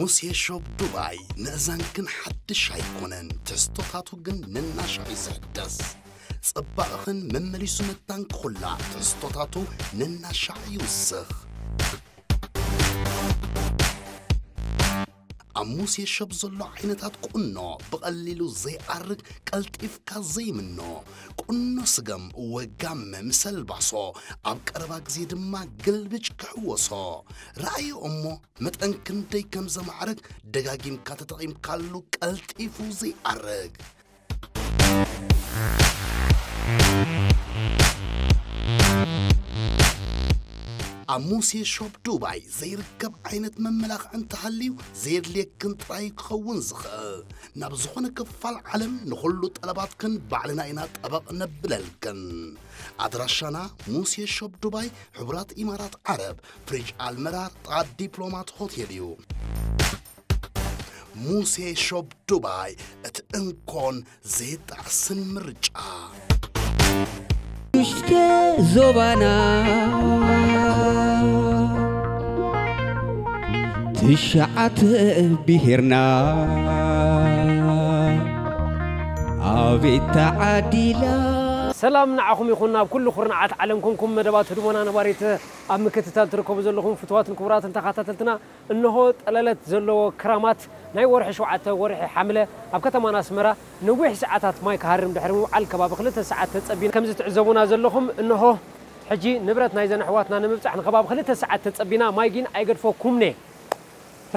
ሙሴ ሾፕ ዱባይ፣ ምእዛንክን ሓድሽ ኣይኮነን፣ ትሕዝቶታቱ ግን ነናሻዕ እዩ ዝሕደስ። ጽባቕኽን መመሊሱ መታን ክኹላ፣ ትሕዝቶታቱ ነናሻዕ ይውስኽ። ኣብ ሙሴ ሾፕ ዘሎ ዓይነታት ቁኖ፣ ብቐሊሉ ዘይኣርግ፣ ቀልጢፍካ ዘይምኖ፣ ቁኖ ስገም፣ ወጋመ ምስ ኣልባሶ፣ ኣብ ቀረባ ግዜ ድማ ግልብጭ ክሕወሶ። ረኣዮ እሞ መጠን ክንደይ ከም ዘማዕርግ ደጋጊምካ ተጠቒምካሉ ቀልጢፉ ዘይኣርግ። ኣብ ሙሴ ሾፕ ዱባይ ዘይርከብ ዓይነት መመላኽዒ እንተሃልዩ ዘየድልየክን ጥራይ ክኸውን ዝኽእል። ናብ ዝኾነ ክፋል ዓለም ንኹሉ ጠለባትክን ባዕልና ኢና ጠበቕ ነብለልክን። ኣድራሻና ሙሴ ሾፕ ዱባይ፣ ሕቡራት ኢማራት ዓረብ፣ ፍሪጅ ኣልመራር፣ ጥቓ ዲፕሎማት ሆቴል እዩ። ሙሴ ሾፕ ዱባይ፣ እቲ እንኮን ዘይጣዕስን ምርጫ። ውሽጢ ዞባና ትሽዓተ ብሄርና ኣቤት ተዓዲላ። ሰላም ንዓኹም ይኹን፣ ኣብ ኩሉ ኩርናዓት ዓለም ኮንኩም መደባት ህድሞና ነባሪት ኣብ ምክትታል ትርከቡ ዘለኹም ፍትዋትን ክቡራትን ተኸታተልትና፣ እንሆ ጠለለት ዘለዎ ክራማት ናይ ወርሒ ሸውዓተ ወርሒ ሓምለ ኣብ ከተማና ኣስመራ ነዊሕ ሰዓታት ማይ ክሃርም ድሕሪ ምውዓል ከባቢ ክልተ ሰዓት ተጸቢና። ከምዚ ትዕዘቡና ዘለኹም እንሆ ሕጂ ንብረት ናይዘን ኣሕዋትና ንምብጻሕ ንከባቢ ክልተ ሰዓት ተጸቢና። ማይ ግን ኣይገድፈኩምኔ።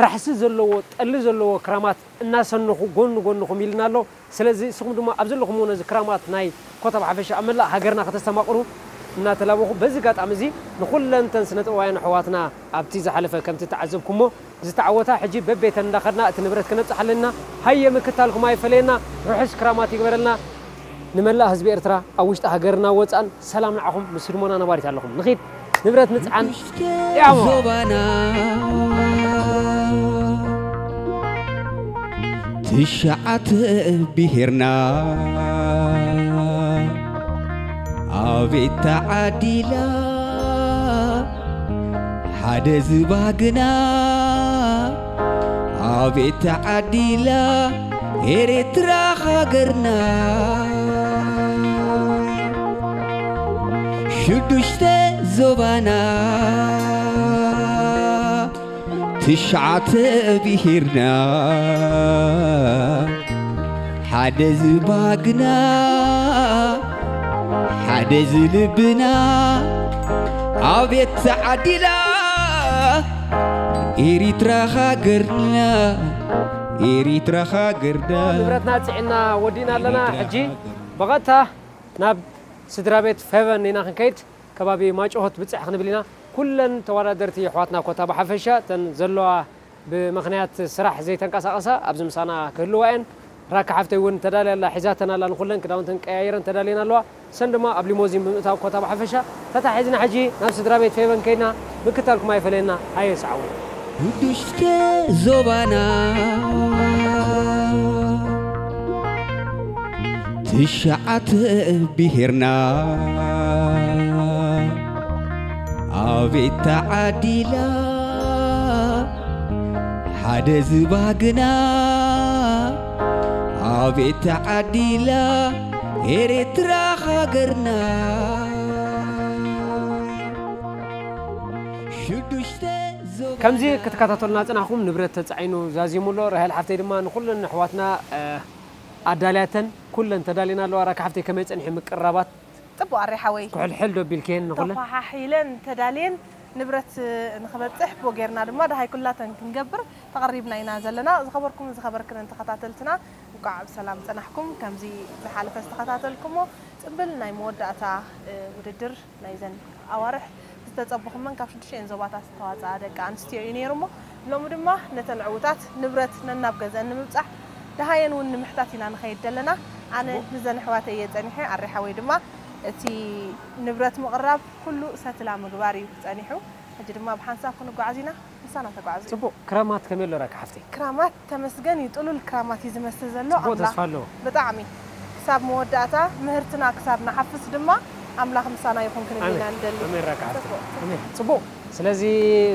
ራሕሲ ዘለዎ፣ ጠሊ ዘለዎ ክራማት እናሰነኹ ጎኒ ጎንኹም ኢልና ኣሎ። ስለዚ ንስኹም ድማ ኣብ ዘለኹምዎ ነዚ ክራማት ናይ ኮታ ብሓፈሻ ኣብ መላእ ሃገርና ከተስተማቕሩ እናተላበኹ፣ በዚ ኣጋጣሚ እዚ ንኹለንተን ስነ ጥበባውያን ኣሕዋትና ኣብቲ ዝሓለፈ ከምቲ ተዓዘብኩሞ ዝተዓወታ ሕጂ በቤተን እንዳኸድና እቲ ንብረት ክነብጽሓለና ሃየ ምክታልኩም ኣይፈለየና። ርሑስ ክራማት ይግበረልና። ንመላእ ህዝቢ ኤርትራ ኣብ ውሽጢ ሃገርና ወጻእን ሰላም ንዓኹም ምስ ህድሞና ነባሪት ኣለኹም። ንኺድ ንብረት ንጽዓን። ያሞ። ዞባና ትሽዓተ ብሄርና ኣቤት ተዓዲላ ሓደ ዝባግና ኣቤት ተዓዲላ ኤርትራ ሃገርና ሽዱሽተ ዞባና ትሽዓተ ብሄርና ሓደ ዝባግና ሓደ ዝልብና ኣቤት ተዓዲላ ኤሪትራ ሃገርና ኤሪትራ ሃገርና። ንብረትና ጽዕና ወዲእና ኣለና። ሕጂ ብቐጥታ ናብ ስድራ ቤት ፌቨን ኢና ክንከይድ። ከባቢ ማጭሆት ብጽሕ ክንብል ኢና። ኩለን ተወዳደርቲ ኣሕዋትና ኮታ ብሓፈሻ እተን ዘለዋ ብምኽንያት ስራሕ ዘይተንቀሳቐሳ ኣብዚ ምሳና ክህልዋ እየን። ራካ ሓፍተይ እውን ተዳልያ ኣላ፣ ሒዛተን ኣላ፣ ንኹለን ክዳውንተን ቀያይረን ተዳልየን ኣለዋ። ሰን ድማ ኣብ ሊሞዚን ብምእታው ኮታ ብሓፈሻ ተታሒዝና ሕጂ ናብ ስድራ ቤት ፌቨን ከይድና ምክታልኩም ኣይፈለየና። ኣየ ሰዓቡ። ውድሽተ ዞባና ትሽዓተ ብሄርና ኣቤት ተዓዲላ ሓደ ዝባግና ኣቤት ተዓዲላ ኤርትራ ሃገርና ሽዱሽተ ዞባና። ከምዚ ክትከታተሉና ጽናሕኩም ንብረት ተጻዒኑ ዛዚሙ ኣሎ። ራሄል ሓፍተይ ድማ ንኹለን ኣሕዋትና፣ እ፣ ኣዳልያተን ኩለን ተዳሊና ኣለዋ። ራካ ሓፍተይ ከመይ ጸኒሑ ምቅርራባት? ጽቡቕ ኣሬ ሓወይ። ኩሕልሕል ዶ ቢልክየን ንኹለን? ተኳሓሒለን ተዳልየን ንብረት ንኽበጽሕ ቦ ጌርና ድማ ደሃይ ኩላተን ክንገብር ተቐሪብና ኢና ዘለና። ዝኸበርኩም ዝኸበርክንን ተኸታተልትና እንቋዕ ብሰላም ጸናሕኩም። ከምዚ ዝሓለፈ ዝተኸታተልኩሞ ጽምብል ናይ መወዳእታ፣ እ፣ ውድድር ናይዘን ኣዋርሕ ዝተጸበኹመን ካብ ሽዱሽተን ዞባታት ዝተዋጽኣ ደቂ ኣንስትዮ እዩ ነይሩ እሞ፣ ሎሚ ድማ ነተን ዕዉታት ንብረት ነናብ ገዘአን ንምብጻሕ ደሃየን እውን ንምሕታት ኢና ንኸይድ ዘለና። ኣነ ጽቡቕ። ንዘን ኣሕዋተይ እየ ጸኒሐ፣ ኣሬ ሓወይ ድማ እቲ ንብረት ምቕራብ ኩሉ ሰትላ ምግባር እዩ ጸኒሑ። ሕጂ ድማ ብሓንሳብ ክንጓዓዝ ኢና፣ ምሳና ተጓዓዙ። ጽቡቕ። ክራማት ከመይ ኣሎ ራካ ሓፍተይ? ክራማት ተመስገን እዩ፣ ጥሉል ክራማት እዩ ዝመስል ዘሎ። ጽቡቕ ኣምላኽ ተስፋ ኣለዎ። ብጣዕሚ። ክሳብ መወዳእታ ምህርትና ክሳብ ንሓፍስ ድማ ኣምላኽ ምሳና ይኹን ክንብል ኢና ኣሜን። ንደሊ። ኣሜን ራካ ሓፍተይ። ጽቡቕ። ኣሜን። ጽቡቕ። ስለዚ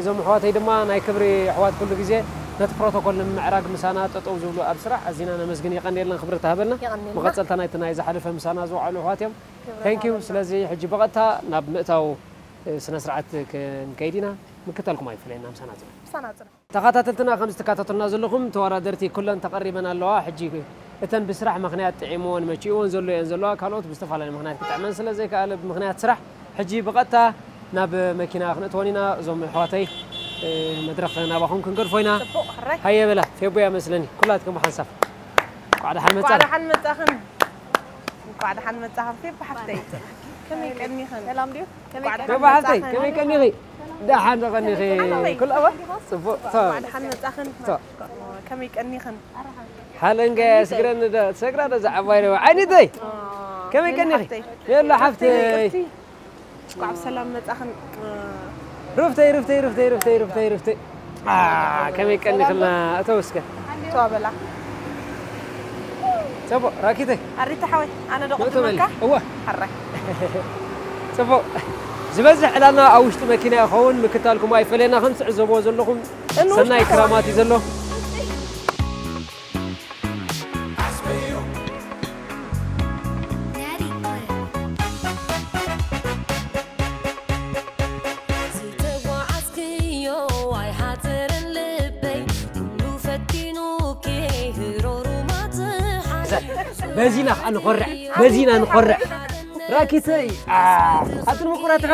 እዞም ኣሕዋተይ ድማ ናይ ክብሪ ኣሕዋት ኩሉ ግዜ ነቲ ፕሮቶኮል ንምምዕራግ ምሳና ጠጠው ዝብሉ ኣብ ስራሕ ኣዚና ነመስግን። የቐንየልና፣ ክብሪ ተሃበልና። የቐንየልና። መቐጸልታ ናይቲ ናይ ዝሓለፈ ምሳና ዝውዓሉ ኣሕዋት እዮም። ክብሪ Thank you። ተሃበልና። ስለዚ ሕጂ ብቐጥታ ናብ ምእታው እ፣ ስነ ስርዓት ክንከይድ ኢና። ምክታልኩም ኣይፍለየና፣ ምሳና ጽንሑ። ምሳና ጽንሑ። ተኸታተልትና ከም ዝተካታተልና ዘለኹም ተወዳደርቲ ኩለን ተቐሪበን ኣለዋ። ሕጂ እተን ብስራሕ ምኽንያት ጥዒምወን መቺእወን ዘሎ እየን ዘለዋ። ካልኦት ብዝተፈላለየ ምኽንያት ክጥዕመን ስለ ዘይከኣለ ብምኽንያት ስራሕ ሕጂ ብቐጥታ ናብ መኪና ክንእትወን ኢና። እዞም ኣሕዋተይ፣ እ፣ መድረኽ ናባኹም ክንገድፎ ኢና። ጽቡቕ፣ ሕራይ። ሃየ በላ፣ ፌቦያ መስለኒ። ኩላትኩም ሓንሳብ። እንኳዕ ደሓን እንኳዕ መጻና። ደሓን መጻኽን። እንኳዕ ደሓን መጻኽን ፌቦ ሓፍተይ። ከመይ ቀኒኽን? ሰላም ድዩ? ከመይ እንኳዕ ቀኒኽን? ደሓን ፌቦ ሓፍተይ፣ መጻኽን። ከመይ ቀኒኺ? ደሓን ዶ ቀኒኺ? ሓወይ። ጽቡቕ። ቶ፣ እንኳዕ ደሓን መጻኽን። ቶ። ከመይ ቀኒኽን? ሓለንገ ስግረን ዶ ትሰግራ ዶ ዝዓባይ ዶ ዓይነተይ? ከመይ ቀኒኺ? ሓፍተይ። የላ ሓፍተይ። እንኳዕ ብሰላም መጻኽን። ሩፍተይ፣ ሩፍተይ፣ ሩፍተይ፣ ሩፍተይ፣ ሩፍተይ፣ ሩፍተይ። አ፣ ከመይ ቀኒኽና? እተው እስከ። ተዋበላ። ጽቡቕ፣ ራኪተይ። ኣሪታ ሓወይ፣ ኣነ ዶ መእቶ በሊ። ቅድመካ? እወ። ሓራይ። ጽቡቕ። ዝበዝሕ ዕላልና ኣብ ውሽጢ መኪና ይኸውን። ምክታልኩም ኣይፈለየና። ከም ትዕዘብዎ ዘለኹም እኑ ሰናይ ውሽጢ ክራማት እዩ ዘሎ። ዝተጓዓዝክዮ ኣይሓጽርን ልበይ፣ ኩሉ ፈቲኑኪ ህሮሩ ማትሓዝ። በዚና ከዓ ንኾርዕ፣ በዚና ንኾርዕ። ራኪተይ፣ አ፣ ኣትን ምቁራትኻ?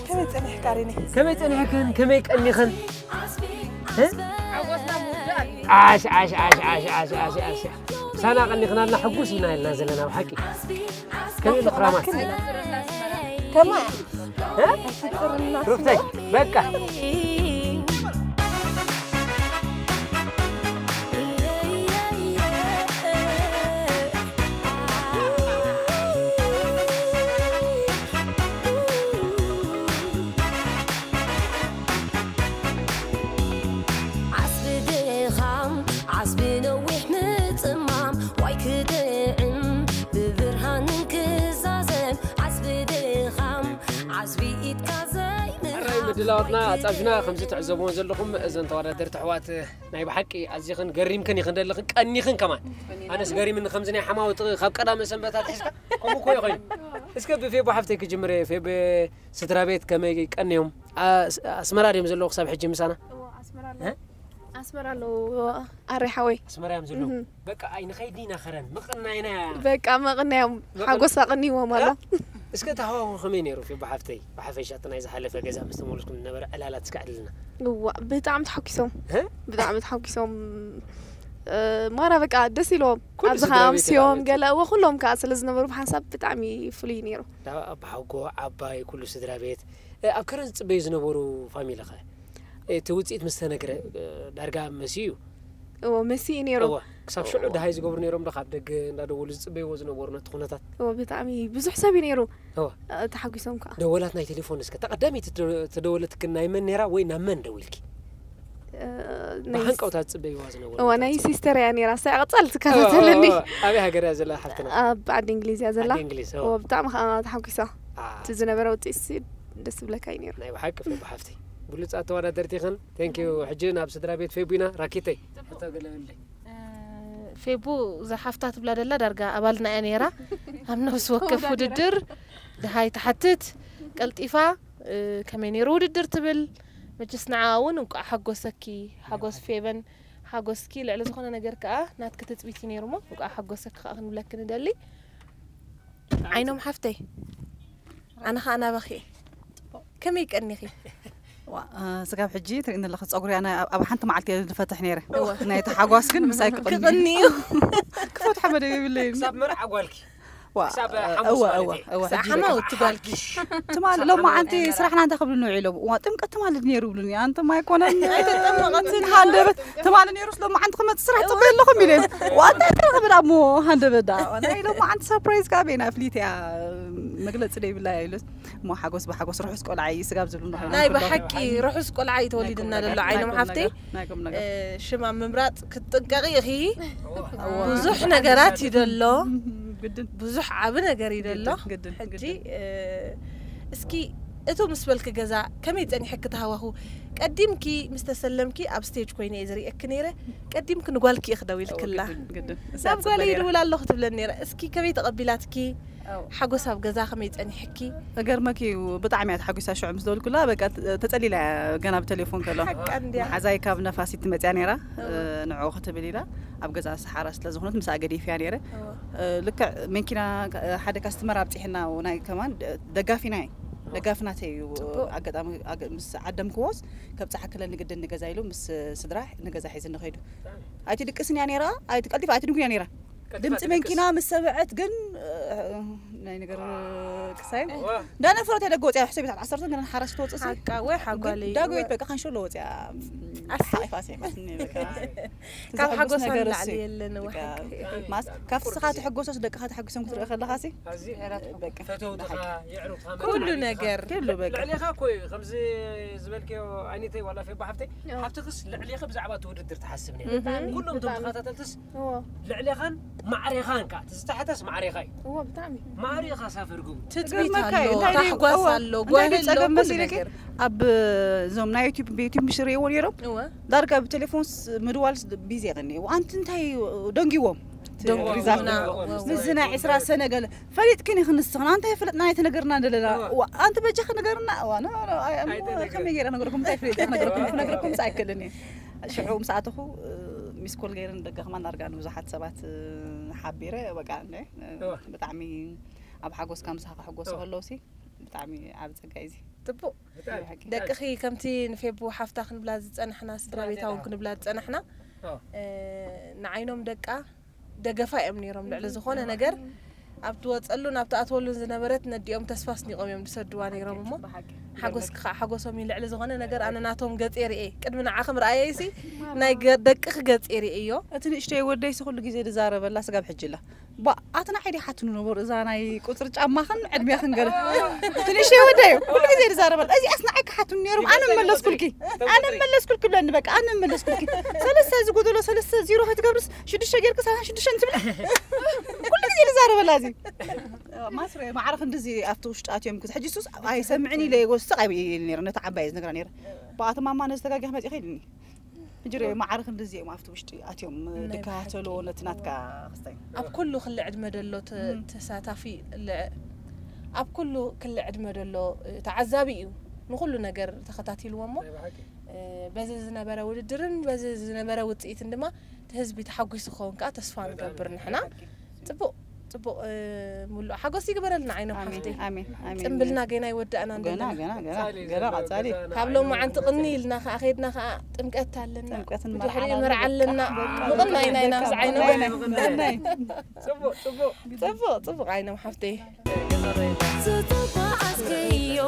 ከመይ ጸኒሕካ ሪኒ? ከመይ ጸኒሕክን? ከመይ ቀኒኽን? እ? ዓሽ፣ ዓሽ፣ ዓሽ፣ ዓሽ፣ ዓሽ፣ ዓሽ፣ ዓሽ። ምሳና ቀኒኽናልና ሕጉስ ኢና ኢልና ዘለና ብሓቂ። ከመይ ኣሎ ክራማት? ከማይ እ? ሩፍተይ፣ በቃ። ዓስቢ ድኻም፣ ዓስቢ ነዊሕ ምጽማም፣ ዋይ ክጥዕም ብብርሃንን ክዛዘም። ዓስቢ ድኻም፣ ዓስቢ ኢድካ ዘይምርሓቕ። ሕራይ ምድላዋትና ኣጻፊና። ከምዚ ትዕዘብዎ ዘለኹም እዘን ተወዳደርቲ ኣሕዋት ናይ ብሓቂ ኣዚኽን ገሪምክን ኢኽን ዘለኽን ቀኒኽን ከማን። ኣነስ ገሪምኒ ከምዚ ናይ ሓማውጥ ካብ ቀዳመ ሰንበት ኣትሒዝካ ከምኡ እኮ እዩ ኮይኑ። እስከ ብፌቦ ሓፍተይ ክጅምር እየ። ፌቦ ስድራ ቤት ከመይ ቀንዮም? ኣስ-፣ ኣስመራ ድዮም ዘለዉ ክሳብ ሕጂ ምሳና? እ? ኣስመራ ኣለዉ ኣሬ ሓወይ። ኣስመራ እዮም ዘለዉ። እህ። በቃ ኣይ ንኸይድ ኢና ኸረን ምቕናይና። በቃ መቕናዮም መቕን- ሓጎስ ኣቕንይዎም ኣሎ። እስከ ተሃዋኹ ከመይ ነይሩ? ፌቦ ሓፍተይ ብሓፈሻ እቲ ናይ ዝሓለፈ ገዛ ምስ ተመልስኩም ዝነበረ ዕላላት እስከ ዕልልና። እዋ ብጣዕሚ ተሓጒሶም። እ? ብጣዕሚ ተሓጒሶም። እ፣ ማራ በቃ ደስ ኢልዎም። ኩሉ ኣብዚ ስድራ ከዓ ቤት ኣምስዮም ማለት ገለ እዎ ኩሎም ከዓ ስለ ዝነበሩ ብሓንሳብ ብጣዕሚ ፍሉይ ነይሩ። ዳ-፣ ኣባሓጎ ዓባይ ኩሉ ስድራ ቤት። እ፣ ኣብ ከረን ዝጽበዩ ዝነበሩ ፋሚሊ ኸ? እቲ ውጽኢት ምስ ተነግረ፣ እ፣ ዳርጋ መሲኡ እዩ። እዎ መሲኡ ነይሩ። እወ፣ ክሳብ ሽዑ ደሃይ ዝገብሩ ነይሮም ዶ ካብ ደገ እንዳደወሉ ዝጽበይዎ ዝነበሩ ነቲ ኩነታት? እዎ ብጣዕሚ ብዙሕ ሰብ እዩ ነይሩ። እወ። እ፣ ተሓጒሶም ከዓ። ደወላት ናይ ቴሌፎን እስከ፣ እታ ቀዳመይቲ ትደ-፣ ተደወለትክን ናይ መን ነይራ ወይ ናብ መን ደዊልኪ? እ፣ ናይ ብሃንቀውታ ዝጽበይዋ ዝነበሩ እዋ እንታይ ናይ ትጽበ-? ሲስተር እያ ነይራ፣ እሳ እያ ቀጻሊ እወ፣ ትከታተለኒ። እወ፣ እወ። ኣበይ ሃገር እያ ዘላ ሓፍትና? ኣብ ዓዲ እንግሊዝ እያ ዘላ። ዓዲ እንግሊዝ፣ እወ። እወ ብጣዕሚ ከዓ ተሓጒሳ። አ። እቲ ዝነበረ ውፅኢት ሲ ደስ ዝብለካ እዩ ነይሩ። ናይ ብሓቂ ፌቡ ሓፍተይ። ብሉጻት ተወዳደርቲ ኢኽን። Thank you። ሕጂ ናብ ስድራ ቤት ፌቡ ኢና። ራኪተይ። ሕቶ ገለ በለይ። እ፣ ፌቡ እዛ ሓፍታ ትብላ ደላ ዳርጋ ኣባልና እያ ነይራ። ኣብ ነፍሲ ወከፍ ውድድር ደሃይ ትሓትት፣ ቀልጢፋ፣ እ፣ ከመይ ነይሩ ውድድር ትብል። መቸስ ንዓ እውን እንቋዕ ሓጎሰኪ፣ ሓጎስ ፌበን፣ ሓጎስኪ ልዕሊ ዝኾነ ነገር ከኣ ናትኪ ትጽቢት እዩ ነይሩ እሞ እንቋዕ ሓጎሰኪ ከኣ ክንብለኪ ንደሊ። ዓይኖም ሓፍተይ፣ ኣነ ከኣ ናባኺ እየ። ከመይ ቀኒኺ? ዋ፣ እ፣ ስጋብ ሕጂ ትርእኒ ኣለኺ፣ ጸጉሪ ኣነ ኣብ፣ ኣብ ሓንቲ መዓልቲ እየ ዝፈትሕ ነይረ። እወ። ናይቲ ሓጓስ ግን ምሳይ ክቕኒ። ክቕኒ እዩ። ክፈትሖ መደብ የብለይን። ክሳብ መርዓ ጓልኪ። ዋ፣ ክሳብ እ፣ ሓሙስ እወ፣ ማለት እወ፣ እዩ። እወ፣ ክሳብ ሕጂ ሓማውት በቃ። ጓልኪ። ትማሊ ሎማዓንቲ ስራሕና እንታይ ክብሉ ንውዒሎም? እዋ፣ ጥምቀት ትማሊ ድነይሩ ይብሉኒ። ኣንተም ኣይኮነን። ኣይተጠመቐትን። ሃንደበት፣ ትማሊ ነይሩስ ሎማዓንቲ ክመጽእ ስራሕ ጽበዩ ኣለኹም ኢለ። ዋ፣ እንታይ ክብል ኣሞ ሃንደበት ደኣ። ናይ ሎማዓንቲ ሰርፕራይዝ ከኣ በይና ፍሊት እያ፣ መግለጺ ደይብላ እያ ኢሉስ። እሞ ሓጎስ ብሓጎስ ርሑስ ቆልዓ እዩ ስጋብ ዝብሉ ንኾይኑ ናይ ኩሎም ብሓቂ ርሑስ ቆልዓ እዩ ተወሊድና ዘሎ ናይ ዓይኖም ቁም ሓፍተይ። ነገር፣ ናይ ቁም ነገር። እ፣ ሽም ኣብ ምምራጽ ክትጥንቀቂ ኢኺ። እዋ። ብዙሕ ነገራት እዩ ዘሎ። ግድን። ብዙሕ ዓቢ ነገር እዩ ዘሎ። ግድን፣ ግድን፣ ሕጂ ግድን። እ፣ እስኪ እቶ ምስ በልኪ ገዛ ከመይ ጸኒሐኪ እቲ ሃዋሁ? ቀዲምኪ ምስ ተሰለምኪ ኣብ ስቴጅ ኮይነ እየ ዝርእየኪ ነይረ። ቀዲምኪ ንጓልኪ ኢኺ ደዊልክላ። ግድን ግድን። ናብ ጓለይ ይድውል ኣለኹ ትብለኒ ነይረ። እስኪ ከመይ ተቐቢላትኪ? ሓጎስ ኣብ ገዛ ከመይ ጸኒሐኪ? ተገርመኪ እዩ። ብጣዕሚ እያ ተሓጒሳ። ሽዑ ምስ ደወልኩላ በቃ ተጸሊላ እያ ገና ብቴሌፎን ከሎ። ሓቃ እንድያ። ሓዛይ ካብ ነፋሲት ትመጽያ ነይራ። ንዕኡ ክትብል ኢላ ኣብ ገዛ ሰሓራ ስለ ዝኾነት ምስኣ ገዲፍያ ነይረ። ልክዕ መኪና ሓደ ካስተመር ኣብፂሕና ናይ ከማን ደጋፊና እዩ ደጋፊናተ እዩ። ኣጋጣሚ ምስ ዓደምክዎስ ከብፅሓ ክለኒ ግድን ንገዛ ኢሉ ምስ ስድራ ንገዛ ሒዝኒ ከይዱ። ኣይትድቅስን እያ ነይራ። ቀልጢፋ ኣይትድንጉን እያ ነይራ። ድምፂ መኪና ምስ ሰምዐት ግን ናይ ነገር ክሳይ እንዳነፈረት እያ ደገ ወፅያ። ሕሰብ ቤታት ዓሰርተ ገና ሓራስ ትወፅእ ሲ ሓቃ ወይ ሓጓለይ ዳጎ ቤት በቃ ካንሸሎ ወፅያ። ሓቂፋ ሰይፋትኒ በቃ ካብ ሓጎስ ንላዕሊ የለን። ማስ ካብ ስኻ ተሐጎሶስ ደቅኻ ተሐጉሶም ክትርኢ ከለኻ ሲ በቃ ፈተውትኻ የዕሩኽኻ ኩሉ ነገር ኩሉ በቃ ልዕሌኻ እኮ እዩ ከምዚ ዝበልክዮ ኣይነተይ ዋላ ፌባ ሓፍተይ ሓፍትኽስ ልዕሌኺ ብዛዕባ እቲ ውድድር ትሓስብ ነይራ። ኩሎም እቶም ተኸታተልትስ ልዕሌኻን ማዕሬኻን ከኣ እቲ ዝተሓተስ ማዕሬኻ እዩ። እዎ ብጣዕሚ ማዕሬኻ ሳፈር ግቡ ትጽቢት ኣሎ፣ ታሕጓስ ኣሎ፣ ጓሂ ኣሎ፣ ኩሉ ነገር። ኣብ እዞም ናይ ዩቲብ ብዩቲብ ምሽ ርእይዎ ነይሮም ዳርጋ ብቴሌፎን ምድዋል ቢዚ የቐኒ ኣንቲ እንታይ ደንጊዎም ደንጊዎምና። ምስዚ ናይ ዕስራ ሰነ ገለ ፈሊጥክን ኢኺ ንስኽና እንታይ ፈለጥና ኣይተነገርና እንደለና ኣንቲ በጃኺ ነገርና ከመይ ገይረ ነገርኩም እንታይ ፈሊጠ ነገርኩም ክነግረኩም ምስ ኣይክእልን እየ። ሽዑ ምስ ኣተኹ ሚስኮል ገይረ ንደገ ከማን ዳርጋ ንብዙሓት ሰባት ሓቢረ በቃ እንደ ብጣዕሚ ኣብ ሓጎስካ ምሳኻ ክሕጎሱ ከለውሲ ብጣዕሚ ዓብ ፀጋ እዩ። ጽቡቕ ደቅኺ ከምቲ ንፌቡ ሓፍታ ክንብላ ዝጸናሕና ስድራ ቤታ እውን ክንብላ ዝጸናሕና ንዓይኖም ደቃ ደገፋ እዮም ነይሮም። ልዕሊ ዝኾነ ነገር ኣብ ትወፀሉን ኣብ ትኣትወሉን ዝነበረት ነዲኦም ተስፋ ኣስኒቖም እዮም ዝሰድዋ ነይሮም እሞ ሓጎስኪ ከዓ ሓጎሶም እዩ። ልዕሊ ዝኾነ ነገር ኣነ ናቶም ገፅ የርእየ ቅድሚ ንዓኺ ምርኣየይሲ ናይ ደቅኺ ገፅ የርእዮ። እቲ ንእሽተይ ወደይሲ ኩሉ ግዜ ዝዛረበላ ስጋብ ሕጂ ኣላ። ባ ኣቲ ንዓይ ድያ ሓትኑ ነበሩ እዛ ናይ ቁፅሪ ጫማኽን ዕድሜኽን ገለ እቲ ንእሽተይ ወደይ ኩሉ ግዜ ዝዛረበላ እዚኣስ ንዓይ ክሓትኑ ነይሮም ኣነ መለስኩልኪ ኣነ መለስኩልኪ ብለኒ በቃ ኣነ መለስኩልኪ ሰለስተ ዝጎደሎ ሰለስተ ዜሮ ከይትገብርስ ሽዱሽተ ጌርኪ ሰላሳ ሽዱሽተ እንትብል ኩሉ ግዜ ዝዛረበላ እዚ ማስረ ማዕረ ክንድዚ ኣብቲ ውሽጢ ኣትዮም ክዚ ሕጂ ሱስ ኣይሰምዕን ኢለ ወስቕ ኣይብል ነይረ ነቲ ዓባይ ዝነግራ ነይረ ብኣቲ ማማ ነዚ ተጋጊኻ መፂእኺ ኢልኒ ሕጂ ርእ ማዕረ ክንድዚ እዮም ኣብቲ ውሽጢ ኣትዮም ድከታተልዎ ነቲ ናትካ ክስታይ ኣብ ኩሉ ክሊ ዕድመ ደሎ ተሳታፊ ኣብ ኩሉ ክሊ ዕድመ ደሎ ተዓዛቢ እዩ ንኩሉ ነገር ተኸታቲልዎ እሞ በዚ ዝነበረ ውድድርን በዚ ዝነበረ ውፅኢትን ድማ እቲ ህዝቢ ተሓጒሱ ክኸውን ከዓ ተስፋ ንገብር ንሕና። ፅቡቕ ፅቡቕ ሙሉእ ሓጎስ ይግበረልና ዓይኖም ሓፍተይ። ፅምብልና ገና ይወዳእና ገና ገና ገና ገና ቀፃሊ ካብ ሎማዓንቲ ቅኒ ኢልና ከዓ ከይድና ከዓ ጥምቀት ኣለና ብድሕሪ መርዓ ኣለና ምቕናይ ናይና ምስ ዓይኖም ፅቡቕ ፅቡቕ ዓይኖም ሓፍተይ ዝተጓዓዝክዮ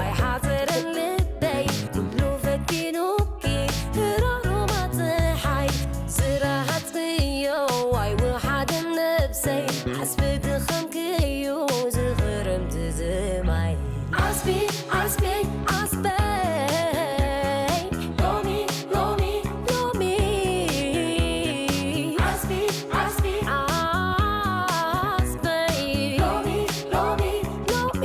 ኣይሓዘረን ልበይ ኩሉ ፈቲኑኪ ህራሩማ ፀሓይ ዝረሃፅክዮ ኣይወሓደን ነብሰይ ዓስቢ ድኻምክዩ ዝኽርምቲ ዝማይ ዓስቢ ዓስቢ ዓስበይ ሎሚ ሎሚ ሎሚ ዓስቢ ዓስቢ ዓስበይ ሎሚ ሎሚ ሎሚ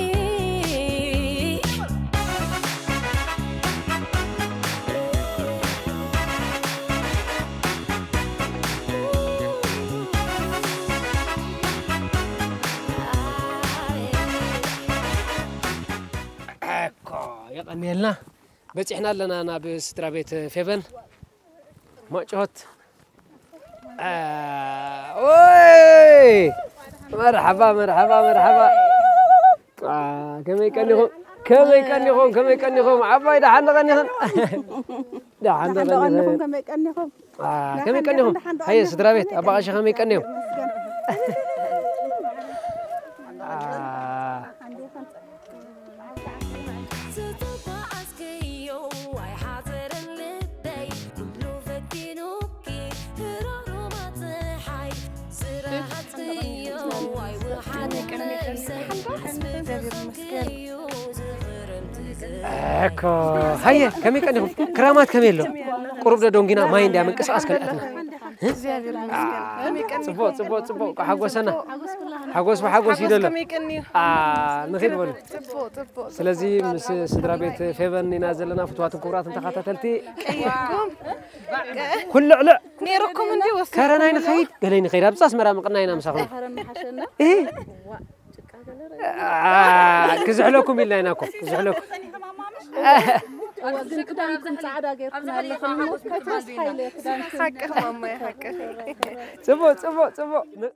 እኮ የቐንየልና በፂሕና ኣለና ናብ ስድራ ቤት ፌቨን ማጭሆት ወይ መርሓባ መርሓባ መርሓባ ከመይ ቀኒኹም ከመይ ቀኒኹም ከመይ ቀኒኹም ዓባይ ደሓን ቀኒኽን ደሓን ቀኒኹም ከመይ ቀኒኹም ከመይ ቀኒኹም ሃየ ስድራ ቤት ኣባቐሸ ከመይ ቀኒዮም እግዚኣብሔር ይመስገን። እኮ ሃየ ከመይ ቀኒኹም? ክራማት ከመይ ኣሎ? ቁሩብ ዶ ደንጉና ማይ እንድያ ምንቅስቃስ ከልኣትና። እግዚኣብሔር ይመስገን። ከመይ ቀኒኹም? ጽቡቕ፣ ጽቡቕ፣ ጽቡቕ። ሓጎሰና። ሓጎስ ብሓጎስ እዩ ዘሎ። ከመይ ቀኒዩ? ንኺድ በሉ። ጽቡቕ፣ ጽቡቕ፣ ጽቡቕ። ስለዚ ምስ ስድራ ቤት ፌቨን ኢና ዘለና፣ ፍትዋትን ክቡራትን ተኸታተልቲ። ቀይርኩም? ኩሉ ዕልዕ። ነይርኩም እንዲ ወሰድኩም? ከረናይ ንኸይድ፣ ገለይ ንኸይድ። ኣብዚ ኣስመራ ምቕናይ ኢና ምሳኹም። ከረን ምሓሸና። እህ። ክዝሕለኩም ኢልና ኢና እኮ፣ ክዝሕለኩም። ግን ክዳንኩም ጻዕዳ ጌርኩም ኣለኹም እሞ፣ ከታስ ሓይለ ክዳንኩም። ሓቅኺ ማማይ፣ ሓቅኺ። ጽቡቕ፣ ጽቡቕ፣ ጽቡቕ። ን-፣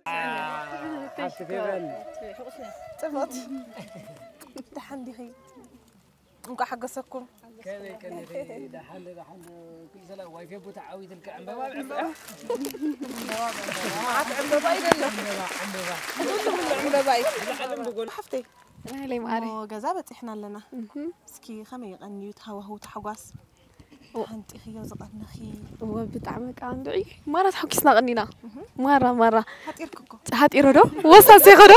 ሓንቲ ፌቨን። ጽቡቕ። ደሓን ዲኺ? እንኳዕ ሓገሰኩም። ከመይ ቀኒኺ? ደሓን፣ ደሓን፣ ኩሉ ሰላም? ዋይፋይ ቦታ ዓዊትልካ ዕምበባ ብዕምበባ? መዓት ዕምበባ እዩ ዘሎ። ዕምበባ፣ ዕምበባ። ኩሉ፣ ኩሉ ዕምበባ እዩ። ብላዕልን ብጎን። ሓፍተይ፣ ናይለይ ማዕረ። እሞ ገዛ በጺሕና ኣለና። እህ። እስኪ ከመይ ይቐንዩ እቲ ሃዋህው ታሕጓስ? ኦ። ሓንጢኽዮ ዝቐነኺ? እወ፣ ብጣዕሚ በቃ እንድዒ። ማራ ተሓጒስና ቀኒና። እህ። ማራ፣ ማራ። ሓጢርክ እኮ። ሓጢሮ ዶ? ወሳሴ ኸዶ?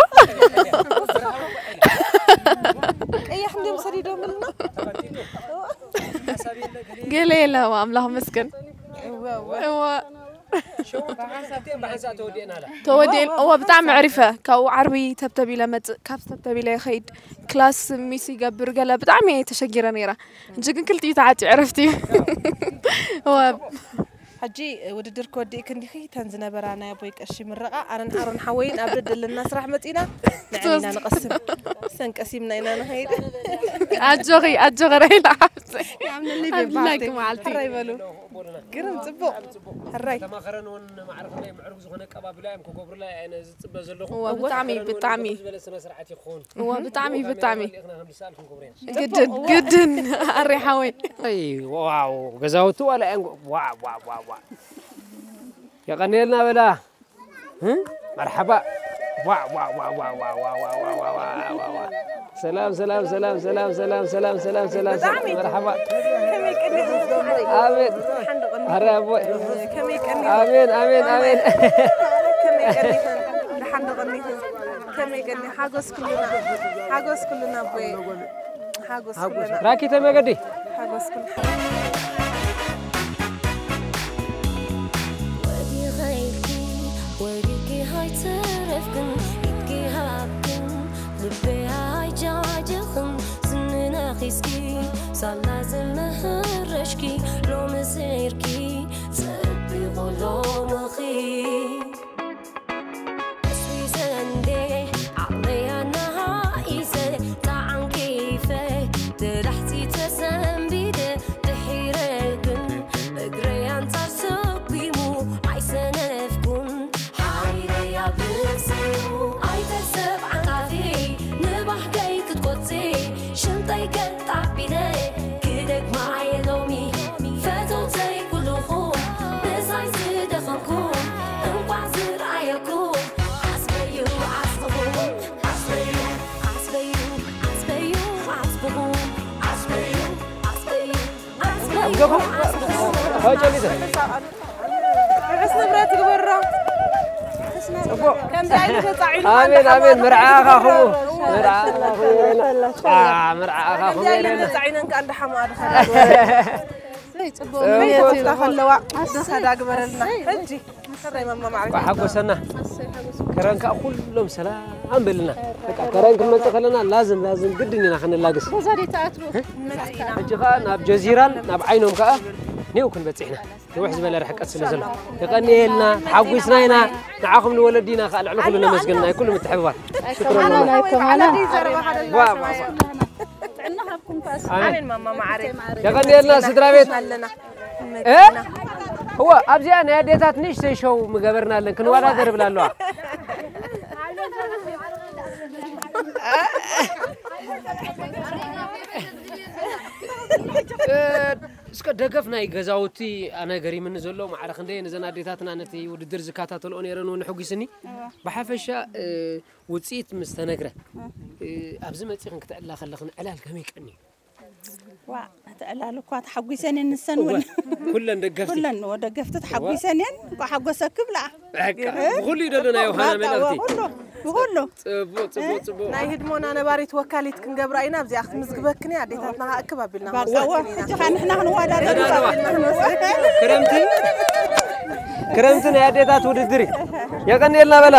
ቀያሕ እንዲዮም ሰዲዶምልና። ገለ የለ፣ ኣምላኽ መስገን። እወ፣ እወ። እወ። ተወዲኤን፣ እወ፣ ብጣዕሚ ኣዕሪፈ። ካብኡ ዓርቢ ተብተብ ኢለ መጽእ፣ ካብ ተብተብ ኢለ ይኸይድ። ክላስ ሚስ ይገብር ገለ፣ ብጣዕሚ እየ ተሸጊረ ነይረ። ሕጂ ግን ክልቲኡ ተዓጽዩ ዕረፍቲ እዩ። እወ። ሕጂ ውድድር ክወዲእክ እንዲኺ፣ እተን ዝነበራ ናይ ኣቦይ ቀሺ ምረቓ፣ ኣነን ኣሮን ሓወይን ኣብ ደደለና ስራሕ መጺና፣ ንዕን ኢና ንቐስም። ሰን ቀሲምና ኢና ንኸይድ። ኣጆኺ፣ ኣጆኺ ራሄላ ሓፍተይ። ያምንልይ ኣብ ቤት ላይክ ባሕተይ። መዓልቲ። ሕራይ በሉ። ግርም ጽቡቕ። ሕራይ። ተማኸረን እውን ማዕረ ክንደይ ምዕሩግ ዝኾነ ኣቀባብላ እዮም ክገብሩላ እየ ኣነ ዝጽበ ዘለኹ። እወ፣ ብጣዕሚ፣ ተማኸረን እውን ብጣዕሚ። ብዝበለ ስነ ስርዓት ይኸውን። እወ፣ ብጣዕሚ፣ ብጣዕሚ። ኢኽና ከም ዝሰኣል ክንገብሮ ኢና። ግድን፣ ግድን። ኣሬ ሓወይ። ኣይ፣ ዋው፣ ገዛውቲ ዋላ እየን፣ ዋ፣ ዋ፣ ዋ፣ ዋ። የቐንየልና በላ። እ? መርሓባ። ዋ፣ ዋ፣ ዋ። ሰላም፣ ሰላም፣ ሰላም። ብጣዕሚ። መርሓባ። ከመይ ቀኒኹም? ኣቤት። ደሓን ዶ ቀኒኹም? ኣረ ኣቦይ። ከመይ ቀኒኹም? ኣሜን፣ ኣሜን፣ ኣሜን። ከመይ ቀኒኹም? ደሓን ዶ ቀኒኹም? ከመይ ቀኒ-፣ ሓጎስ ኩሉና፣ ሓጎስ ኩሉና ኣቦይ። ሓጎስ ኩሉና። ራኪተ መገዲ። ሓጎስ ኩሉ። ወዲኺ ከይድኪ፣ ወዲቂ ኣይተረፍክን፣ ኢድኪ ሃብክን፣ ልበይ ኣይጃጀኽን፣ ስኒ ነኺስኪ፣ ሳላ ዝመህረሽኪ፣ ሎሚ ሰይርኪ፣ ጽቢቑ ሎምኺ። ኣስዊዘ እንዴ ዓቕለይ ኣነሃኢዘ ተዓንቂፈ፣ ተላሕጺ ተሰንቢደ፣ ድሒረ ግን እግረይ ኣንጻር ሰጒሙ ኣይሰነፍኩን። ሓይለይ ኣብ ርእሰይ ኣይተሰብ ዓንቃፊ፣ ንባህገይ ክትቆጽ ሽንጠይ ገጥ ኣቢለ፣ ክደግማ እየ ሎሚ። ፈተውተይ ኩልኹም፣ ምሳይ ዝደኸምኩም፣ እንቋዕ ዝረኣየኩም። ዓስበዩ ዓስብኹም፣ ዓስበዩ፣ ዓስበዩ፣ ዓስበዩ፣ ዓስብኹም፣ ዓስበዩ፣ ዓስበዩ፣ ዓስበዩ፣ ኣምገኹም? ዓስብኹም። ተጨሊተ። ርሑስ ንብረት ግበሮ። ጽቡቕ። ከምዚ ዓይነት ተጻዒኑ ኣሜን፣ ኣሜን። መርዓ ኣኻኹም። መርዓ ኣኻኹም። አ፣ መርዓ ኣኻኹም። ከምዚ ዓይነት ተጻዒነን ከኣ እንዳሓማኣ ድኸዳ። ጽቡቕ። ጽቡቕ። ከለዋ ዝኸዳ ግበረልና። ሕጂ። ከመይ ማማ ማዕረ? ሓጎሰና። ከረን ከኣ ኩሎም ሰላም በልና። በቃ ከረን ክንመጽእ ከለና ላዝም፣ ላዝም ግድን ኢና ክንላግስ። በዛ ደይ ተኣትሩ። መጺና። ሕጂ ከኣ ናብ ጀዚራን ናብ ዓይኖም ከኣ ኔው ክንበጽሕ ኢና። ንውሕ ዝበለ ርሕቀት ስለ ዘሎ። የቐንየልና፣ ተሓጒስና ኢና። ንዓኹም ንወለዲ ኢና ከኣ ልዕሊ ኩሉ ነመስግን ናይ ኩሉ ምትሕብባር። ሽክረን ከማና፣ ለና። ናይ ከማና። ዋ፣ ዋ፣ ዋ። ጥዕና ሃብኩም ኳስ። ኣሜን። ኣሜን ማማ ማዕረ። የቐንየልና ስድራ ቤት። ኣለና። እ? እወ፣ ኣብዚኣ ናይ ኣዴታት ንእሽተይ ሾው ምገበርና ኣለን። ክንወዳደር ብላ ኣለዋ። እ፣ እስከ ደገፍ ናይ ገዛውቲ ኣነ ገሪምኒ ዘሎ፣ ማዕረ ክንደየን እዘን ኣዴታትና ነቲ ውድድር ዝከታተልኦ ነይረን እውን ኣሐጒስኒ። እወ። ብሓፈሻ፣ እ፣ ውጽኢት ምስ ተነግረ፣ እወ። እ፣ ኣብዚ መጺኽን ክትዕላ ከለኽን ዕላል ከመይ ቀንዩ? ዋ፣ እቲ ዕላል እኳ ተሓጒሰን እየን ንሰን እውን። እወ፣ ኩለን ደገፍቲ። ኩለን እወ ደገፍቲ እወ። ተሓጒሰን እየን። እንኳዕ ሓጎሰኪ ብለኣ። በቃ፣ ብኹሉ እዩ ደሎ ናይ ዮሃና በቃ፣ እወ፣ መልእኽቲ። ኩሉ፣ ብኹሉ። ጽቡቕ፣ ጽቡቕ፣ እ? ጽቡቕ። ናይ ህድሞና ነባሪት ወካሊት ክንገብራ ኢና። ኣብዚኣ ክትምዝግበክን እያ። ኣዴታትና ከኣ እክብ ኣቢልና በቃ፣ እወ፣ ክንወስደክን ኢና። ሕጂ ኸኣ ንሕና ክንወዳደር ንሕና ንወስደክን ኢና። ክረምቲ? ክረምቲ ናይ ኣዴታት ውድድር እዩ። የቐንየልና በላ።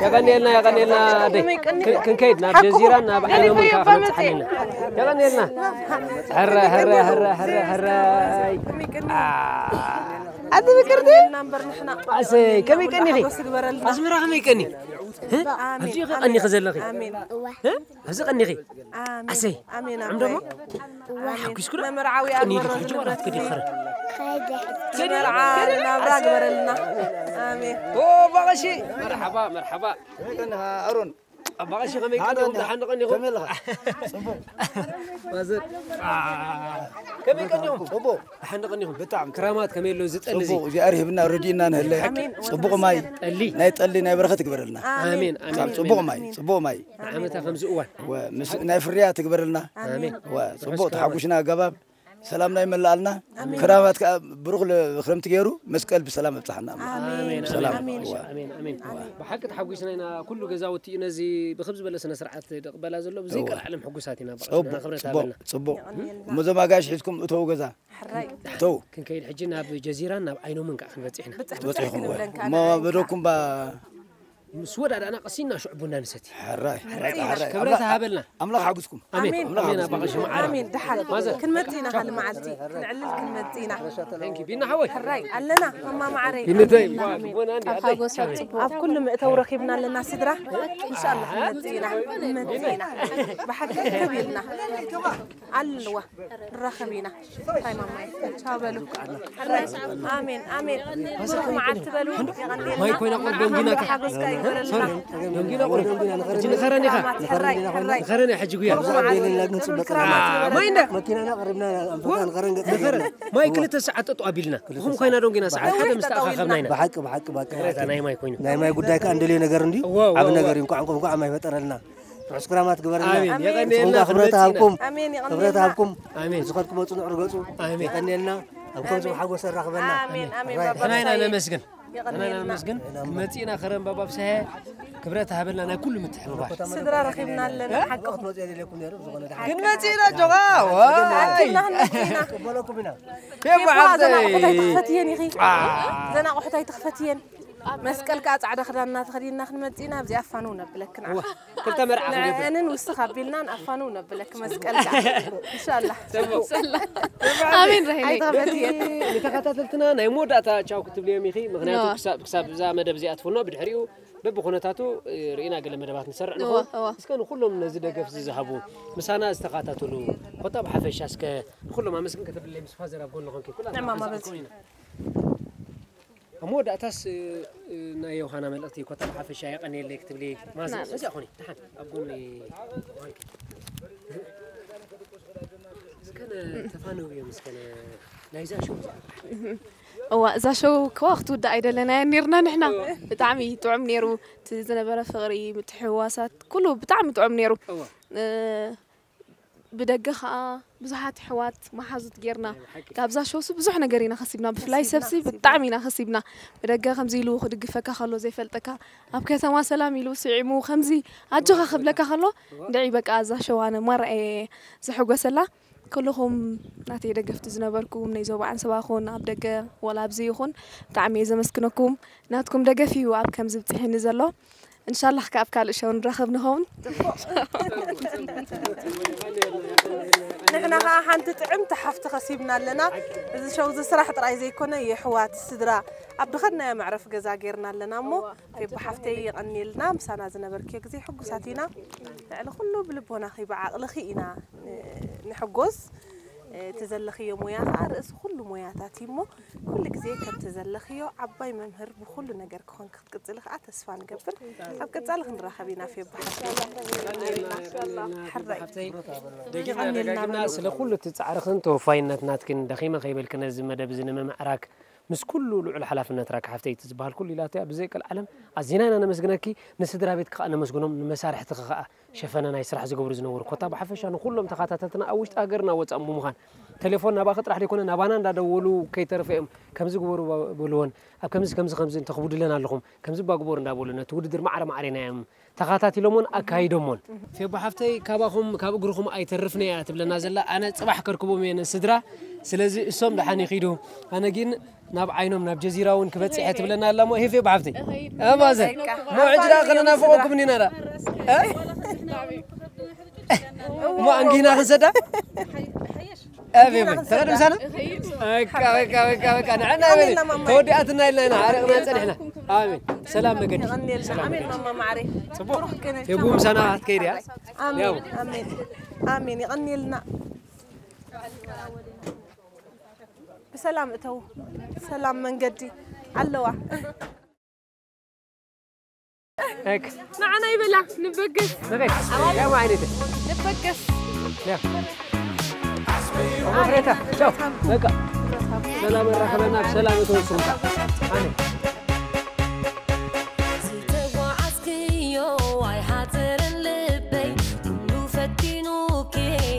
የቐንየልና፣ የቐንየልና ኣደይ። ከመይ ቀኒኺ? ክ-፣ ክንከይድ ናብ ሓቅኹም። ጀዚራን ናብ ከመይ ዓይኖምን ከኣ ቀኒኺ? ክንበጽሕ ኣለና። የቐንየልና። ሕረ፣ ሕረ፣ ሕረ፣ ሕረ፣ ሕረ። ከመይ ቀኒኺ? አ። ኣቲ ምቅርቲ? እምበር ንሕና። ኣሰይ፣ ከመይ ቀኒኺ? ሓጎስ ይግበረልና። ኣስመራ ከመይ ቀኒ? እ? ኣሜን፣ ኣብዚ ቀኒኺ ዘለኺ? ኣሜን። እ? ኣብዚ ቀኒኺ? ኣሜን። ኣሰይ። ኣሜን፣ ዓም ኣቦይ። ደሞ? ኣሜን። ሓጒስኩ ዶ? መመርዓዊ ቀኒ ዶ ኣግበረልና። ሕጂ ዋላ ትከዲ ኸረ? መርዓ ናብራ ግበረልና። ኣሜን። ኦ፣ ኣባ ቀሺ፣ መርሓባ፣ መርሓባ። ከመይ ቀኒኻ ኣሮን? ኣባ ቀሺ፣ ከመይ ቀኒኹም? ደሓን ዶ ቀኒኹም? ከመይ ኣለኻ? ጽቡቕ። ማዘር። አ፣ ከመይ ቀኒኹም? ጽቡቕ። ደሓን ዶ ቀኒኹም? ብጣዕሚ። ክራማት ከመይ ኣሎ? እዚ ጠሊ እዚ? ጽቡቕ። እግዚኣብሔር ሂብና ረዲእና ንህለ። ኣሜን። ጽቡቕ ማይ። ጠሊ። ናይ ጠሊ ናይ በረኸት ይግበረልና። ኣሜን። ኣሜን፣ ኣሜን፣ ክሳብ ጽቡቕ ኣሜን። ማይ፣ ጽቡቕ ማይ። ንዓመታ ከምዚ እዋን። ወ-፣ ምስ-፣ ናይ ፍርያት ትግበረልና። ኣሜን። ወ-፣ ጽቡቕ ተሓጉስና ኣገባብ ሰላምና ይመልኣልና። ኣሜን። ክራማት ከኣ ብሩኽ ለ-፣ ክረምቲ ገይሩ መስቀል ብሰላም ኣብጽሓና ኣምላኽ። ኣሜን። ሰላም። ኣሜን። ወ-፣ ኣሜን። ኣሜን። ብሓቂ ተሓጒስና ኢና። ኩሉ ገዛውቲ እዩ ነዚ ብኽብ ዝበለ ስነ ስርዓት ደቕበላ ዘሎ። ብዘይ እወ። ቀልዓለም ሕጉሳት ኢና። ጽቡቕ፣ ብዓልና ክብረት ጽቡቕ፣ ሃበልና። ጽቡቕ። የቐንየልና። እሞ እዞም ኣጋይሽ ሒዝኩም እተው ገዛ። ሕራይ። እተው። ክንከይድ ሕጂ ናብ ጀዚራን ናብ ዓይኖምን ከኣ ክንበጽሕ ኢና። ብጽሕ፣ ብጽሕ ትበጺሕኩም ወ-፣ ክንብለካ እሞ ንዓይ። በደኩም ባ ምስ ወዳዳና ቀሲና ሽዑ ቡና ንሰቲ። ሕራይ፣ ሕራይ፣ ሕራይ። ክብረት ኣምላኽ፣ ሃበልና። ኣምላኽ ሓግዝኩም። ኣሜን። ኣሜን። ኣሜን። ኣባ ቀሺ መዓረ። ኣሜን። ደሓን ማዘር። ክንመጽእ ኢና፣ ካልእ መዓልቲ ክንዕልል ክንመጽእ ኢና። Thank you። ቢና ሓወይ። ሕራይ ኣለና፣ ማማ መዓረይ። ቢንተይ፣ ኣሜን። ዋ፣ ኣሜን። ቡና እንዲ ኣብ ኣደይ። ሓጎስ ኣብ ጽቡቕ። ኣብ ኩሉ መእተዊ ረኺብና ኣለና ስድራ። ኢንሻላህ ክንመጽእ ኢና፣ ክንመጽእ ኢና። ብሓቂ ከቢልና። ኣለዋ። ንራኸብ ኢና። እንታይ ማማይ? ቻው በሉ። ኣሜን፣ ኣሜን። ብሩኽ መዓልቲ በሉ። የቐንየልና። ማይ ኮይና ቁር ደንጊና ከ-፣ ሓጎስካ ይግበረልና። ሶሪ፣ ደንጊና ቁር። ሕጂ ንኸረን ኢኻ። ሕራይ፣ ሕራይ። ንኸረን እያ ሕጂ ጉያ። ብሩኽ መዓልቲ፣ ብሩኽ ክራማት ይግበረልና። ማይ እንዳ። መኪናና ቀሪብና፣ ኣንፈታ ንኸረን ገጽ ንኸረን። ማይ ክልተ ሰዓት ጠጠው ኣቢልና። እኹም ኮይና ደንጊና ሰዓት ሓደ ምስ ተኣኻኸብና ኢና። ብሓቂ፣ ብሓቂ፣ ብሓቂ። ቅሬታ ናይ ማይ ኮይኑ። ናይ ማይ ጉዳይ ከኣ እንደልዮ ነገር እንድዩ። እወ፣ እወ፣ ዓቢ እወ። ነገር እዩ። እንኳዕ፣ እንኳዕ፣ እንኳዕ ማይ ፈጠረልና። ርሑስ ክራማት ግበረልና። ኣሜን። የቐንየልና፣ ንስኹም ከኣ ክብረት ክንመጽእ ኢና። ሃብኩም። ኣሜን፣ የቐንየልና። ክብረት ሃብኩም። ኣሜን። ንስኻትኩም መጹ ንዕርገጹ። ኣሜን። የቐንየልና። ኣብ ከምዚ የቐንየልና። ሓጎስ ኣራኽበና። ኣሜን፣ ኣሜን፣ ራይ። ባባ ንሕና ኢና ተስፋዬ። ነመስግን። ንሕና የቐንየልና። ነመስግን። ክመጽእ ኢና ከረን ባባ ብሰሀ ክብረት ሃበልና ናይ ኩሉ ምትሕብባር። ስድራ ረኺብና ኣለና፣ ሓቅኹም። ክትመጹ የድልየኩም ነይሩ፣ ብዝኾነ ደሓን። ክንመጽእ ኢና ጆኻ፣ ዋይ። ኣኪብና ክንመጽእ ኢና። ክበለኩም ኢና። ፌቦ ፌቦ፣ ሓፍተይ። ዘናቑሑት ኣይትኽፈትየን ኢኺ። አ። ዘናቑሑት ኣይትኽፈትየን። መስቀል ከኣ ጻዕዳ ክዳንና ተኸዲንና ክንመጽእ ኢና፣ ኣብዚኣ ኣፋንው ነብለክን እዋ፣ ዓኻ። ክልተ መርዓ ክንገብር። ንዕእንን ውስኽ ኣቢልናን ኣፋንው ነብለክ መስቀል ከኣ። ኢንሻላህ። ጽቡቕ። ኣሜን ራሄለይ። ኣይትኸፈትየን። ንተኸታተልትና ናይ መወዳእታ ቻው ክትብልዮም ኢኺ፣ ምኽንያቱ ኖ። ክሳብ፣ ክሳብ እዛ መደብ እዚኣ ትፍኖ፣ ብድሕሪኡ በብኹነታቱ፣ እ፣ ርኢና ገለ መደባት ንሰርዕ እዋ፣ ንኸውን። እዋ። እስከ ንኹሎም ነዚ ደገፍ ዝዝሃቡ፣ ምሳና ዝተኻታተሉ፣ ኮታ ብሓፈሻ እስከ ንኹሎም ኣመስግን ከተብልለይ ምስ ፋዘር ኣብ ጎኒ ኾንኪ፣ ኩላትና ንዕማማ ክንስዕብ በዚ። ኢና። ኣብ መወዳእታስ፣ እ፣ እ፣ ናይ ዮሃና መልእኽቲ ኮታ ብሓፈሻ የቐንየለይ ክትብሊ ማዘር፣ ናብስ። እዚኣ ኾኒ፣ ደሓን ኣብ ጎኒ ኾንኪ። እስከ ነ-፣ ተፋነውዮም እስከ ነ-፣ ናይዛ ሾው እዚኣ። እዋ፣ እዛ ሾው ከዋ ክትውዳእ ኣይደለናያን ኔርና ንሕና። እዋ። ብጣዕሚ ጥዑም ኔሩ። እቲ ዝነበረ ፍቕሪ፣ ምትሕውዋሳት፣ ኩሉ ብጣዕሚ ጥዑም ኔሩ። እዋ። እ፣ ብደገ ኸኣ ብዙሓት ኣሕዋት መሓዙት ጌርና። ናይ ብሓቂ። ካብዛ ሾውሲ ብዙሕ ነገር ኢና ከሲብና። ብፍላይ ከሲብና፣ ሰብሲ ከሲብና። ብጣዕሚ ኢና ከሲብና። ብደገ ከምዚ ኢሉ ክድግፈካ ከሎ ዘይፈልጠካ፣ ኣብ ከተማ ሰላም ኢሉ ስዒሙ ከምዚ ኣጆኻ ክብለካ ከሎ፣ እዋ። እንድዒ በቃ እዛ ሾው ኣነ ማራ እየ ዝሕጎሰላ። ኩልኹም ናተይ ደገፍቲ ዝነበርኩም፣ ናይ ዞባ ዓንሰባ ኹን፣ ኣብ ደገ ወላ ኣብዚ ይኹን፣ ብጣዕሚ እየ ዘመስግነኩም። ናትኩም ደገፍ እዩ ኣብ ከምዚ ብጽሒኒ ዘሎ። እንሻላህ ከኣ ኣብ ካልእ ሸው ንራኸብ ንኸውን። ንሕና ኸኣ ሓንቲ ጥዕምቲ ሓፍቲ ከሲብና ኣለና። እዚ ሸው እዚ ስራሕ ጥራይ ዘይኮነ፣ የሕዋት፣ ስድራ፣ ኣብ ድኸድናዮ መዕረፊ ገዛ ጌርና ኣለና እሞ፣ ፌቦ ሓፍተይ የቐንየልና። ምሳና ዝነበርክዮ ግዜ ሕጉሳት ኢና። ልዕሊ ኩሉ ብልቦናኺ ብዓቕልኺ ኢና ን-፣ ንሕጎስ። እቲ ዘለኽዮ ሞያ ኸኣ ርእሲ ኩሉ ሞያታት እዩ እሞ፣ ኩሉ ግዜ ከምቲ ዘለኽዮ ዓባይ መምህር ብኹሉ ነገር ክኾንኪ ክትቅጽሊ ኸኣ ተስፋ ንገብር። ኣብ ቀጻሊ ክንራኸብ ኢና ፌቦ ሓፍተይ። ሕራይ። ሓፍተይ፣ ደጊምና የቐንየልና ደጋጊምና በሉ። ስለ ኩሉ እቲ ጻዕርኽን ተወፋይነት ናትክን ደኺመ ከይበልኪ ነዚ መደብ እዚ ንምምዕራግ ምስ ኩሉ ልዑል ሓላፍነት ራኪ ሓፍተይ እቲ ዝበሃል ኩሉ ኢላትያ ብዘይ ቀልዓለም ኣዚና ኢና ነመስግነኪ። ንስድራ ቤትኪ ከኣ ነመስግኖም፣ ንመሳርሕትኺ ከኣ ሸፈነ ናይ ስራሕ ዝገብሩ ዝነበሩ ኮታ ብሓፈሻ ንኹሎም ተኸታተልትና ኣብ ውሽጢ ሃገርና ወጻእን ብምዃን ቴሌፎን ናባኺ ጥራሕ ዘይኮነ ናባና እንዳደወሉ ከይተረፈ እዮም ከምዚ ግበሩ በልወን፣ ኣብ ከምዚ ከምዚ ከምዚ እንተኽብዱለን ኣለኹም፣ ከምዚ ባግቦር እንዳበሉ ነቲ ውድድር ማዕረ ማዕሬና እዮም ተኸታቲሎምን ኣካይዶሞን። ፌቦ ሓፍተይ ካባኹም ካብ እግርኹም ኣይተርፍን እያ ትብለና ዘላ። ኣነ ጽባሕ ከርክቦም እየ ነስድራ። ስለዚ እሶም ደሓን ይኺዱ። ኣነ ግን ናብ ዓይኖም ናብ ጀዚራ እውን ክበጽሕ እየ ትብለና ኣላ። እሞ ሄ ፌቦ ሓፍተይ። እማዘ። እሞ ሕጂ ደኣ ከነናፍቐኩም ኒና ደኣ። እ? እሞ ኣንጊህና ክንሰዳ? ኣቤት፣ ተቐድም ሳና? በቃ፣ በቃ፣ በቃ፣ በቃ፣ ንዕና ኣቤት። ተወዲኣትና ኢልና ኢና ዓረቕና ጸኒሕና። ኣሜን። ሰላም መገዲ። የቐንየልና። ሰላም ኣሜን መገዲ። ማማ ማዕረይ። ጽቡቕ። ብሩኽ ቅነ። ፌቡ ምሳና ክትከይድ እያ። ኣሜን፣ ያው። ኣሜን። ኣሜን። የቐንየልና። ብሰላም እተው። ሰላም መንገዲ ኣለዋ። እክ። ንዓና ይበላ፣ ንበገስ። ንበገስ። ያው ዓይነት። ንበገስ። ያው። መፍሬታ፣ ቻው። በቃ። ሰላም ኣራኸበና፣ ብሰላም እተው ስምካ። ኣሜን። ዝተጓዓዝክዮ ኣይሓጸረን ልበይ፣ ኩሉ ፈቲኑኪ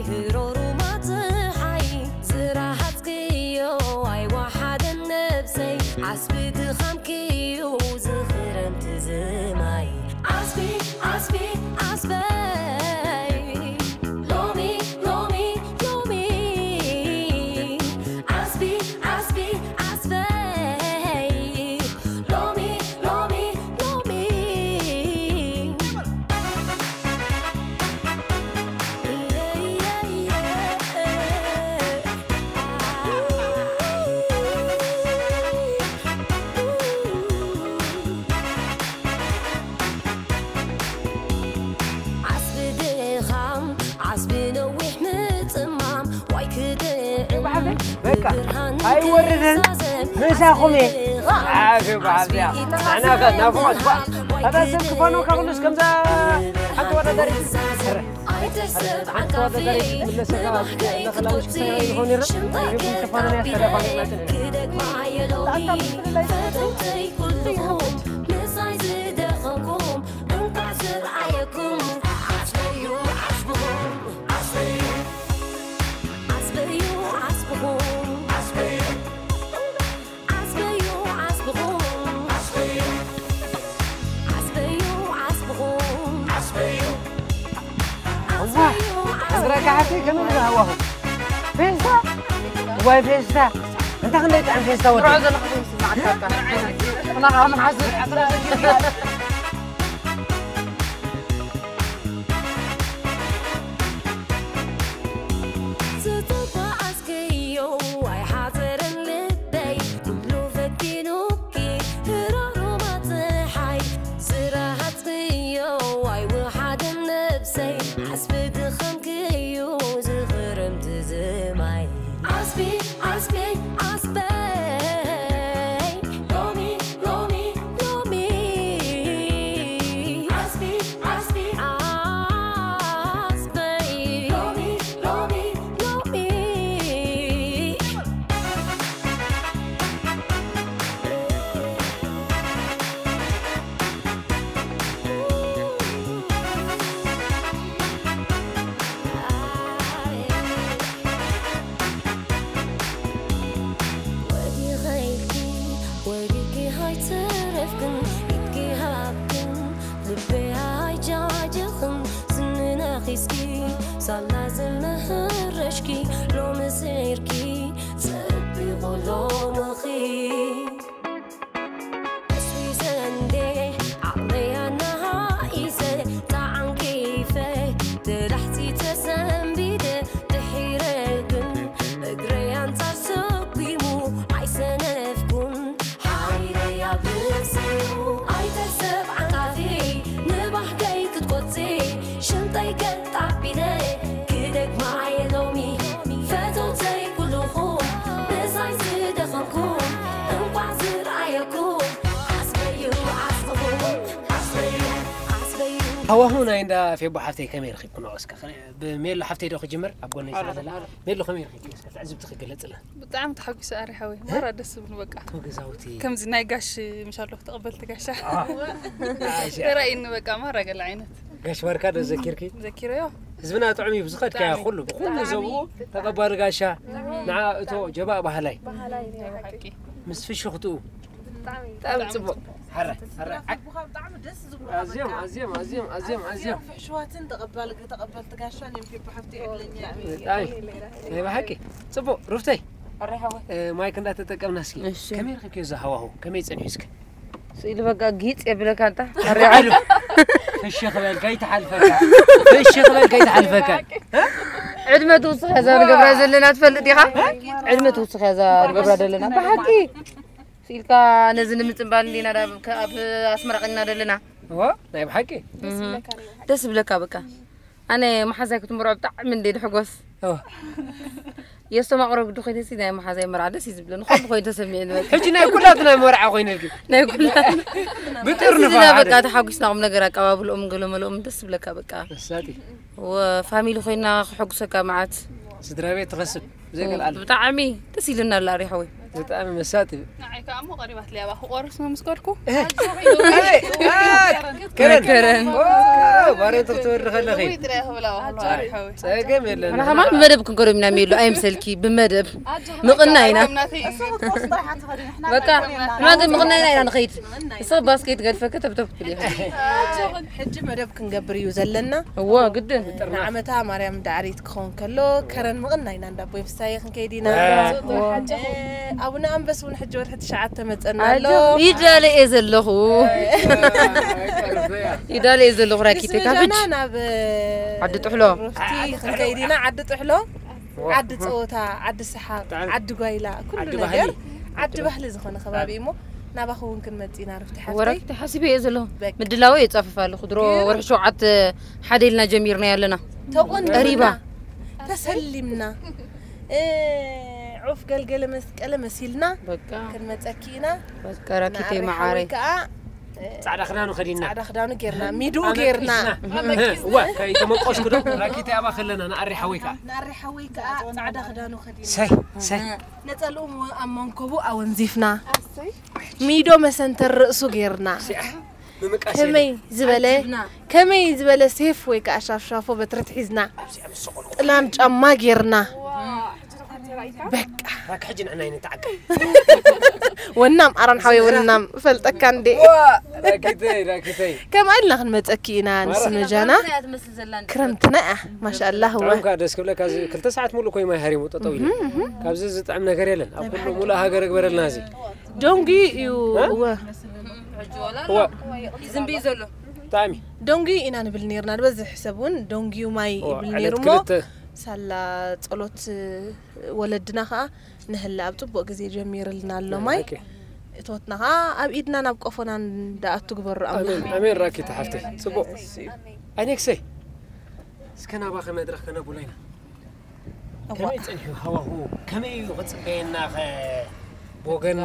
ህሮሩማ ጸሓይ። ዝረሃጽክዮ ኣይወሓደን ነብሰይ፣ ዓስቢ ድኻምኪ እዩ ዝኽረምቲ ዝማይ። ዓስቢ፣ ዓስቢ፣ ዓስበይ፣ ሎሚ፣ ሎሚ፣ ሎሚ። ዓስቢ፣ ዓስቢ፣ ዓስበይ፣ ሎሚ፣ ሎሚ፣ ሎሚ። ዓስቢ ድኻም፣ ዓስቢ ነዊሕ ምጽማም፣ ዋይ ክጥዕም በቃ፣ ብብርሃን ኣይወርድን፣ ክዛዘም፣ ምሳኹም እየ። ዓስቢ ዓስቢ ዓስቢ ዓስቢ እያ። ንሕና ከ ናፍቖት ባ-፣ እታ ሰብ ክፋኖ ከኹሉስ ከምዛ ሓንቲ ወዳዳሪት። ኣይተስብ ሓንቲ ዓንቃፊ ወዳዳሪት ክትምለሰካ ንባህገይ ነኽላ ክትቆጺ፣ ምሽክሰና ይኾን ይረ? ሽምጠይ ይኹን ክፋኖ እያ ከጣቢለ፣ ተደፋኒቕና ጽንሕ። ክደግማ የሎሚ፣ ፈተውተይ ኩልኹም፣ ምሳይ ዝደኸምኩም፣ እንኳዕ ዝረኣየኩም። ዓስበዩ ዓስብኹም፣ ዓስበዩ፣ ዓስበዩ ዓስብኹም፣ ዓስበዩ። ዓስበዩ ዓስብኹም፣ ዓስበዩ፣ ዓስበዩ ዓስብኹም፣ ዓስበዩ፣ እዋ፣ ዓስበዩ እግራ ዓስብኹም። ካሕቲ ከመይ ኢሉ ሃዋኹ? ፌስታ? ዋይ ፌስታ? እንታ ክንደይ ጥዕም ፌስታ ወዲ? ጥዑም ዘለኹ ፌስታ ዝዓካካ። እና ከዓ ምን ሓስብ? ዝተጓዓዝክዮ ኣይሓጸረን ልበይ፣ ኩሉ ፈቲኑኪ ህሮሩማ ጸሓይ። ዝረሃጽክዮ ኣይወሓደን ነብሰይ፣ ዓስቢ ድኻምኪ እዩ ዝኽረምቲ ዝማይ። ዓስቢ፣ ዓስቢ፣ ዓስበይ፣ ሎሚ፣ ሎሚ፣ ሎሚ። ዓስቢ፣ ዓስቢ፣ ዓስበይ፣ ሎሚ፣ ሎሚ፣ ሎሚ። ወዲኸ ኢልኪ ወዲቂ ኣይተረፍክን፣ ኢድኪ ሃብክን ልበይ ኣይጃጀኽን። ስኒ ነኺስኪ ሳላ ዝመህረሽኪ ሎሚ ስዒርኪ ጸቢቑ ሎምኺ። ኣስዊዘ እንዴ ዓቕለይ ኣነሃኢሰ ተዓንቂፈ ተዳሕጺ ተሰንቢደ ድሒረ ግን እግረይ ኣንጻር ሰጒሙ ኣይሰነፍኩን ሓይለይ ኣብ ርእሰይ ኣይተሰብ ዓንቃፊ ንባህገይ ክትቆጺ ሽንጠይ ገጥ ኣቢለ ክደግማ እየ ሎሚ ፈተውተይ ኩልኹም ምሳይ ዝደኸምኩም እንቋዕ ዝረኣየኩም ዓስበዩ ዓስብኹም ዓስበዩ ዓስበዩ። ሃዋሁ ናይ እንዳ ፌቦ ሓፍተይ ከመይ ረኺብክንኦ? እስከ ብሜሎ ሓፍተይ ዶ ክጅምር ኣብ ጎነይ ስለ ዘላ። ሜሎ ከመይ ረኺብክንኦ? እስከ ትዕዝብቲ ክገለጽልና። ብጣዕሚ ተሓጒሰ ኣሪ ሓወይ። ማራ ደስ ዝብሉ በቃ። እቶ ገዛውቲ። ከምዚ ናይ ጋሽ ምሻሎ ተቐበልቲ ጋሻ። ኣዎ። ጋሻ። ተራእይኒ በቃ ማራ ገለ ዓይነት። ጋሽ ባርካ ዶ ዘኪርኪ? ዘኪረዮ። ህዝብና ጥዑም እዩ። ብዝኸድካዮ ኩሉ ብኩሉ ዘብኡ ተቐባሊ ጋሻ፣ ንዓ እቶ ጀባእ ባህላይ፣ ምስ ፍሽኽትኡ። ብጣዕሚ ጽቡቕ። ሓረ ሓረ። ኣዝዮም ኣዝዮም ኣዝዮም ኣዝዮም ኣዝዮም ፍሕሽዋትን ተቐባል ተቐባልቲ ጋሻን እዮም። ፊቦ ሓፍቲ ዕድለኛ እያ። ብጣዕሚ ናይ ብሓቂ ጽቡቕ። ሩፍተይ፣ ማይክ እንዳተጠቀምና እስኪ፣ ከመይ ረኺብክዮ እዚ ሃዋሁ? ከመይ ጸኒሑ እስኪ? ስኢሉ በቃ ጊጽ የብለካ እንታ። ኣሪዓሉ። ፍሽኽ በል ከይትሓልፈካ። ፍሽኽ በል ከይትሓልፈካ። ዕድመ ትውስኽ እያ እዛ ንገብራ ዘለና፣ ትፈልጥ ኢኻ? ዕድመ ትውስኽ እያ እዛ ንገብራ ዘለና። ብሓቂ ስኢልካ ነዚ ንምጽንባል እንዲና ዳ-፣ ከ-፣ ኣብ ኣስመራ ቀኒና ዘለና። እዋ፣ ናይ ብሓቂ። እህ። ደስ ይብለካ በቃ። ኣነ መሓዛይ ክትምርዖ ብጣዕሚ እንደ ድሕጎስ። እዋ። የስተማቕሮ ግዲ ኮይነ ሲ ናይ መሓዛይ መርዓ ደስ እዩ ዝብለኒ። ከምኡ ኮይኑ ተሰሚዑ ንበል። ሕጂ ናይ ኩላትና መርዓ ኮይነልኪ። ናይ ኩላትና። ብጥርንፋ ደስ ይብለና ሓደ። በቃ ተሓጒስና ቁም ነገር ኣቀባብልኦም ገለመለኦም ደስ ይብለካ በቃ። መሳጢ። ወ-፣ ፋሚሊ ኮይና ክሕጉሰካ መዓት። ስድራ ቤት ትኸስብ። ዘይገል ኣለ። ብጣዕሚ ደስ ኢልና ኣላ ኣሪ ሓወይ። ብጣዕሚ መሳጢ። ንዓይ ከኣ እሞ ቀሪባትለይ ኣባ ክቆርስ ነው ምስ ከድኩ። እህ። ከረን። ከረን። ኦ፣ ባሬቶ ክትወርዲ ከለኺ። ወይ ጥራይ ክብላ ኣባ ኣሪ ሓወይ። ጸገም የለን። ንሕና ከማን ብመደብ ክንከዶም ኢና ሜሉ፣ ኣይምሰልኪ፣ ብመደብ። ኣጆኺ ምቕናይ ኢና። ናተይ እዩ። በቃ፣ ንሕና ግን ምቕናይና ኢና ንኸይድ። ንስኺ ባስኬት ገድፈኪ ተብተብ ክትብሊ ኢኺ። ሕጂ መደብ ክንገብር እዩ ዘለና። እዎ፣ ግድን። ንዓመታ ማርያም ዳዕሪት ክኸውን ከሎ፣ ከረን ምቕናይ ኢና እንዳ ኣቦይ ፍሳየ ክንከይድ ኢና። እዎ። እ፣ ኣቡነ ኣንበስ እውን ሕጂ ወርሒ ትሽዓተ መጸና ኣሎ። ኣጆ፣ ይዳለ እየ ዘለኹ። ይዳለ እየ ዘለኹ፣ ራኪተይ፣ ካብ ሕጂ። ናብ ዓዲ ጥሕሎ። ሩፍቲ ክንከይድ ኢና፣ ዓዲ ጥሕሎ። ዓዲ ጸወታ፣ ዓዲ ሰሓቕ፣ ብጣዕሚ። ዓዲ ጓይላ፣ ኩሉ ዓዲ ነገር ባህሊ። ዓዲ ባህሊ ዝኾነ ከባቢ እሞ ናባኹ እውን ክንመጽእ ኢና ርፍቲ ሓፍተይ። ወረክቲ ሓሲበ እየ ዘለኹ። በቃ። ምድላወ የጻፍፍ ኣለኹ። ድሮ ግን ወርሒ ሸውዓተ ሓደ ኢልና ጀሚርና ኣለና። ተቆኒና፣ ቀሪባ። ተሰሊምና። እ፣ ዑፍ ገልገለ መስቀለ መሲልና በቃ። ክንመጸኪ ኢና። በቃ ራኪተይ ንኣሪ መዓረይ። ሓወይ ከኣ ጻዕዳ ክዳኑ ከዲና። ጻዕዳ ክዳኑ ጌርና፣ ሚድኡ ጌርና። ኣመቂስና። እዋ፣ ከይተመቆስኩ ዶ? ራኪተይ ኣባ ከለና፣ ንኣሪ ሓወይ ከኣ። ንኣሪ ሓወይ ከኣ ጻዕዳ ክዳኑ ከዲና። ሰይ፣ ሰይ። ነጸልኡ ኣብ መንኮቡ ኣወንዚፍና። ሚዶ መሰንተር ርእሱ ጌርና። ሲኣ፣ ምምቃስ ከመይ የለን። ዝበለ፣ ዓጂብና። ከመይ ዝበለ ሴፍ ወይ ከኣ ሻፍሻፎ በትሪ ትሒዝና። ኣብዚኣ ምስ ሰቆልኩ። ጥላም ጫማ ጌርና። በቃ። ራኪ ሕጂ ንዕና ኣይንተዓቀብ። ወናም ኣረን ሓወይ ወናም ፈልጠካ እንዴ። ዋ፣ ራኪተይ፣ ራኪተይ። ከምኣ ኢልና ክንመጸኪ ኢና፣ ንስመጃና። ክረምትና እያ፣ ማሻኣላህ፣ እወ። ጥዑም ከኣ ደስ ክብለካ፣ እዚ ክልተ ሰዓት ሙሉእ ኮይ ማይ ሃሪሙ ጠጠው ኢሉ። እህ፣ እህ። ካብዚ ዝጥዕም ነገር የለን። ኣብ ኩሉ ሙሉእ ሃገር እግበረልና እዚ። ዶንጊ እዩ፣ እ? እወ። እወ። ዝንቢ ዘሎ። ብጣዕሚ። ዶንጊ ኢና ንብል ኔርና፣ ዝበዝሕ ሰብ እውን ዶንጊዩ ማይ እወ፣ ይብል ዕለት ኔሩ እሞ፣ ክልተ። ሳላ ጸሎት ወለድና ከኣ ንህለ ኣብ ጽቡቕ ግዜ ጀሚርልና ኣሎ ናይ ማይ። ብሓቂ። እቶትና ከኣ ኣብ ኢድናን ኣብ ቆፎናን ደኣ ትግበሩ ኣምላኽ። ኣሜን፣ ኣሜን ራኪት ሓፍተይ። ጽቡቕ። ኣሜን። ኣኔክሰይ፣ እስከ ናባኸ መድረኽ ከነብሎ ኢና። እዋ። ከመይ ጸኒሑ ሃዋሁ? ከመይ እዩ ክጽበየና ኸ ብወገን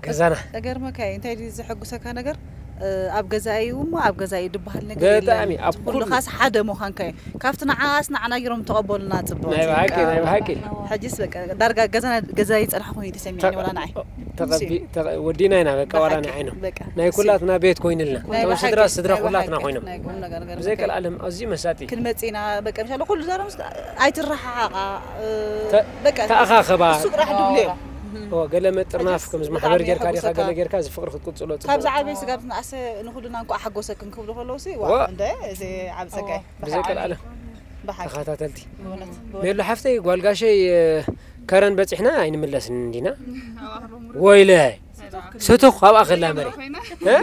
ገዛና? ተገርመካ እዩ። እንታይ ድዩ ዘሐጉሰካ ነገር? እ፣ ኣብ ገዛ እዩ እሞ ኣብ ገዛ እዩ ድበሃል ነገር የለን። ብጣዕሚ፣ ኣብ ኩሉ ኩሉ። ኻስ ሓደ ምዃንካ እዩ። ካብቲ ንዓስ ንዓና ገይሮም ተቐበሉና ጽቡቕ። ናይ ብሓቂ፣ በቃ። ናይ ብሓቂ። ሕጂስ በቃ ዳርጋ ገዛና፣ ገዛ ይጸንሐ ኮይኑ እዩ ተሰሚዕኒ ተ-፣ ወላ ንዓይ። ተቐቢ-፣ ተቐ-፣ ወዲና ኢና በቃ ዋላ ብሓቂ፣ ንዓይ ነው። በቃ። ናይ ኩላትና ቤት ኮይንልና። ናይ እቶም ብሓቂ፣ ስድራ፣ ስድራ ናይ ኩላትና ብሓቂ፣ ኮይኖም። ናይ ቁም ነገር ገርመካ። ብዘይ ቀልዓለም ኣዝዩ መሳጢ። ክንመጽእ ኢና፣ በቃ፣ ምሻሎ ኩሉ ዘረምስ ኣይትረሓሓቓ፣ እ፣ ተ-፣ በቃ፣ ተኣኻኸባ። እሱ ጥራሕ ድብልዮ። ኦ፣ ገለ ምጥርናፍ ሕጅስ ከምዚ ማሕበር ብጣዕሚ ጌርካ ዲኻ፣ የሐጉሰካ። ገለ ጌርካ፣ እዚ ፍቕሪ ክትቅጽሎ ጽቡቕ። ካብ ዝዓበየ ስጋብ ዝነኣሰ ንኹልና እንኳዕ ሓጎሰክን ክብሉ ከለዉ ሲ፣ ዋ፣ እወ። እንደ፣ እዚ ዓብጸጋይ። ብዘይ ቀልዓለም። ብሓቂ። ተኸታተልቲ። ብእውነት፣ ብእውነት። ሜሉ ሓፍተይ፣ ጓል ጋሸይ፣ እ፣ ከረን በጺሕና ኣይንምለስን እንዲና? ወይለ። ስቱኽ ኣብኣ ከላ መሬት። እ?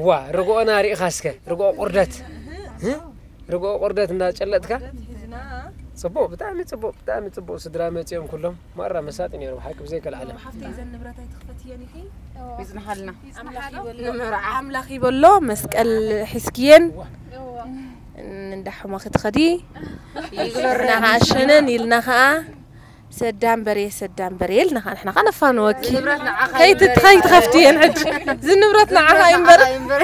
ዋ፣ ርግኦና ሪኢኻ እስከ፣ ርግኦ ቁርደት። እ? ርግኦ ቁርደት እንዳጨለጥካ። ጽቡቕ፣ ብጣዕሚ ጽቡቕ፣ ብጣዕሚ ጽቡቕ። ስድራ መጺኦም ኩሎም። ማራ መሳጢ ነይሩ፣ ብሓቂ ብዘይ ከልዓለም። ሓፍተይ፣ እዘን ንብረት ኣይትኽፈትየን ኢኺ? ይጽንሓልና። ኣምላኽ ይበሎ። ንመርዓ። ኣምላኽ ይበሎ፣ መስቀል ሒዝክየን። እንዳ ሕሞ ክትኸዲ። ይግበርና። ንዓኻ ሸነን ኢልና ኸኣ ሰዳም በሬ፣ ሰዳም በሬ ኢልና ኸዓ ንሕና ኸዓ ነፋንወኪ። ንብረት ንዓኻ ከይት-፣ ይንበሬ። ከይትኸፍትየን ሕጂ። እዚ ንብረት ንዓኻ ይንበሬ። ይንበሬ።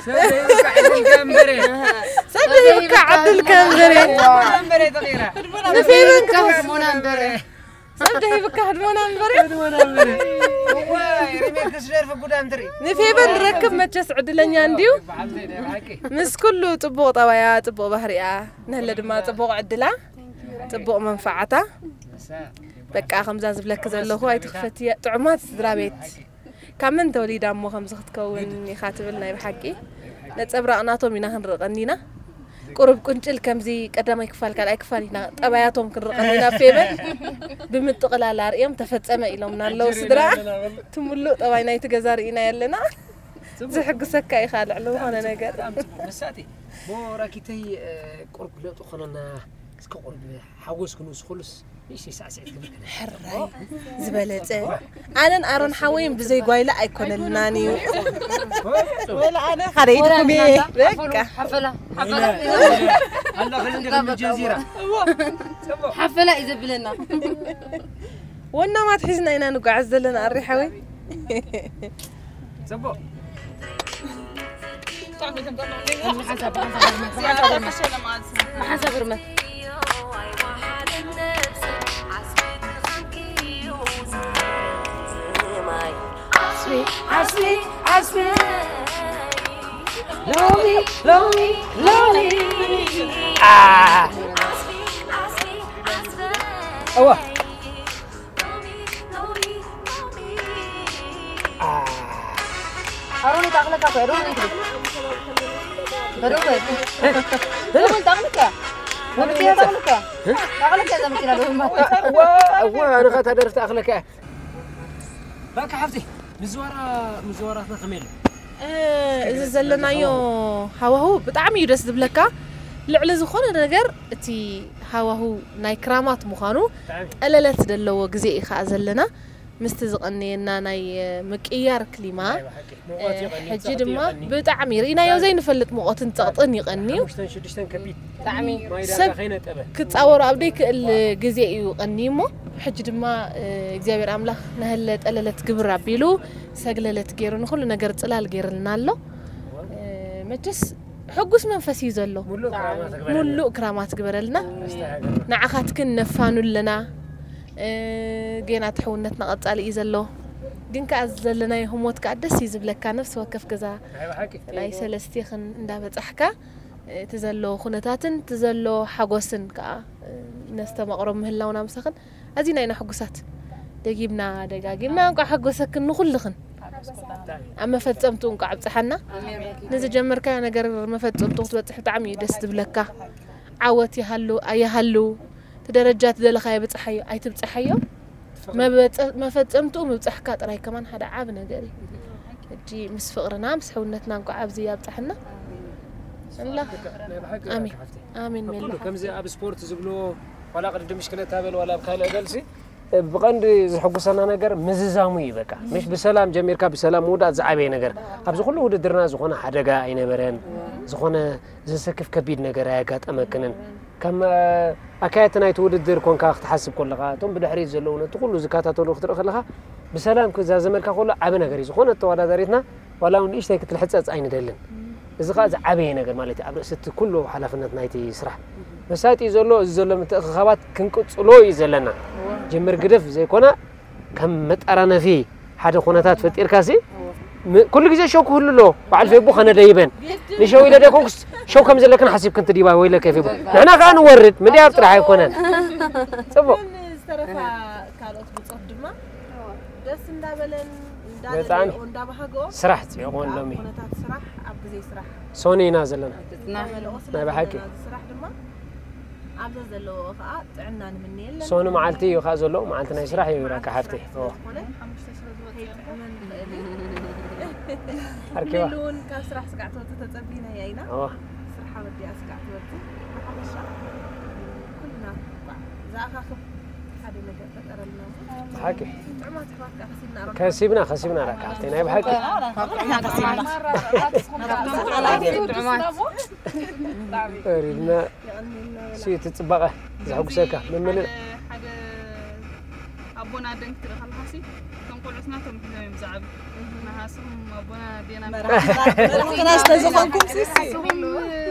ሰብ ዘይብካ ዕድልካ እምበሬ። ሰብ ዘይብካ ዕድልካ እምበሬ። እምበሬ ተቐይራ። ንፌረን ክትወስድ። ህድሞና እምበሬ። ሰብ ደሂብካ ህድሞና እምበሬ። ህድሞና እምበሬ። እዋይ፣ ሪሜክ ንፌበን ንረክብ መቸስ ዕድለኛ እንድዩ። ምስ ኩሉ ጽቡቕ ጠባያ፣ ጽቡቕ ባህሪኣ፣ ንህለ ድማ ጽቡቕ ዕድላ፣ ጽቡቕ መንፈዓታ። በቃ ከምዛ ዝብለኪ ዘለኹ ኣይትኽፈትያ፣ ጥዑማት ስድራ ቤት። ካብ መን ተወሊዳ እሞ ከምዚ ክትከውን ኢኻ ትብል ናይ ብሓቂ ነጸብራቕ ናቶም ኢና ክንርኢ ቀኒና። ቁሩብ ቁንጭል ከምዚ ቀዳማይ ክፋል ካልኣይ ክፋል ኢና ጠባያቶም ክንርኢ ቀኒና። ፌበን ብምጥቕላል ኣርእዮም ተፈጸመ ኢሎምና ኣለዉ ስድራ። ትምሉእ ጠባይ ናይቲ ገዛ ርኢና ኣለና። ጽቡቕ። ዝሕግሰካ ኢኻ ልዕሊ ዝኾነ ነገር። ብጣዕሚ ጽቡቕ። መሳእቲ፣ ቦ ራኪተይ፣ እ፣ ቁሩብ ለውጢ ኮነና። እስከ ቁሩብ ሓጎስ ክንውስ ኩሉስ ንእሽተይ ሳዕስዒት ክብል ከነ። ሕራይ ዝበለጸ። ኣነን ኣሮን ሓወይን ብዘይ ጓይላ ኣይኮነልናን እዩ። ወላ ኣነ ካደይትኩም እየ። በቃ። ሓፈላ፣ ሓፈላ። ኣላ ክንዲ ከም ጀዚራ። ሓፈላ እዩ ዘብለና። ወናማት ሒዝና ኢና ንጓዓዝ ዘለና ኣሪ ሓወይ። ጽቡቕ። ብሓንሳብ፣ ብሓንሳብ፣ ብሓንሳብ፣ ብሓንሳብ፣ ብሓንሳብ፣ ብሓንሳብ፣ ብሓንሳብ፣ ብሓንሳብ፣ ብሓንሳብ፣ ብሓንሳብ፣ ብሓንሳብ፣ ብሓንሳብ፣ ብሓንሳብ፣ ብሓንሳብ፣ ብሓንሳብ፣ ዓስቢ፣ ዓስቢ፣ ዓስቢ። ሎሚ፣ ሎሚ፣ ሎሚ። አ። እዋ። አ። ኣሮን፣ ይጣቕለካ እኮ፣ ኣሮን፣ ይጣቕለካ። ኣሮን፣ ይጣቕለካ። ወዲ፣ ይጣቕለካ። ይጣቕለካ እዛ መኪና ዶ፣ እማ። እዋ፣ እዋ፣ ኣነ ኸኣ እታ ደርፊ ትኣኽለካ እያ። በቃ ሓፍቲ፣ ምዝዋራ፣ ምዝዋራትና ከመይ ኣሎ? እ፣ እዚ ዘለናዮ ሃዋሁ ብጣዕሚ እዩ ደስ ዝብለካ። ልዕሊ ዝኾነ ነገር እቲ ሃዋሁ ናይ ክራማት ምዃኑ ብጣዕሚ። ጠለለት ዘለዎ ግዜ እዩ ኸዓ ዘለና። ምስቲ ዝቐነየና ናይ፣ እ፣ ምቅያር ክሊማ፣ ናይ ብሓቂ። ሙቐት እ፣ ይቐንይ፣ ሕጂ ጸቕጢ ድማ ይቐንይ። ብጣዕሚ ርኢናዮ ዘይንፈልጥ ሙቐትን ጸቕጥን ይቐንዩ። ሓሙሽተን ሽዱሽተን ከቢድ። ብጣዕሚ። ማይ ዳርጋ ሰብ ከይነጠበ። ክጻወሮ ኣብ ደይክእል ግዜ እዩ ቀንዩ እሞ፣ ሕጂ ድማ፣ እ፣ እግዚኣብሔር ኣምላኽ ነህለ ጠለለት ግብር ኣቢሉ፣ ሰግለለት ገይሩ፣ ንኹሉ ነገር ጽላል ገይርልና ኣሎ። እ፣ መቸስ ሕጉስ መንፈስ እዩ ዘሎ። ሙሉእ ክራማት ግበረልና። ሙሉእ ክራማት ግበረልና። እስቲ ሃገርና። ንዓኻትክን ነፋኑ ኣለና። እ፣ ጌና እቲ ሕውነትና ቀጻሊ እዩ ዘሎ። ግን ከኣ ዘለናዮ ህሞት ከኣ ደስ እዩ ዝብለካ። ነፍሲ ወከፍ ገዛ ናይ ብሓቂ። ናይ ሰለስቴኽን እንዳበጻሕካ፣ እቲ ዘሎ ኩነታትን እቲ ዘሎ ሓጎስን ከኣ ነስተማቕሮ ምህላውና ምሳኽን ኣዚና ኢና ሕጉሳት። ደጊምና ደጋጊምና እንቋዕ ሓጎሰክን ንኹልኽን። ኣብ መፈጸምቱ እንቋዕ ኣብጽሓና። ንዝጀመርካዮ ነገር መፈጸምቱ ክትበጽሕ ብጣዕሚ እዩ ደስ ዝብለካ። ዓወት ይሃሉ ኣይሃሉ፣ እቲ ደረጃ እቲ ደለኻዮ ብጽሓዮ ኣይትብጽሓዮ፣ መበጸ-፣ መፈጸምትኡ ምብጻሕካ ጥራይ ከማን ሓደ ዓቢ ነገር እዩ። ሕጂ ምስ ፍቕርና ምስ ሕውነትና እንቋዕ ኣብዚ ኣብጽሓና። ኣምላኽ። ናይ ብሓቂ ኣሜን። ሓፍቲ። ኣሜን ኣብ ሜላ ኩሉ ከምዚ ሓፍቲ። ኣብ ስፖርት ዝብልዎ ዋላ ቅድድም ብሽክለታ በል ዋላ ኣብ ካልእ በልሲ፣ ብቐንዲ ዝሕጉሰና ነገር ምዝዛሙ እዩ በቃ። ምሽ ብሰላም ጀሚርካ ብሰላም ምውዳእ ዝዓበየ ነገር። ኣብዚ ኩሉ ውድድርና ዝኾነ ሓደጋ ኣይነበረን። ዝኾነ ዘሰክፍ ከቢድ ነገር ኣየጋጠመክንን። ከም፣ እ፣ ኣካየድቲ ናይቲ ውድድር ኮንካ ክትሓስብ ከለኻ፣ እቶም ብድሕሪት ዘለዉ ነቲ ኩሉ ዝከታተሉ ክትርኢ ከለኻ፣ ብሰላም ክዛዘመልካ ከሎ ዓቢ ነገር እዩ። ዝኾነት ተወዳዳሪትና ዋላ እውን ንእሽተይ ክትልሕጸጽ ኣይንደልን። እዚ ኸኣ ዝዓበየ ነገር ማለት እዩ፣ ኣብ ርእሲ እቲ ኩሉ ሓላፍነት ናይቲ ስራሕ። መሳጢ እዩ ዘሎ፣ እዚ ዘሎ ምትእኽኻባት ክንቅጽሎ እዩ ዘለና። ጅምር ግደፍ ዘይኮነ፣ ከም መጠራነፊ ሓደ ኩነታት ፈጢርካሲ፣ ም-፣ ኩሉ ግዜ ሸው ክህሉ ኣሎ። በዓል ፌቡ ከነደይበን። ንሸው ኢለ ደይኮንኩስ፣ ሸው ከም ዘለክን ሓሲብክን ትድይባ፣ ወይለከ ፌቡ። ንሕና ከኣ ንወርድ፣ ምድያብ ጥራሕ ኣይኮነን። ጽቡቕ። ግን ዝተረፋ ካልኦት ብጾት ድማ ደስ እንዳበለን በጣም። እንዳደለዮ እንዳባሃገኦ ስራሕ ጽዮን ሎሚ። ኩነታት ስራሕ ኣብ ግዜ ስራሕ ሶኒ ኢና ዘለና። እንዳመልኦ ስለ ናይ ብሓቂ። ዘለና እዚ ስራሕ ድማ ኣብዛ ዘለዎ ከዓ ጥዕና ንምነየለን። ሶኒ መዓልቲ እዩ ከዓ ዘሎ፣ መዓልቲ ናይ ስራሕ እዩ ኢላካ ሓፍቲ። ስራሕ ኦ። ስለ ዝኾነ ከይጥዕመን ይኽእል እዩ። ኣርኪባ። ሊሊ እውን ካብ ስራሕ ስጋዕ ትወፅእ ተፀቢናያ ኢና። ኦ። ስርሓ ወዲኣ ስጋዕ ትወፅእ። ብሓፈሻ ኩልና እንኳዕ ዝኣኻኽብ ሓደ ነገር ፈጠረልና። ብሓቂ። ጥዑማት ኣሕዋት ከዓ ከሲብና ኣሮና። ከሲብና፣ ከሲብና ራካ ሓፍቲ ናይ ብሓቂ። ጥዑማት። ሪድና። የቐንየልና በላ። ሲ እቲ ጽባቐ ዘሐጉሰካ መመለ- ሓደ፣ ሓደ ኣቦና ኣደን ክትርኢ ከለኻሲ፣ እቶም ቆልዑት ናቶም ሒዞም እዮም ዝዓብዩ። እህ። ንሃስኹም ኣቦና ኣዴና መራሕትና፣ መራሕትና ስለ ዝኾንኩም ሲ፣ ንስኹም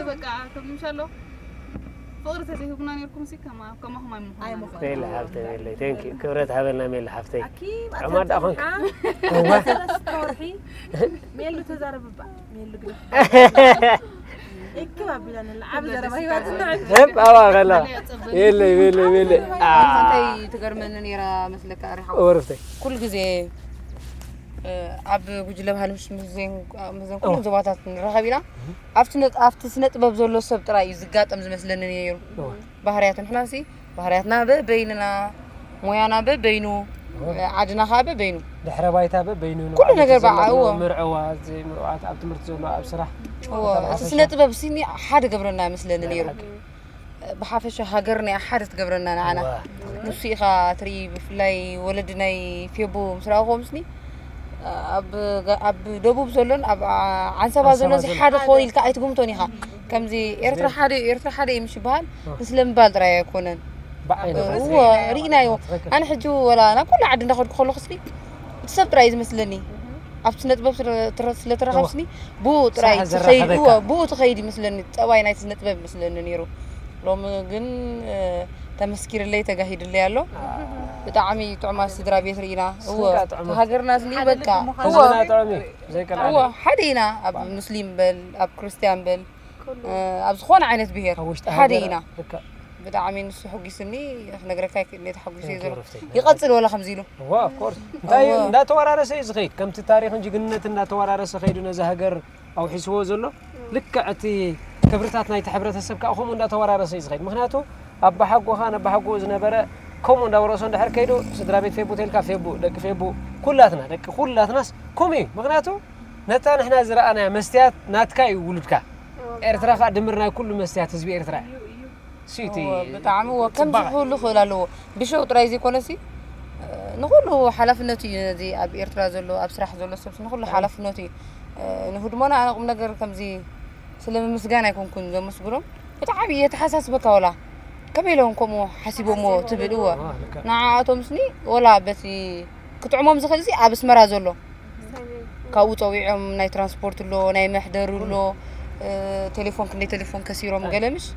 በቃ፣ ከም ምሻሎ ፍቕሪ ተዘይህቡና ነይርኩም ሲ፣ ከማ-፣ ከማኹም ኣይምኾንና። ኣይምኾንና። ሜላ ሓፍተይ፣ ሜላ፣ ቴንክ ዩ። ክብረት ሃበልና ሜላ ሓፍተይ። ኣኪ፣ ጥዑማት ደኣ ኾንክ። ኣታ እዋ። ሰለስተ ወር ሜሉ ተዛረብባ። ሜሉ ግን እክብ ኣቢላንላ። ዓቢ ዘረባ ሂባትና። ህብ ኣባ ከላ የለ የለ የለ እንታይ ትገርመኒ ነይራ መስለካ ሪሓ ወርፍተይ ኩሉ ግዜ ኣብ ጉጅለ ባህሊ ምስ ምስ ዜን ምስ ዜን ኩሉ ዞባታት ንራኸብ ኢና ኣብቲ ስነ- ኣብቲ ስነ ጥበብ ዘሎ ሰብ ጥራይ እዩ ዝጋጠም ዝመስለኒ ነይሩ ባህርያቱ ንሕና ሲ ባህርያትና በበይንና ሞያና በበይኑ ዓድና ከዓ በበይኑ ድሕረ ባይታ በበይኑ ኩሉ ነገር በዓዎ ምርዕዋ ዘይምርዋት ኣብ ትምህርቲ ዘሎ ኣብ ስራሕ እቲ ስነ ጥበብ ሲኒ ሓደ ገብረና ይመስለኒ ነይሩ ብሓፈሻ ሃገርና እያ ሓደ ትገብረና ንዓና ንሱ ኢኻ ትርኢ ብፍላይ ወለዲ ናይ ፌቡ ምስ ረኣኹዎም ስኒ ኣብ ደቡብ ዘሎን ኣብ ዓንሰባ ዘሎን ሓደ ክኾን ኢልካ ኣይትግምቶን ኢኻ ከምዚ ኤርትራ ሓደ ኤርትራ ሓደ እዩ ምሽ ይበሃል ንስለ ምባል ጥራይ ኣይኮነን እዎ ርኢናዮ ኣነ ሕጂ ወላ ናብ ኩሉ ዓዲ እንዳኸድኩ ከለኹ ስኒ እቲ ሰብ ጥራይ እዩ ዝመስለኒ ኣብቲ ስነ ጥበብ ስለተረኸብስኒ ብኡ ጥራይ ትኸይድ እዎ ብኡ ትኸይድ ይመስለኒ ጠባይ ናይቲ ስነ ጥበብ ይመስለኒ ነይሩ ሎሚ ግን ተመስኪርለይ ተጋሂድለይ ኣሎ ብጣዕሚ ጥዑማት ስድራ ቤት ርኢና እዎ ሃገርና ስኒ በቃ እዎ ሓደ ኢና ኣብ ሙስሊም በል ኣብ ክርስትያን በል ኣብ ዝኾነ ዓይነት ብሄር ሓደ ኢና ብጣዕሚ ንሱ ሕጒስኒ ክነግረካ ይክእል እየ ተሓጒሰ ዘሎ ይቐፅል ወላ ከምዚ ኢሉ እንታይ እንዳተወራረሰ እዩ ዝኸይድ ከምቲ ታሪኽን ጅግንነትን እንዳተወራረሰ ከይዱ ነዚ ሃገር ኣውሒስዎ ዘሎ ልክዕ እቲ ክብርታት ናይቲ ሕብረተሰብ ከዓ ከምኡ እንዳተወራረሰ እዩ ዝኸይድ ምክንያቱ ኣባሓጎኻ ነባሓጎኡ ዝነበረ ከምኡ እንዳወረሶ እንድሕር ከይዱ ስድራ ቤት ፌቡ ተልካ ፌቡ ደቂ ፌቡ ኩላትና ደቂ ኩላትናስ ከምኡ እዩ ምክንያቱ ነታ ንሕና ዝረኣናያ መስትያት ናትካ እዩ ውሉድካ ኤርትራ ከዓ ድምር ናይ ኩሉ መስትያት ህዝቢ ኤርትራ እዩ ስቲ ብጣዕሚ እዎ ከምዚ ክህሉ ክእል ኣለዎ ብሸው ጥራይ ዘይኮነሲ ንኩሉ ሓላፍነቱ እዩ ነዚ ኣብ ኤርትራ ዘሎ ኣብ ስራሕ ዘሎ ሰብ ንኩሉ ሓላፍነቱ እዩ ንህድሞና ኣነ ቁም ነገር ከምዚ ስለ ምምስጋን ኣይኮንኩን ዘመስግኖም ብጣዕሚ እየ ተሓሳስበካ ወላ ከመይ ኢሎም ከምኡ ሓሲቦሞ ትብል እዎ ንዓኣቶም ስኒ ወላ በቲ ክጥዕሞም ዝኽእል ሲ ኣብ ኣስመራ ዘሎ ካብኡ ፀዊዖም ናይ ትራንስፖርት ኣሎ ናይ መሕደሪ ኣሎ ቴሌፎን ክንደይ ቴሌፎን ከሲሮም ገለ ምሽ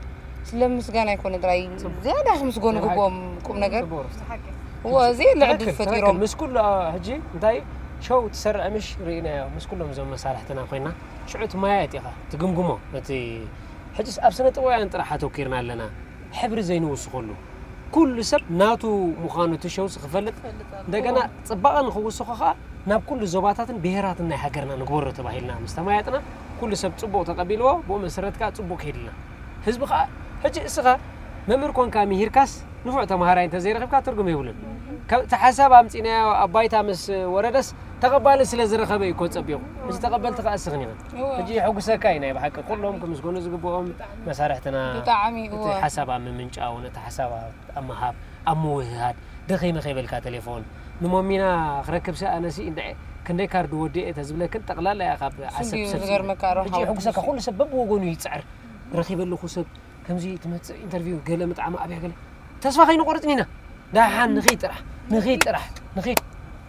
ስለ ምስጋና ኣይኮነ ጥራይ ዝያዳ ክምስገኑ ግብኦም ቁም ነገር እዎ እዚ ለዕድል ፈጢሮም ምስ ኩሉ ሕጂ እንታይ ሸው ትሰርዕ ምሽ ርኢናዮ ምስ ኩሎም እዞም መሳርሕትና ኮይና ሽዑ እቲ ማያ እጢኻ ትግምግሞ ነቲ ሕጂስ ኣብ ስነ ጥበባውያን ጥራሕ ኣተኪርና ኣለና ሕብሪ ዘይንውስኸሉ ኩሉ ሰብ ናቱ ምዃኑ እቲ ሸውሲ ክፈልጥ እንደገና ፅባቐ ንኽውስኾ ከዓ ናብ ኩሉ ዞባታትን ብሄራትን ናይ ሃገርና ንግበሮ ተባሂልና ምስ ተማያጥና ኩሉ ሰብ ፅቡቕ ተቐቢልዎ ብኡ መሰረት ከዓ ፅቡቕ ከይድልና ህዝቢ ከዓ ሕጂ እስኻ መምህር ኮንካ ምሂርካስ ንፉዕ ተምሃራይ እንተዘይረኺብካ ትርጉም የብሉን እቲ ሓሳብ ኣምፂናዮ ኣብ ባይታ ምስ ወረደስ ተቐባሊ ስለ ዝረኸበ እዩ እኮ ፀቢቑ ሕጂ ተቐበልቲ ከዓ እስኽን ኢኽን ሕጂ የሐጉሰካ እዩ ናይ ብሓቂ ኩሎም ክምስገኑ ዝግብኦም መሳርሕትና ብጣዕሚ እቲ ሓሳብ ኣብ ምምንጫው ነቲ ሓሳብ ኣብ ምሃብ ኣብ ምውህሃድ ደኸይ መኸይ በልካ ቴሌፎን ንሞሚና ክረክብ ሰ ኣነሲ እንድዐ ክንደይ ካርድ ወዲኤ ተዝብለክን ጠቕላላ እያ ካብ ዓሰብ ሰብ ዝገርመካ ሕጂ ሕጉሰካ ኩሉ ሰብ በብወገኑ ይፅዕር ረኺበ ኣለኹ ሰብ ከምዚ ትመፅእ ኢንተርቪው ገለ ምጥዓም ኣብያ ገለ ተስፋ ከይንቆርፅን ኢና ዳሓን ንኺድ ጥራሕ ንኺድ ጥራሕ ንኺድ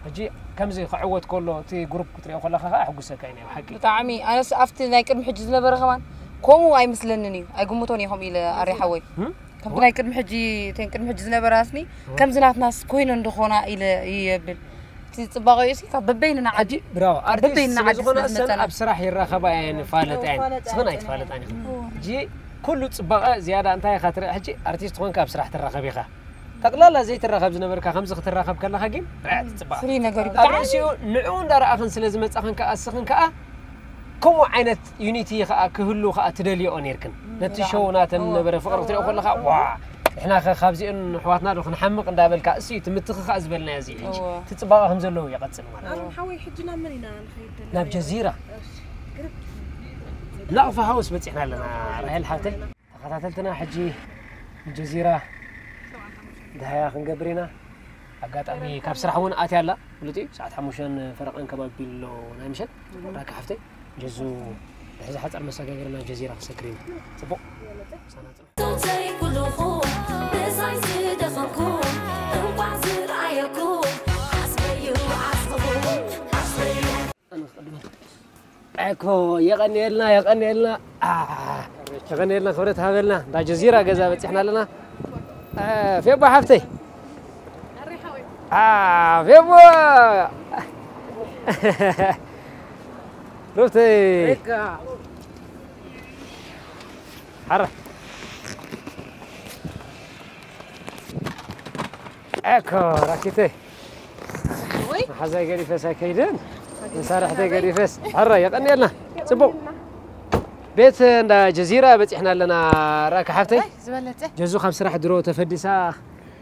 ሕጂ ከምዚ ክዕወት ከሎ እቲ ግሩፕ ክትሪኦ ከለካ ከዓ ሕጉሰካ ኢና ሓቂ ብጣዕሚ ኣነስ ኣብቲ ናይ ቅድሚ ሕጂ ዝነበረ ከማን ከምኡ ኣይመስለንን እዩ ኣይግምቶን እየ ከምኡ ኢለ ኣሪ ሓወይ ከምቲ ናይ ቅድሚ ሕጂ እተን ቅድሚ ሕጂ ዝነበራ ስኒ ከምዚ ናትናስ ኮይነን ድኾና ኢለ ይብል እቲ ፅባቐ እዩ እስኪ ካብ በበይንና ዓዲ ብራው ኣርቲስት በበይንና ስለ ዓዲ ዝኾነ ስለ እሰን ዝመፀና ኣብ ስራሕ ይራኸባ እየን ይፋለጣ እየን ስኽን ኣይትፋለጣን ኢኹም ሕጂ ኩሉ ፅባቐ ዝያዳ እንታይ ኢኻ ትርኢ ሕጂ ኣርቲስት ኾንካ ኣብ ስራሕ ትራኸብ ኢኻ ጠቕላላ ዘይትራኸብ ዝነበርካ ከምዚ ክትራኸብ ከለኻ ግን ርኣያ ትፅባቐ ፍሪ ነገር እዩ ኣብ ብጣዕሚ ርእሲኡ ንዕኡ እንዳረኣኽን ስለ ዝመፃኽን ከዓ እስኽን ከዓ ከምኡ ዓይነት ዩኒቲ ከዓ ክህሉ ከዓ ትደልዮኦ ነርክን ነቲ ሸው ናተን ነበረ ፍቕሪ ክትሪኦ ከለኻ ዋ ንሕና ኸ ካብዚኦን ኣሕዋትና ዶ ክንሓምቕ እንዳበልካ እሱ እዩ ትምትኽኻእ ዝበልናዮ እዚ ሕጂ እቲ ፅባቐ ከም ዘለዉ ይቐፅል ማለት እዩ ሓወይ ሕጂ ናብ መን ኢና ንኸይድ ዘለና ናብ ጀዚራ ናቕፋ ሃውስ በፂሕና ኣለና ራሄል ሓፍተይ ተኸታተልትና ሕጂ ንጀዚራ ድሃያ ክንገብር ኢና ኣጋጣሚ ካብ ስራሕ እውን ኣትያ ኣላ ፍሉጥ እዩ ሰዓት ሓሙሽተን ፈረቐን ከባቢ ኣሎ ናይ ምሸት ራካ ሓፍተይ ጀዙ ድሕዚ ሓፃር መሰጋገሪ ናብ ጀዚራ ክሰክር ኢና ፅቡቕ ሳናፅና ዘይብልኹም ብሳይ ዝደኸምኩም እንኳዕ ዝረኣየኩም ዓስበዩ ዓስብኹም ዓስበዩ ኣነ ክቕድመልካ እኮ የቐንየልና የቐንየልና የቐንየልና ክብረት ሃበልና እንዳ ጀዚራ ገዛ በፂሕና ኣለና ፌቦ ሓፍተይ ፌቦ ሩፍተይ። ርካ። ሓራ። ኣኮ ራኪተይ። ወይ? መሓዛይ ገዲፈስ ኣይከይድን። መሳርሕተይ ገዲፈስ። ሓራ የቐንየልና። ጽቡቕ። ቤት እንዳ ጀዚራ በጺሕና ኣለና። ራካ ሓፍተይ። ኣይ፣ ዝበለጸ። ጀዙ ካብ ስራሕ ድሮ ተፈዲሳ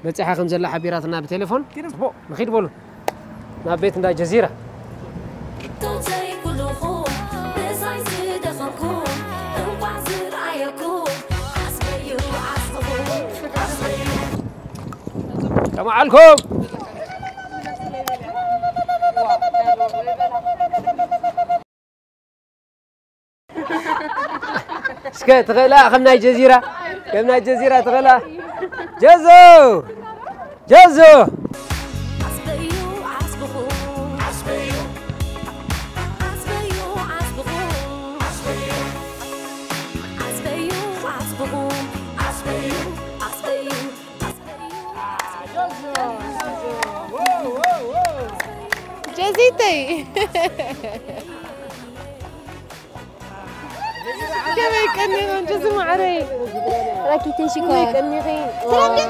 መጺሓ ከም ዘላ ሓቢራትና ብቴሌፎን። ግርም። ጽቡቕ፣ ንኺድ በሉ። ናብ ቤት እንዳ ጀዚራ። ከመዓልኩም። እስከ ትኽእላ ከም ናይ ጀዚራ፣ ከም ናይ ጀዚራ ትኽእላ። ጀዞ! ጀዞ! ጀዚተይ! ከመይ ቀኒኺ ጀዚ ማዕረይ? ራኪተይ ሽኮር። ከመይ ቀኒኺ? ሰላም ድዩ?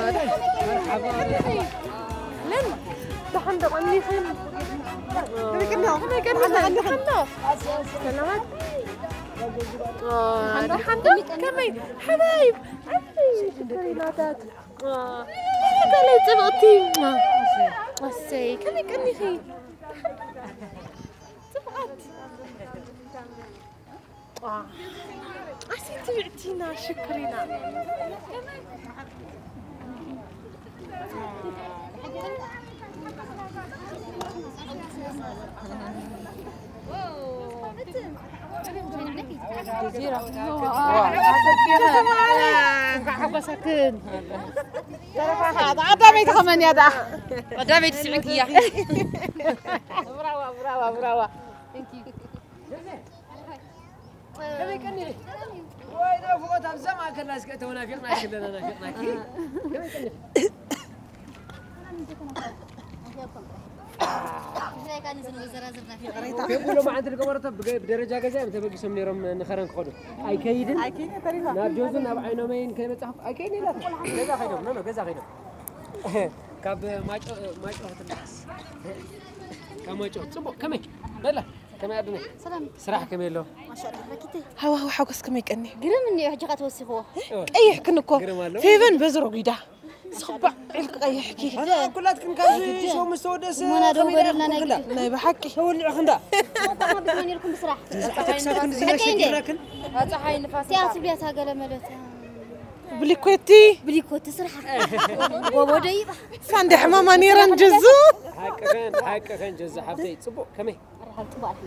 ለን፣ ደሓን ዶ ቀኒኺ? ከመይ ቀኒኺ? ደሓን ዶ? ሰላማት? ደሓን ዶ? ከመይ? ሓባይብ! ኣይ፣ ሽኮሪናታት! ገለ ጽብቕቲ! ኣሰይ፣ ከመይ ቀኒኺ? ጽብቓት! ኣሰይ ትብዕቲና ሽክሪና። ጀዚራ። እንኳዕ ሓጎሰክን። ተረፋ ኸዓ፣ ቀዳመይቲ ከመን እያ ደኣ? ቀዳመይቲ ስዕንኪ እያ። ብራዋ፣ ብራዋ፣ ብራዋ። Thank you። ከመይ ቀኒኺ? ወይ፣ ናፍቖት ኣብዛ ማእከልና እስከ ተወናፊቕናኪ ኣለና፣ ናፊቕናኪ። ከመይ ቀኒኺ? ብፍላይ ከኣ ነዚ ንወዘራዝር ናፊቕና። ፌቡ ሎማዓንቲ ዝገበረቶ ብገ-፣ ብደረጃ ገዛ እዮም ተበጊሶም ነይሮም ንኸረን ክኸዱ። ኣይከይድን? ኣይከይድን ተሪፋ። ናብ ጆዙን ናብ ዓይኖመይን ከይበጻኹ ኣይከይድን ኢላ። ገዛ ከይዶም፣ ኖ፣ ኖ፣ ገዛ ከይዶም። ካብ ማጮ፣ ማጮ ክትመለስ። ካብ ማጮ። ጽቡቕ፣ ከመይ? በላ። ከመይ ኣድነ? ሰላም። ስራሕ ከመይ ኣሎ? ማሻኣላህ፣ ረኪተይ። ሃዋሁ ሓጎስ ከመይ ቀኒ? ግርም እኒኦ፣ ሕጂ ኸኣ ተወሲኽዎ። ቀይሕክን እኮ። ግርም ኣሎ። ፌቨን በዚ ረጒዳ። ስኽባዕ ኢልክ ቀይሕኪ። ኣታ ኩላትክን ካብዚ ሾው ምስ ተወደእስ እሞና ደው ከመይ በሉልና፣ ናይ ክላ? ግዲ። ናይ ብሓቂ። ተወልዑ ክንዳ። ተቐቢልና ነርኩም ብስራሕ። ተክሳብ ክንዲ ዝና ሓቂ እንዴ? ሸጊራክን? ጸሓይ ንፋስ እቲኣ ትብልያ እታ ገለ መለት። ብሊኮቲ። ብሊኮቲ ስራሕ። ጎቦ ደይባ። ሳንዲ ሕማማ ነይረን ጀዙ። ሓቅኸን፣ ሓቅኸን ጀዙ ሓብተይ። ጽቡቕ፣ ከመይ?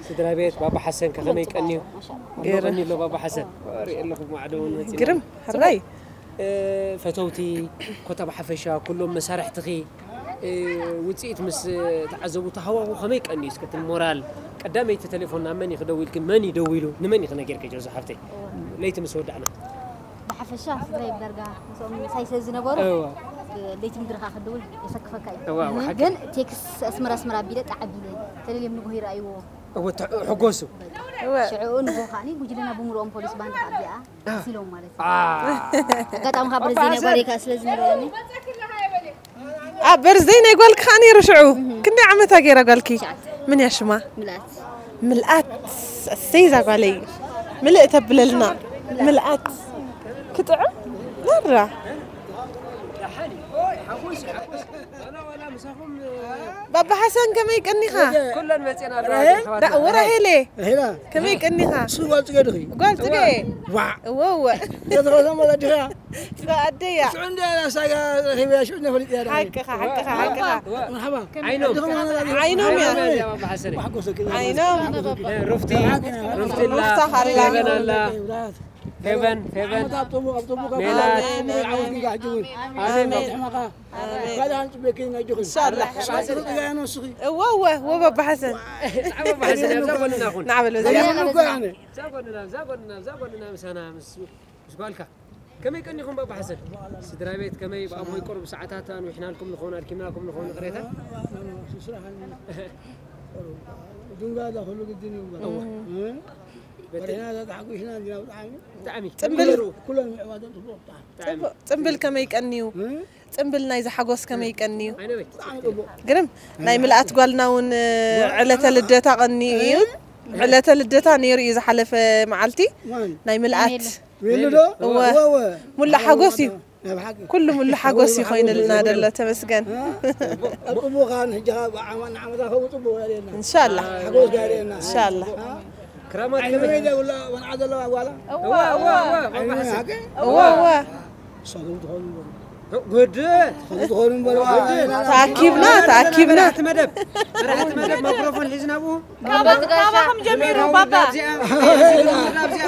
ስድራ ቤት ባባ ሓሰን ከ ከመይ ቀንዩ? ገይረ። ቀንዩ ኣሎ ባባ ሓሰን። ሪኤ ኣለኹ ማዕዶ እውን መፂና። ግርም፣ ሕራይ። እ፣ ፈተውቲ፣ ኮታ ብሓፈሻ፣ ኩሎም መሳርሕትኺ፣ እ፣ ውፅኢት ምስ ተዓዘቡ ተሃዋኹ ከመይ ቀንዩ? እስከ እቲ ሞራል፣ ቀዳመይቲ ቴሌፎን ናብ መን እዩ ክደውልክን? መን እዩ ደዊሉ? ንመን እዩ ክነገርኪ ጀዙ ሓፍተይ? ለይቲ ምስ ወዳእና። ብሓፈሻ ስድራይ ብዳርጋ ምስኦም ምሳይ ስለ ዝነበሩ፣ እዋ። ለይቲ ምድሪ ከኣ ክድውል የሰክፈካ እዩ። እዋ፣ እዋ፣ ሓቂ። ግን ቴክስ ኣስመራ፣ ኣስመራ ኣቢለ ጣዕ ኣቢለ፣ ተለልዮም ንግሆ ይረኣይዎ። እወ፣ ተ-፣ ሕጎሱ። እወ። ሽዑኡ ንግሆ ከኣኒ ጉጅለና ብምልኦም ፖሊስ ባንድ ከኣ ኣብዚኣ አ። መሲሎም ማለት እዩ። አ። ኣጋጣሚ ከኣ በርዝደይ ናይ ጓለይ ከኣ ስለ ዝነበረኒ። ኣብ በርዝደይ ናይ ጓልኪ ከኣ ነይሩ ሽዑ። ክንደይ ዓመታ ገይራ ጓልኪ? ትሽዓተ። ምን እያ ሽማ? ምልኣት። ምልኣት። እሰይ እዛ ጓለይ። ምልእ ተብለልና። ምልኣት። ክጥዕም? ነራ። ባባ ሓሰን ከመይ ቀኒኻ? ኩለን መፂና ኣለዋ፣ ራሄል? ኣሕዋትና። ዳ-፣ ወራሄሌ። ራሄላ። ከመይ ቀኒኻ? እሱ ጓል ጽገ ድኺ? ጓል ጽገ። ዋዕ። እወ፣ እወ። የትኸዘም ወለድኻ? ጓ ኣደያ። ሽዑ እንደ ላሳጋ ረኺበያ፣ ሽዑ እንደ ፈሊጥያ ዳ። ሓቅኻ፣ ሓቅኻ፣ ሓቅኻ። መርሓባ። ዓይኖም። ድኹም ሆነ ዳ። ዓይኖም እያ። ዓይኖም እያ፣ ባባ ሓሰን። ማሕጎሰኪ። ዓይኖም። ሩፍቲ፣ ሩፍቲ ኣላ፣ ሩፍታ ኻላ። ፌቨን ኣላ። ፌቨን፣ ፌቨን። ዓመት ኣብ ጥቡቕ፣ ኣብ ጥቡቕ፣ ሜላት። ኣብ ጥቡቕ፣ ዓወት ጊጋ ሕጂ እውን። ኣሜን። ኣሜን። ሕማኻ። ኣሜን። ካልእ ኣንጽበኪ ኢና ጆኽን። ኢንሻላህ። ሽማግለ ጥጋያ ነው እስኺ። እወ፣ እወ፣ እወ፣ ባባ ሓሰን። ጻዕባ ባባ ሓሰን፣ ኣብዛ ጎንና ኩን። ንዓ በል፣ በዛ። እኔ ምን እኮ ያኔ። እዛ ጎንና፣ እዛ ጎንና፣ እዛ ጎንና ምሳና ምስ፣ ምስ ጓልካ። ከመይ ቀኒኹም ባባ ሓሰን? ስድራ ቤት ከመይ? ብኣሞይ ቁሩብ ሰዓታት ኣንዊሕናልኩም ንኸውን፣ ኣድኪምናልኩም ንኸውን፣ ይቕሬታ። ስራሕ ድንጋለ ኩሉ ግድን እዩ እምበር። እወ። እ? በርሕና ተተሓጒስና እንዲና ብጣዕሚ። ብጣዕሚ። ጽምብል ኩለን ምዕባለ ጽቡቕ ብጣዕሚ። ጽምብል ከመይ ቀንዩ? እ? ጽምብል ናይ ዝሓጎስ ከመይ ቀንዩ? ብጣዕሚ ጽቡቕ። ግርም ናይ ምልኣት ጓልና እውን ዕለተ ልደታ ቀንዩ እዩ። ዕለተ ልደታ ነይሩ እዩ ዝሓለፈ መዓልቲ። ማን? ናይ ምልኣት ሜሉ ዶ? እወ። እወ፣ እወ። ሙሉእ ሓጎስ እዩ። ናይ ብሓቂ። ኩሉ ሙሉእ ሓጎስ እዩ ኮይኑልና ደሎ። ተመስገን። እ? ኣብ ጽቡቕ ከኣ ንሕጂ ከኣ ብዓማ ንዓመታ ከምኡ ጽቡቕ የርእየና። እንሻላ ሓጎስ ከኣ የርእየና። እንሻላ። ክራማት ከመይ? ዓይኒ ደውላ ወንዓ ዘለዋ ጓላ። እወ እወ ዓይኒ ሓቂ? እወ እወ ሰጉም ትኾኑ እምበር። ጉድ ከምኡ ትኾኑ እምበር። ተኣኪብና ተኣኪብና መራሕቲ መደብ መራሕቲ መደብ ማይክሮፎን ሒዝና ብኡ ካባኹም ጀሚሩ ባባ ኣብዚኣ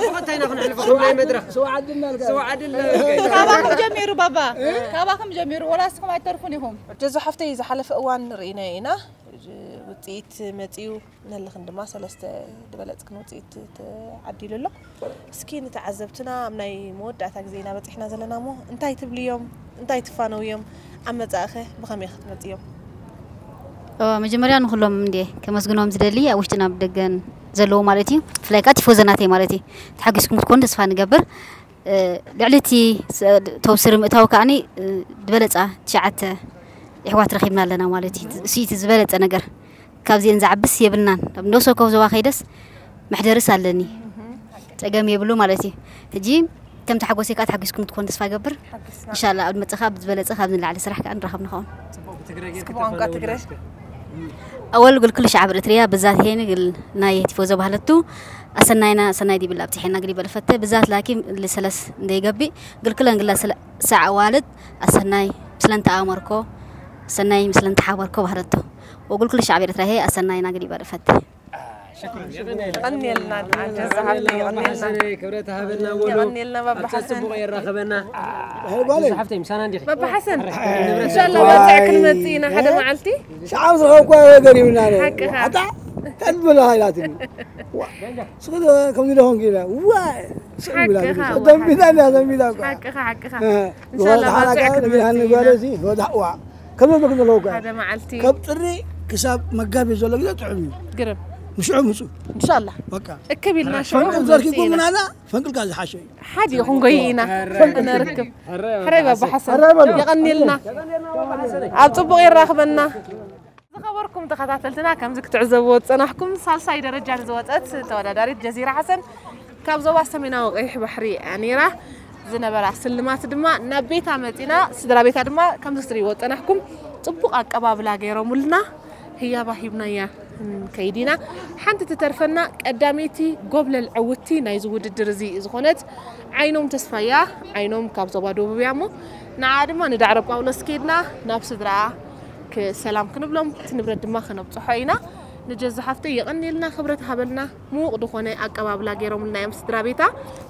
ብቐጥታ ኢና ክንሕልፎ ናይ መድረኽ ሰው ዓድና ልካ። ሰው ዓድል ካባኹም ጀሚሩ ባባ ካባኹም ጀሚሩ ወላ ንስኹም ኣይተርፉን ኢኹም። ጀዞ ሓፍተይ ዝሓለፈ እዋን ርኢናዮ ኢና። ውፅኢት መፅዩ ነልኽን ድማ ሰለስተ ዝበለፅክን ውፅኢት ተዓዲሉ ኣሎ። እስኪ ንተዓዘብትና ኣብ ናይ መወዳእታ ግዜ ኢና በፂሕና ዘለና እሞ እንታይ ትብልዮም እንታይ ትፋነውዮም ኣብ መፃእኸ ብኸመይ ክትመፅዮም? መጀመርያ ንኩሎም እንዴ ከመስግኖም ዝደሊ ኣብ ውሽጥን ኣብ ደገን ዘለዎ ማለት እዩ። ብፍላይ ከዓ ቲፎዘናተይ ማለት እዩ። ተሓጊስኩም ክትኮኑ ተስፋ ንገብር። ልዕሊ እቲ ተውስሪ ምእታው ከዓኒ ዝበለፃ ትሽዓተ ይሕዋት ረኺብና ኣለና ማለት እዩ። እሱ እቲ ዝበለፀ ነገር ካብዚአን ዝዓብስ የብልናን። ኣብ ነብሲ ወከፍ ዞባ ከይደስ መሕደርስ ኣለኒ ፀገም የብሉ ማለት እዩ። ሕጂ ከምቲ ሓጎሰይ ከዓ ተሓጊስኩም ክትኮኑ ተስፋ ገብር። እንሻላ ኣብ መፅኻ ብዝበለፀ ካብ ንላዕሊ ስራሕ ከዓ ንራኸብ ንኸውን። ብቋንቋ ትግረ أول قل كل شعب إريتريا بالذات هنا قل ناي تيفوزا بحالتو أسناينا أسناي دي بالله بتحينا قلي بلفته بالذات لكن لسلس دي قبي قل كل أنقل ساعة والد أسناي مثلا تأمركو أسناي مثلا تحاوركو بحالتو وقل كل شعب إريتريا هي أسناينا قلي بلفته ቀንየልና ጀዛ ሓፍተይ ቀንየልና ክብረት ሃበልና ወሉ ቀንየልና ባባ ሓሰን ጽቡቕ የራኸበና ጓለይ ሓፍተይ ምሳና እንዲኺ ባባ ሓሰን እንሻላ ወፅዕ ክንመፅእ ኢና ሓደ መዓልቲ ሰዓብ ዝኸብኳ ገሪምና ሓቅኻ። ኣታ ተድብለ ሃይላትኒ ስለ ከምዚ ደኾንክ ኢለ ዋይ ስቕ ብላ ሓቅኻ ደንቢታ እንዳ ደንቢታ እኳ ሓቅኻ ሓቅኻ እ፣ እንሻላ ዝወጣ ሓላቃ ባፅዕ ነጊርሃኒ ክንመፅእ ኢና ጓለሲ ወዳእዋ ከመይ በግዘለውካ ሓደ መዓልቲ ካብ ጥሪ ክሳብ መጋቢት ዘሎ ግዜ ጥዑም እዩ ግርም ምስዑ ምፁ እንሻላ በቃ እክብ ኢልና ሽዑ ፈንቅል ክንመፅእ ዘርኪብኩም ኢና ምናና ፈንቅልካ ዝሓሸ እዩ ሓደ ይኹን ጎይና ነርክብ ሕራይ ባባ ሓሰን ሕራይ በሉ። የቐንየልና ኣብ ፅቡቕ የራኽበና ዝኸበርኩም ተኸታተልትና ከምዚ ክትዕዘብዎ ዝፀናሕኩም ሳልሳይ ደረጃ ንዝወፀት ተወዳዳሪት ጀዚራ ሓሰን ካብ ዞባ ሰሜናዊ ቀይሕ ባሕሪ እያ ነይራ ዝነበራ ስልማት ድማ ናብ ቤታ መፂና ስድራ ቤታ ድማ ከምዚ ክትሪእዎ ዝፀናሕኩም ፅቡቕ ኣቀባብላ ገይሮምልና ህያባ ሂብናያ ከይዲና ሓንቲ ትተርፈና ቀዳመይቲ ጎብለል ዕውቲ ናይዚ ውድድር እዚ ዝኾነት ዓይኖም ተስፋያ ዓይኖም ካብ ዞባ ደቡብ እያ እሞ ንዓ ድማ ንዳዕሮ ጳውሎስ ከይድና ናብ ስድራኣ ሰላም ክንብሎም እቲ ንብረት ድማ ከነብፅሖ ኢና ንጀዙ ሓፍተይ የቐንየልና ክብረት ሃበልና ምዉቕ ዝኾነ ኣቀባብላ ገይሮምልና እዮም ስድራ ቤታ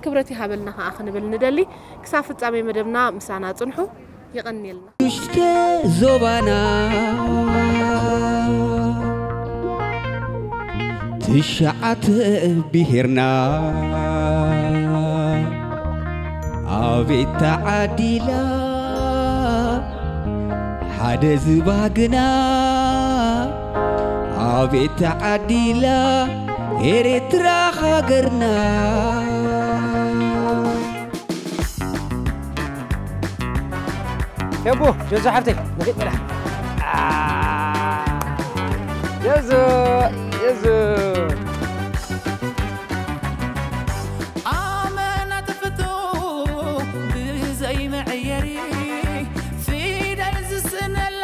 ክብረት ይሃበልና ከዓ ክንብል ንደሊ ክሳብ ፍፃሜ መደብና ምሳና ፅንሑ የቐንየልና ውሽከ ዞባና ትሽዓተ ብሄርና ኣቤት ተዓዲላ ሓደ ዝባግና ኣቤት ተዓዲላ ኤርትራ ሃገርና ፌቡ ጀዙ ሓፍተይ ንኺድ በላ ጀዙ ጀዙ ኣመና ትፍቶ ብዘይ መዐየሪ ፊደል ዝስእነላ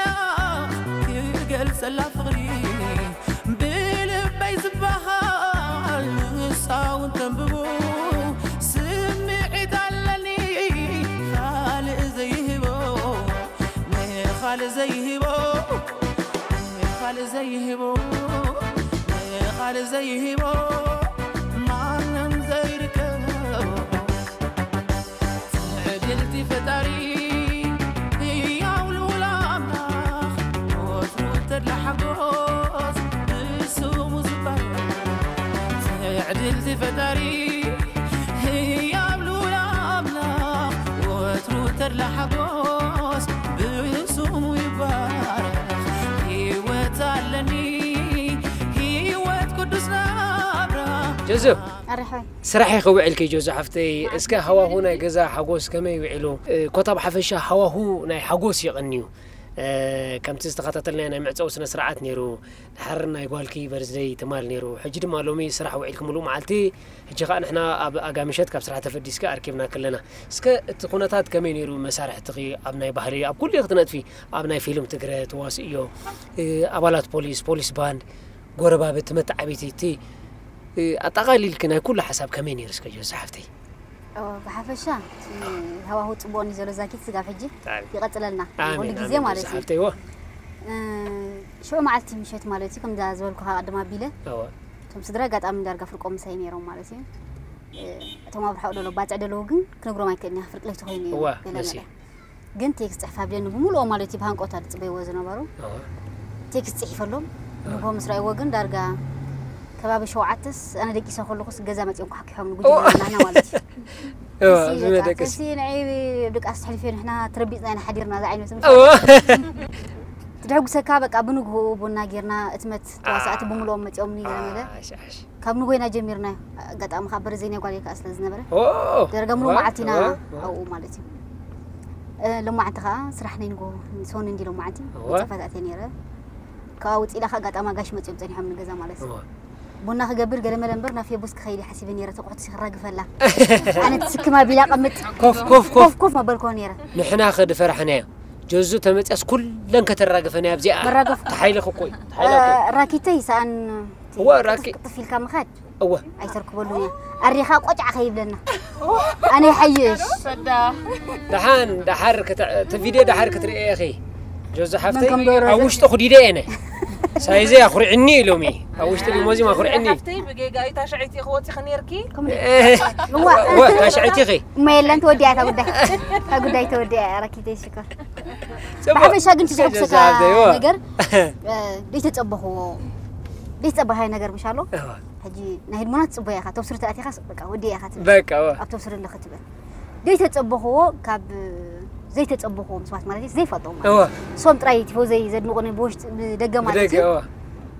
ክገልጸላ ፍቕሪ ብልበይ ዝበሃል ንሳውን ተንብቡ ስምዒት ኣለኒ ካልእ ዘይህቦ ንኻልእ ዘይህቦ ንኻልእ ዘይህቦ ንኻልእ ዘይህቦ ማንም ዘይርከቦ ትዕድልቲ ፈጣሪ ህያው ልኡል ኣምላኽ ወትሩ ተድላ ሓጎስ ብስሙ ዝባረኽ ትዕድልቲ ፈጣሪ ህያው ልኡል ኣምላኽ ወትሩ ተድላ ሓጎስ ብስሙ ይባረኽ ህይወት ኣለኒ ህይወት ቅዱስ ጆዞ፣ ኣርሕወይ ስራሕ ይኸውዕልኪ ጆዞ ሓፍተይ። እስከ ሃዋሁ ናይ ገዛ ሓጎስ ከመይ ውዒሉ? እ፣ ኮታ ብሓፈሻ ሃዋሁ ናይ ሓጎስ ይቐንዩ። እ፣ ከምቲ ዝተኸታተልናዮ ናይ መዕጸዊ ስነ ስርዓት ነይሩ። ድሓር ናይ ጓልኪ በርዝደይ ትማል ነይሩ። ሕጂ ድማ ሎሚ ስራሕ ውዒልኪ ምሉእ መዓልቲ። ሕጂ ኸኣ ንሕና ኣብ ኣጋ ምሸት ካብ ስራሕ ተፈዲስኪ ኣርኪብና ከለና። እስከ እቲ ኩነታት ከመይ ነይሩ? መሳርሕትኺ ኣብ ናይ ባህሊ፣ ኣብ ኩሉ ክትነጥፊ፣ ኣብ ናይ ፊልም ትግረ ትዋስእዮ፣ እ፣ ኣባላት ፖሊስ፣ ፖሊስ ባንድ፣ ጎረባብቲ፣ መተዓቢቲ፣ እቲ፣ እ፣ ኣጠቓሊልኪ ናይ ኩሉ ሓሳብ ከመይ ነይሩ? እስከ ጆሲ ሓፍተይ። ኦ፣ ብሓፈሻ እቲ ሃዋሁ ጽቡቕ እዩ ዘሎ ዛኪት ስጋብ ሕጂ ብጣዕሚ። ይቐጽለልና ኣሜን፣ ኩሉ ግዜ ኣሜን፣ ማለት እዩ። ሓፍተይዎ። እ፣ ሽዑ መዓልቲ ምሸት ማለት እዩ፣ ከምዛ ዝበልኩኻ ቅድም ኣቢለ። እወ። እቶም ስድራ ኣጋጣሚ ዳርጋ ፍርቆም ምሳይ ነይሮም ማለት እዩ። እ፣ እቶም ኣብ ርሑቕ ደሎ ባጽዕ ደለዉ ግን ክነግሮም ኣይክእልን እየ፣ ፍርቂ ለይቲ ኮይኑ እዩ እወ፣ ገለ መሲ። መለ። ግን ቴክስት ጽሕፍ ኣብለኒ ብምልኦም ማለት እዩ፣ ብሃንቆታ ዝጽበይዎ ዝነበሩ። እወ። ቴክስት ጽሒፈሎም፣ እወ። ንግሆ ምስ ረኣይዎ ግን ዳርጋ ከባቢ ሸውዓተስ ኣነ ደቂሰ ከለኹስ ገዛ መጺኦም ኳሕኪሖም ንጉጅለ እወ። ናና ማለት እዩ። እወ፣ ተሲ ኣብዚ በቃ፣ መደቀሲ። ተሲ ንዒ ድቃስ ትሕልፊ ንሕና ተረቢጽና ኢና ሓዲርና ዝዓይነቱ ምስ እወ። ትድሕጉሰካ በቃ ብንግሆኡ ቡና ጌርና እትመት ተዋሳእቲ አ። ብምልኦም መጺኦም ንገለ መለ። ኣሽ፣ ኣሽ። ካብ ንጎይና ጀሚርና ኣጋጣሚ ካብ በረዘይና ጓል ከኣ ስለ ዝነበረ ኦ፣ ደረጋ ምሉእ ዋ፣ መዓልቲ ኢና ዋ፣ ዋ። ኣብኡ ማለት እዩ። እ፣ ሎማዓንቲ ከኣ ስራሕ ናይ ንጎ ሶኒ እንዲ ሎማዓንቲ እወ። መጸፋት ኣትየ ነይረ። ካብኣ ውጽእ ኢላ ከኣ ኣጋጣሚ ኣጋሽ መጺኦም ጸኒሖም ንገዛ ማለት እዩ። እወ። ቡና ክገብር ገለ መለ እምበር ናብ ፌቡስ ክኸይድ እየ ሓሲበ ነይረ፣ ተቑሕቲ ክራግፈላ። ኣነ ትስክማ ቢላ ቀምጥ። ኮፍ፣ ኮፍ፣ ኮፍ። ኮፍ፣ ኮፍ መበልኮ ነይረ። ንሕና ከ ድፈራሕናዮ። ጀዙ ተመጽያስ ኩለን ከተራግፈን እያ ኣብዚኣ። መራገፍ። ተሓይልኽ እኮ እዩ። ተሓይልኽ እኮ እዩ። እ፣ ራኪተይ ሰኣን እወ፣ ራኪ-፣ ቅጥፍ ኢልካ ምኻድ እወ። ኣይተርክበሉን እያ። ኣሪኻ ቆጫዕ ከይብለና። ኣነ ይሓይሽ። ደሓን፣ ደሓር ክተ-፣ እቲ ቪድዮ ደሓር ክትርእየ ኢኺ። ጆዞ ሓፍተይ፣ መን ከም ደረዘ? ኣብ ውሽጢ ኩዲደ እየ ነ። ሳይዘይ ኣኹሪዕኒ ኢሎሚ። ኣብ ውሽጢ ሊሞዚን ኣኹሪዕኒ። ሓፍተይ ብጌጋ እታ ሽዕይቲ ክወፂኺ ነይርኪ። እህ፣ እዋ። ወ-፣ እታ ሽዕይቲ ኢኺ። እሞ የለን፣ ተወዲኣ እታ ጉዳይ። እታ ጉዳይ ተወዲኣ እያ፣ ራኪተይ ሽኮር። ጽቡቕ። ብሓፈሻ ግን እቲ ዘሕጉሰካ ጆዞ ሓፍተይ፣ እወ። ነገር፣ እ፣ ደይተጸበኽዎ፣ ደይተጸበኻዮ ነገር ምሽ ኣሎ? እወ። ሕጂ ናይ ህድሞና ትጽበያ ኢኻ፣ ተብስሪ ተኣቲኻስ በቃ ወዲኣ ኢኻ ትብል። በቃ፣ እወ። ኣብ ተብስሪ ኣለኺ ትብል። ዘይተጸበኽዎ ካብ ዘይተጸበኽዎም ሰባት ማለት እዩ፣ ዘይፈልጦም ማለት እወ። እዩ። ሶም ጥራይ ቲፎዘይ ዘድንቑኒ ብውሽጢ፣ ብደገ ማለት ብደገ፣ እዩ። እወ።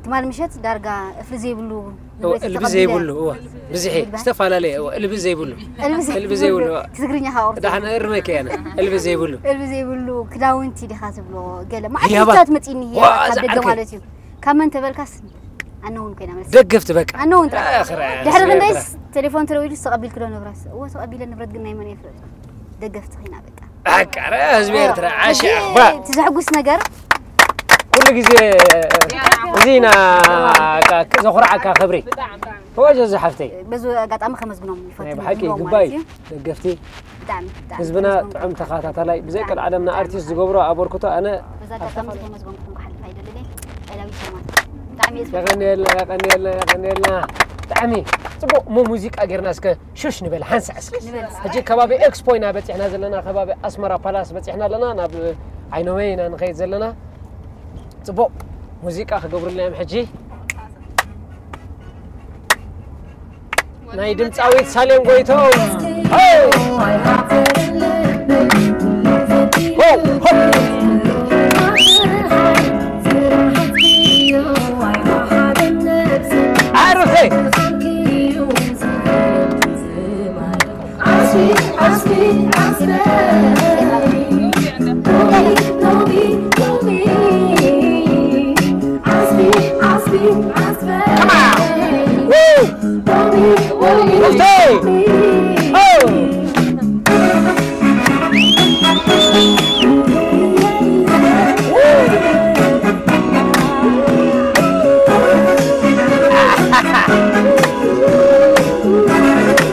ትማል ምሸት ዳርጋ እፍሊ ዘይብሉ እወ፣ ንብረት እልቢ ዝተቐቢለ። ዘይብሉ፣ እወ። ብዝሒ፣ ይበሃል። ዝተፈላለየ፣ እወ፣ እልቢ ዘይብሉ። እልቢ ዘይብሉ። እልቢ ዘይብሉ፣ እወ። እቲ ትግርኛ ካብ ቁርጺ። ደሓን እርመኪ ኣነ፣ እልቢ ዘይብሉ። እልቢ ዘይብሉ፣ ክዳውንቲ ዲኻ ትብሎ፣ ገለ። ህያባት። መዓልታት መጺኒ ዋእ፣ ካብ ደገ ዝዓርከይ። ማለት እዩ። ካብ መን ተበልካስ ኣነውን ኮይና ማለት እዩ። ደገፍቲ በቃ። ኣነውን ጥራይ። ኣኽራ፣ ድሕሪ ኣኽራ። ክንደይስ ቴሌፎን ተደዊሉ ተቐቢልኪ ዶ ንብረት? እወ፣ ተቐቢለ፣ ንብረት ግን ናይ መን እየ ፍለጦ? ደገፍቲ ኺና በቃ። በቃ፣ ረ ህዝቢ ኤርትራ፣ ዓሻ፣ ሕጂ ባ። እቲ ዘሕጉስ ነገር ኩሉ ግዜ እዚ ኢና፣ ካ-፣ ዘኹርዓካ ክብሪ። ወጀ ዝሓፍተይ። በዚ ኣጋጣሚ ከመስግኖም ይፈቱ ናይ ብሓቂ ንብሎም ግባይ ማለት እዩ። ደገፍቲ። ብጣዕሚ፣ ብጣዕሚ ህዝብና ከመስግኖም ጥዑም ይፈቱ። ተኸታታላይ፣ ብዘይ ብጣዕሚ፣ ቀልዓለም ና ብጣዕሚ። ኣርቲስት ዝገብሮ ኣበርክቶ ኣነ ብዛ ኣጋጣሚ ኣካፋ-፣ ከመስገንኩም ክሓልፍ ኣይደልን እየ። I love you so much። ብጣዕሚ እየ ዝፈትወኩም። የቐንየልና፣ የቐንየልና፣ የቐንየልና። ብጣዕሚ ጽቡቕ። እሞ ሙዚቃ ጌርና እስከ ሹሽ ንበል፣ ሓንሳእ እስከ። ንበል እስከ። ሕጂ ከባቢ ኤክስፖ ኢና በጺሕና ዘለና፣ ከባቢ ኣስመራ ፓላስ በጺሕና ኣለና፣ ናብ ዓይኖመይ ኢና ንኸይድ ዘለና። ጽቡቕ። ሙዚቃ ክገብሩልና እዮም ሕጂ። ናይ ድምፃዊት ሳሌም ጎይትኦም። ሆ! ሆ! ሆ! ኣሩኸይ! Come on! Woo! Let's go! Oh!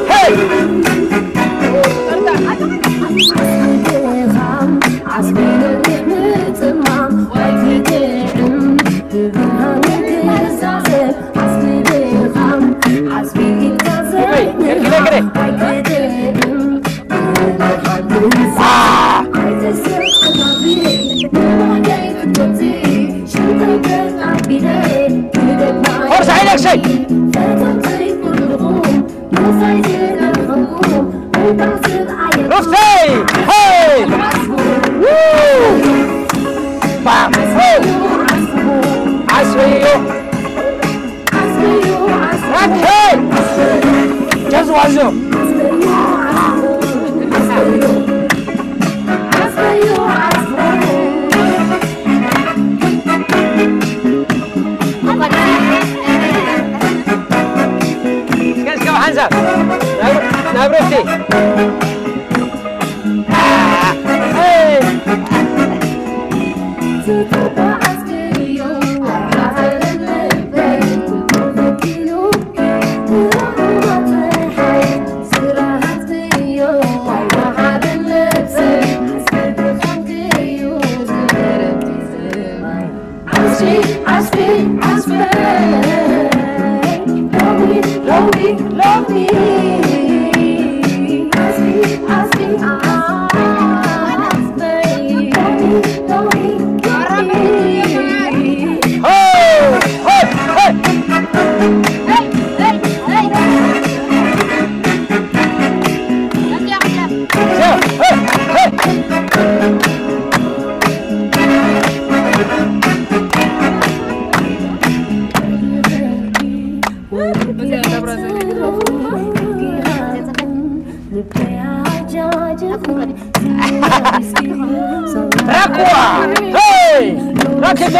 Hey! ሩፍተይ! ሄይ! ዉ! ባም! ሄይ! ዓስበዮ! ራክ! ሄይ! እስከ፣ እስከ፣ ሓንሳብ ናብ፣ ናብ ረፍቲ። ራክዋ! ሄይ! ራኬቶ!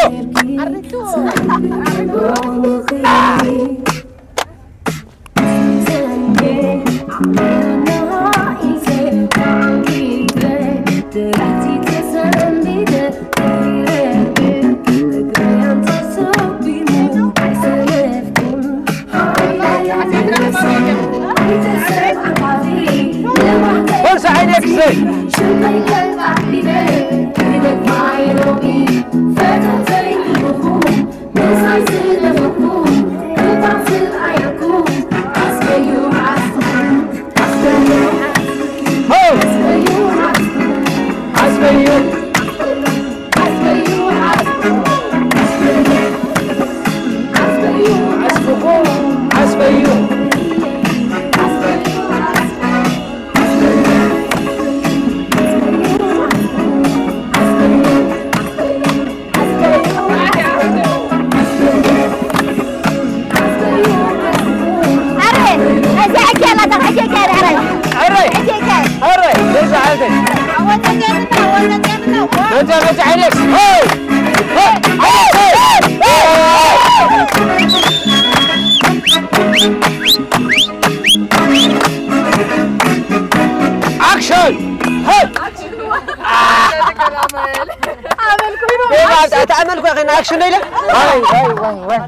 Action! Hey! ኣመልኩ። ኣታ ኣመልኩ ያኺ ኣክሽን ኢለ። ዋይ ዋይ ዋይ ዋይ።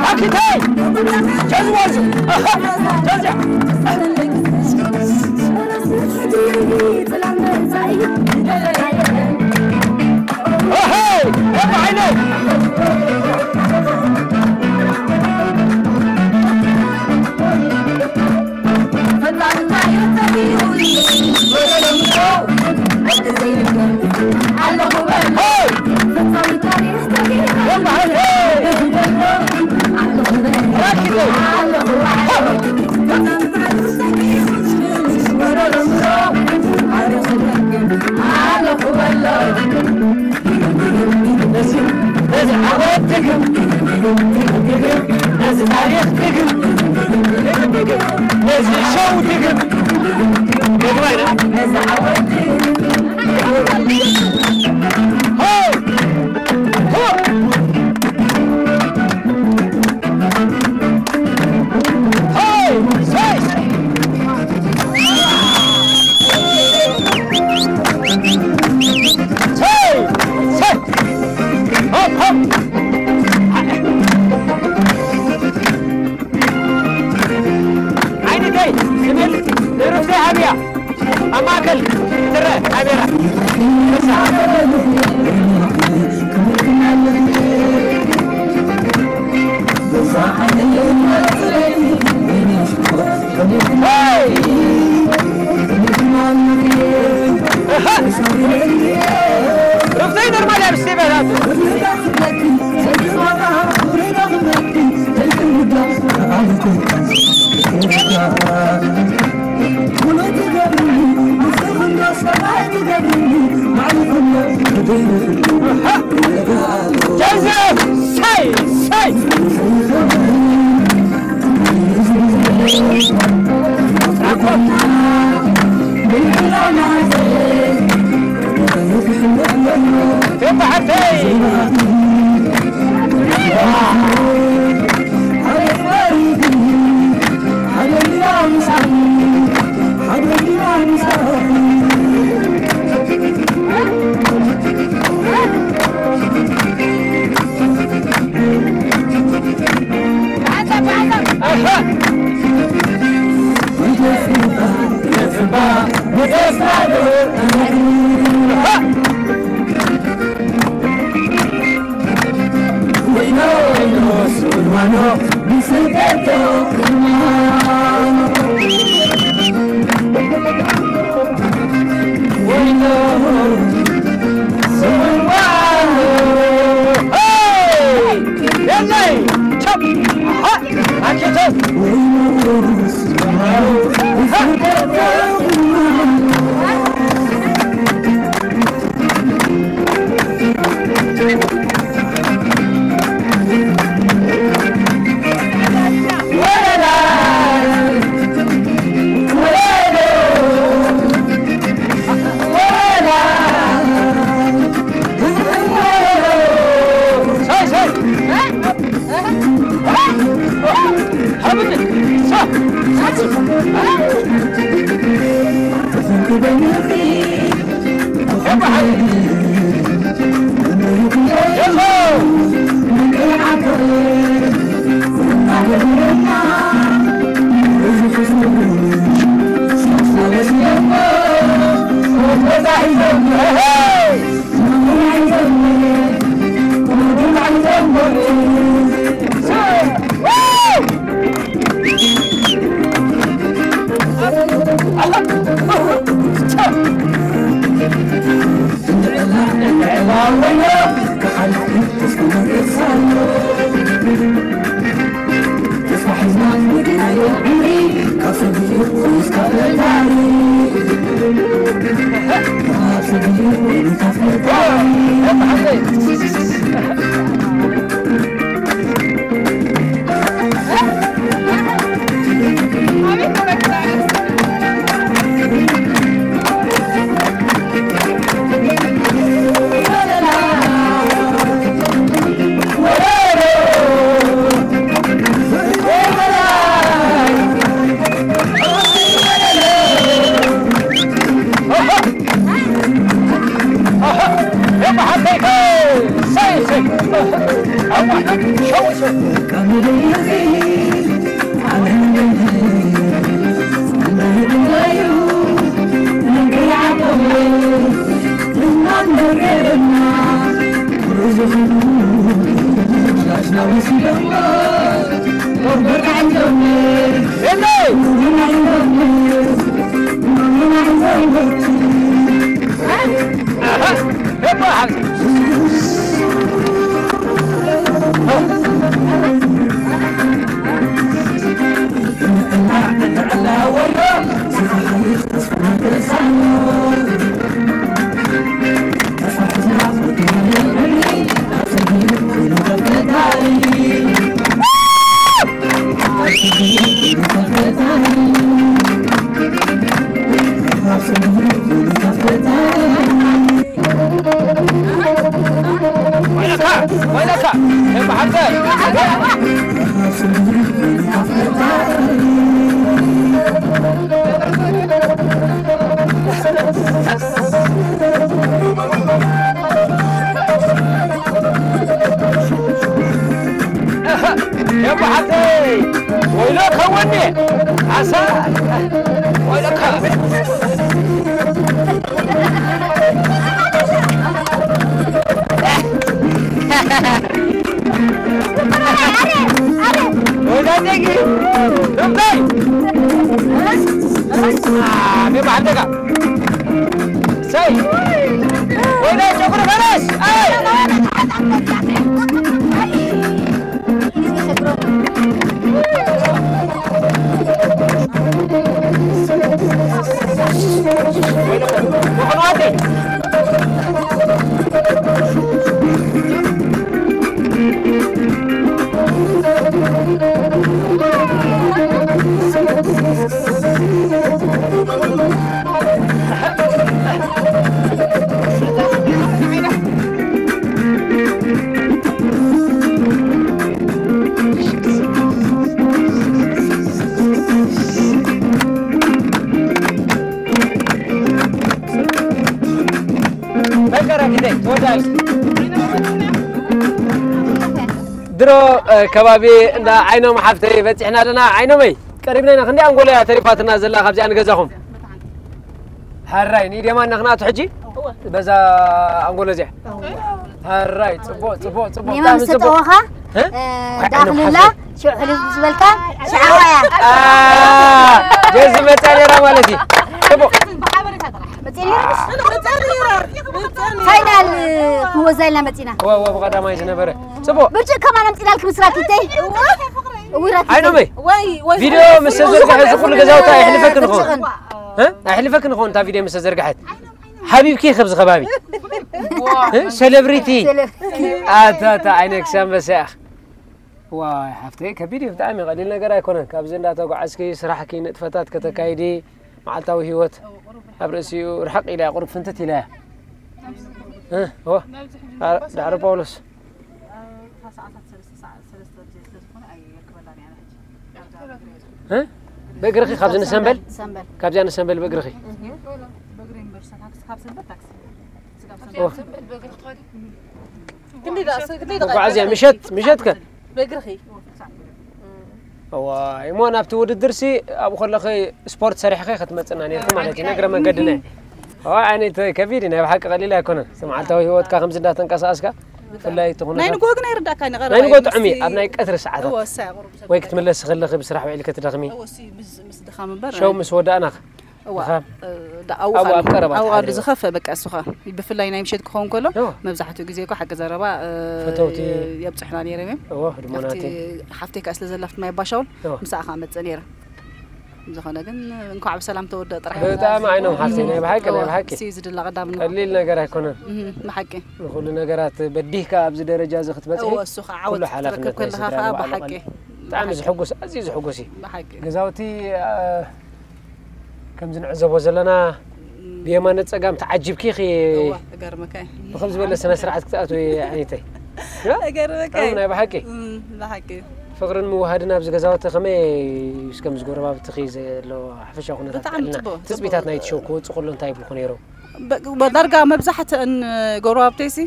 ኣኪተይ! ጀዝዋዙ! ኣሃ! ጀዝያ! ኣሃይ! ወዲ ዓይነይ! ነዚ ዓወት ድግም፣ ነዚ ታሪኽ ድግም፣ ነዚ ሸው ድግም። ዓይነተይ ስሜት ንርፍተይ ኣብያ ኣብ ማእከል ትረ ካሜራ ርፍተይ ኖርማል ኣብ ስቴበላት ጀዘ! ሳይ! ሳይ! ወይለካ፣ ወይለካ፣ ደም ሓንተ። ደም ሓንተ። ወይሎ ከወኒ። ዓሳ። ወይለካ። ወይላ ደጊ። እምበይ። አ፣ ደም ሓንተካ። ሰይ። ወይላ ጨጉሪ ፈረስ። ኣይ። በቀረ ግደይ፣ ትወዳል። ድሮ፣ እ፣ ከባቢ እንዳ ዓይኖም ሓፍተይ በፂሕና ኣለና። ዓይኖመይ፣ ቀሪብና ኢና። ክንደይ ኣንጎሎ እያ ተሪፋትና ዘላ ካብዚኣ ንገዛኹም? ሕራይ፣ ንኢድ የማን ነኽንኣቱ ሕጂ? እወ። በዛ ኣንጎሎ እዚኣ? እወ። ሕራይ፣ ጽቡቕ፣ ጽቡቕ፣ ጽቡቕ። ንየማን ብጣዕሚ ምስ ጽቡቕ። ተጠወኻ፣ እ? እ፣ ኳዕ ዳኽልላ፣ ንሓፍተይ። ሽዑ ሕልፍ ምስ በልካ፣ ሽዓ ኳያ። ኣ፣ ጀዚ መጽያ ነይራ ማለት እዩ። ጽቡቕ። መጽያ ነይራ ድስ? ፋይናል ክንወዛ ኢልና መጺና። እወ፣ እወ፣ ብቐዳማይ ዝነበረ። ጽቡቕ። ብርጭቅ ከማን ኣምጺናልኪ ምስራኪተይ። እወ፣ ራኪተይ። ዓይኖመይ። ወይ፣ ወይ። ቪድዮ ምስ ተዘርግሐ እዚ ኩሉ ገዛውታ ኣይሕልፈክን ይኸውን። ብርጭቅን። እ? ኣይሕልፈክን ይኸውን እታ ቪድዮ ምስ ተዘርግሐት። ሓቢብኪ ኢኺ ኣብዚ ከባቢ። እ? ሴሌብሪቲ። ሴሌብሪቲ። ኣታ፣ ኣታ፣ ዓይነይ ክሳንበሳ ኢኺ። ዋይ፣ ሓፍተይ፣ ከቢድ እዩ ብጣዕሚ፣ ቀሊል ነገር ኣይኮነን። ካብዚ እንዳተጓዓዝኪ ስራሕኪ ንጥፈታት ከተካይዲ፣ መዓልታዊ ህይወት ኣብ ርእሲኡ ርሕቕ ኢላ እያ፣ ቁሩብ ፍንትት ኢላ እያ። እ? እወ። ዳዕሮ ጳውሎስ። እ? ብእግርኺ ካብዚ ንሰንበል? ሰንበል። ካብዚኣ ንሰንበል ብእግርኺ? እህ። በእግሪ እምበር፣ ካብ፣ ካብ ሰንበል ታክሲ። ስጋብ ሰንበል። ኦ። ክንደይ ደኣ፣ ክንደይ ደቂቃ? መጓዓዝያ ምሸት፣ ምሸት ከ? በእግርኺ። እዋይ፣ እሞ ናብቲ ውድድርሲ ኣብኡ ከለኺ ስፖርት ሰሪሕኺ ክትመጽና ነይርኪ ማለት እዩ፣ እግረ መንገድና እዩ። እዋይ፣ ዓይነይ ከቢድ እዩ፣ ናይ ብሓቂ ቀሊል ኣይኮነን። እቲ መዓልታዊ ህይወትካ ከምዚ እንዳተንቀሳቐስካ፣ ብፍላይ እቲ ኩነታት ናይ ንግሆ ግን ኣይርዳእካን እዩ፣ ቀረባ ናይ ንግሆ እዩ፣ ጥዑም እዩ፣ ምስቲ ኣብ ናይ ቀትሪ ሰዓታት። እወ፣ ወሳኢ ቁሩብ ወይ ክትምለሲ ከለኺ ብስራሕ ውዒልኪ ትደኽሚ። እወ፣ እሱ ምስ፣ ምስ ድኻም እምበር፣ ሸው ምስ ወዳእና። ድኻም። እኻ? እ፣ ዳ-፣ ኣብኡ ኣብኡ ኣብ ኣብ ቀረባ ቀረባ፣ ኣብኡ ኣብ ትሓድሪ። ዝኸፍአ በቃ እሱ ኸ። ብፍላይ ናይ ምሸት ክኸውን ከሎ፣ እወ። መብዛሕትኡ ግዜ እኮ ሓቂ ዘረባ፣ እ፣ ፈተውቲ። የብጽሑና ነይሮም እዮም። እወ፣ ህድሞናት ኣብቲ እዮም። ሓፍተይ ከኣ ስለ ዘላ ኣብቲ ማይ ኣባሻውል፣ እወ። ምሳኣ ከኣ መጽእ ነይረ። ዝኾነ ግን እንኳዕ ብሰላም ተወደእ ጥራሕ። ብጣዕሚ ዓይኖም ሓፍተይ፣ ናይ ብሓቂ፣ ናይ እወ፣ ብሓቂ። እሱ እዩ ዝድለ ቀዳምነት። ቀሊል ነገር ኣይኮነን። እህ፣ ብሓቂ። ንኹሉ ነገራት በዲህካ ኣብዚ ደረጃ እዚ ክትበጽሒ፣ እወ፣ እሱ ኸዓ ዓወት ኩሉ ሓላፍነት ክትረክብ ናይ ከለኻ ስድራ ኸዓ ንባዕሉ ብሓቂ። ቀሊል። ብጣዕሚ ብሓቂ። ዝሕጉስ፣ ኣዝዩ ዝሕጉስ እዩ። ብሓቂ። ገዛውቲ፣ እ፣ ከምዚ ንዕዘቦ ዘለና፣ እም። ብየማነ ጸጋም ተዓጂብኪ ኢኺ እወ፣ እገርመካ እዩ። ብኸም ዝበለ ስነ ስርዓት ክትኣትዊ ዓይነተይ። እገርመካ እዩ። ናይ ብሓቂ። እም፣ ብሓቂ። ፍቕርን ምውሃድን ኣብዚ ገዛውቲ ከመይ እዩ? እስከ ምስ ጎረባብትኺ ዘሎ ሓፈሻዊ ኩነታት ብጣዕሚ ጥዕና፣ ጽቡቕ፣ ትጽቢታት ጽቡቕ። ናይቲ ሸው ክወጽእ ከሎ እንታይ ይብልኹ ነይሮም? ዳርጋ መብዛሕትአን ጎረባብተይሲ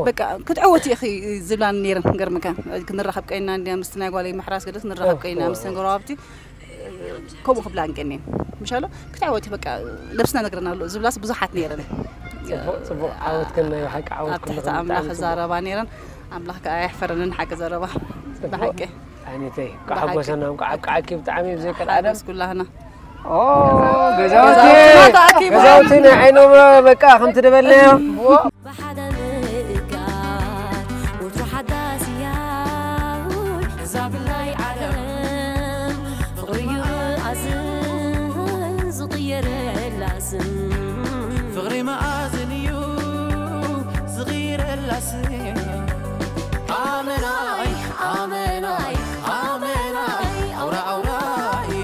በቃ ክትዕወቲ ኢኺ ዝብላኒ ነይረን። ክገርመካ ክንራኸብ ቀይና እንዲያ ምስቲ ናይ ጓለይ ምሕራስ ገለ ክንራኸብ ቀይና ምስቲ ጎረባብቲ ከምኡ ክብላ እንቀኒ ምሻሎ ክትዕወቲ በቃ ነብስና ነግረና ኣሎ ዝብላስ ብዙሓት ነይረን። ጽቡቅ ዓወት ከና ብሓቂ ዓወት ኣብ ትሕቲ ኣምላኽ ዛረባ ነይረን። ኣምላኽ ከዓ ኣይሕፈረንን ሓቂ ዘረባ ብሓቂ ዓይነተይ ካሓጎሰና እንኳ ዓብቃዓኪ ብጣዕሚ ብዘይቀል ኣደም ኩላህና ገዛውቲ ገዛውቲ ናይ ዓይኖም በቃ ከምቲ ደበልናዮ ብሓደ ምእጋር ወትሩ ሓዳስ እያ እዛ ብላይ ዓለም ፍቕሪ እዩ መኣዝን ዝቕየረላ ስም ፍቕሪ መኣዝን እዩ ዝቕየረላ ስም ኣመናይ ኣመናይ ኣመናይ ኣውራ ኣውራ እዩ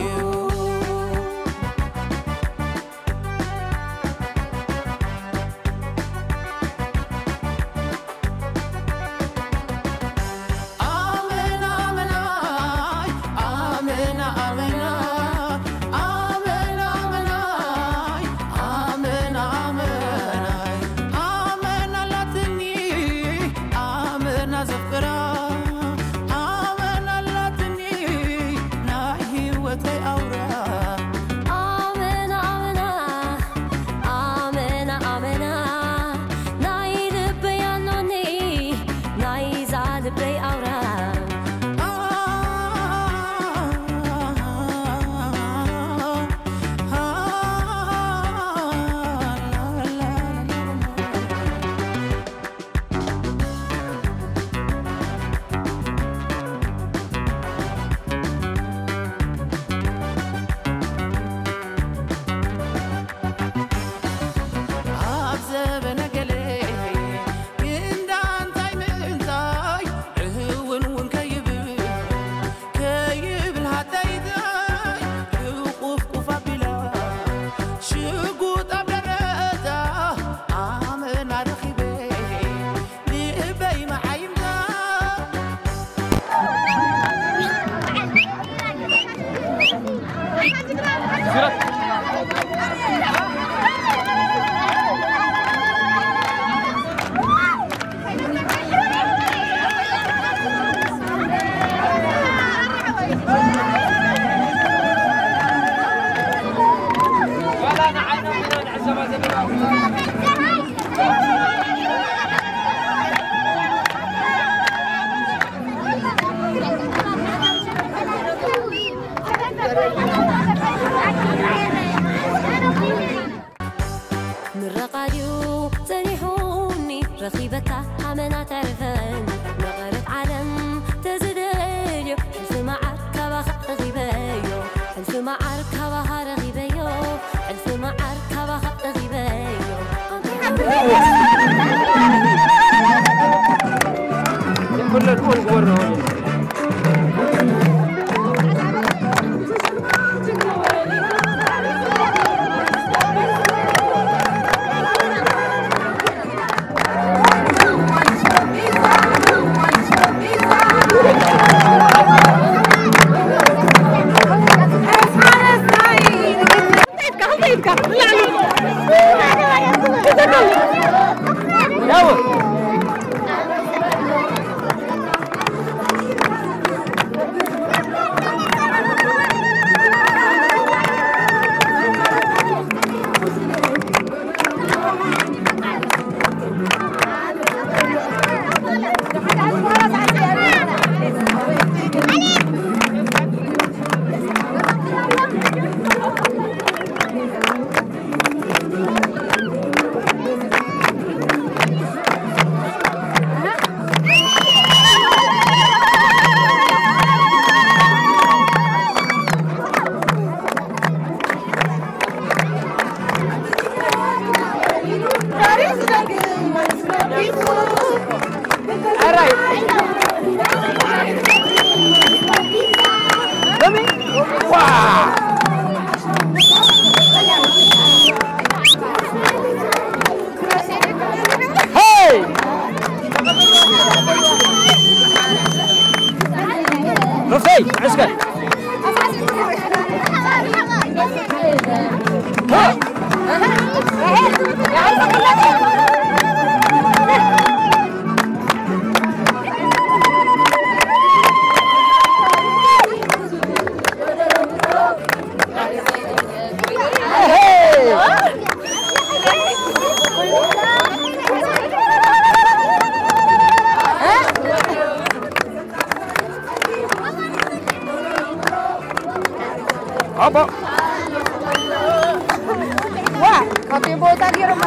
ዋ፣ ካብቲ ቦታ ገይሮም።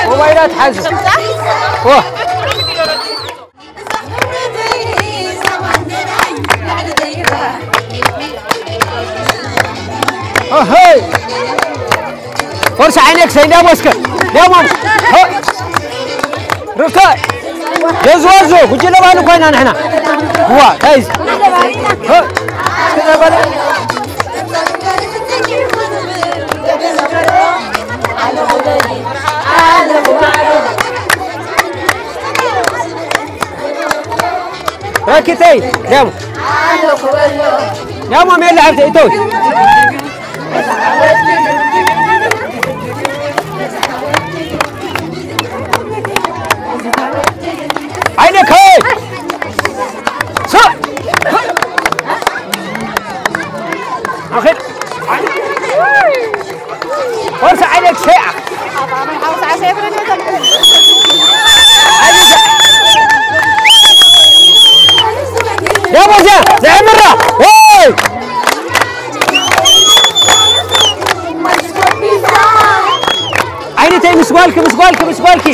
ሞባይላት ሓዙ። ዋ። ኦሆይ! ፎርሳ ዓይነክ ሰይዳ ሞስከ ደሞን ርፍተ የዝወዙ ጉጅለ ባሉ ኮይና ንሕና ዋ ታይዝ ረኪተይ ደም ደሞ ሜላ ሓብተይ እቶይ ዓይነከይ ሶ ኣኺድ ወርሲ ዓይነክ ሰይኣ ደሞዘ ዘዕምራ ወይ ዓይነተይ ምስ ጓልኪ ምስ ጓልኪ ምስ ጓልኪ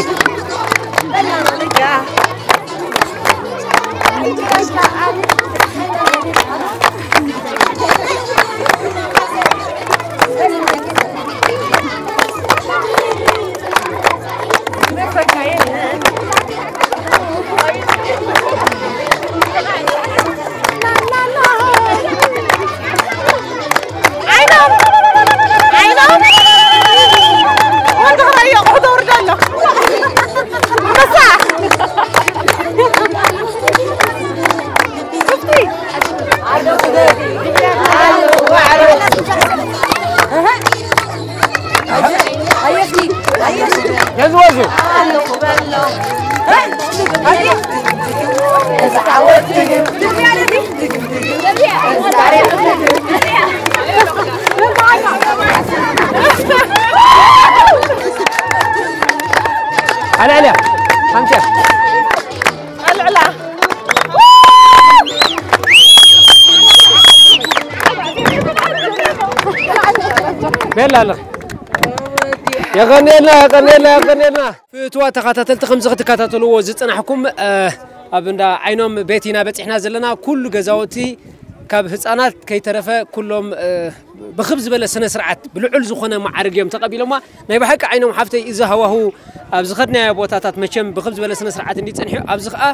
ኣልዕልያ ሓምሻ ኣልዕላ ቤላ ኣለኺ የቐንየልና የቐንየልና የቐንየልና ፍትዋ ተኸታተልቲ ከምዚ ክትከታተልዎ ዝፅናሕኩም ኣብ እንዳ ዓይኖም ቤት ኢና በፂሕና ዘለና ኩሉ ገዛውቲ ካብ ህፃናት ከይተረፈ ኩሎም ብክብ ዝበለ ስነ ስርዓት ብልዑል ዝኾነ መዓርግ እዮም ተቐቢሎማ ናይ ብሓቂ ዓይኖም ሓፍተይ እዚ ሃዋሁ ኣብ ዝኸድናዮ ቦታታት መቸም ብክብ ዝበለ ስነ ስርዓት እንዲፀንሑ ኣብዚ ከዓ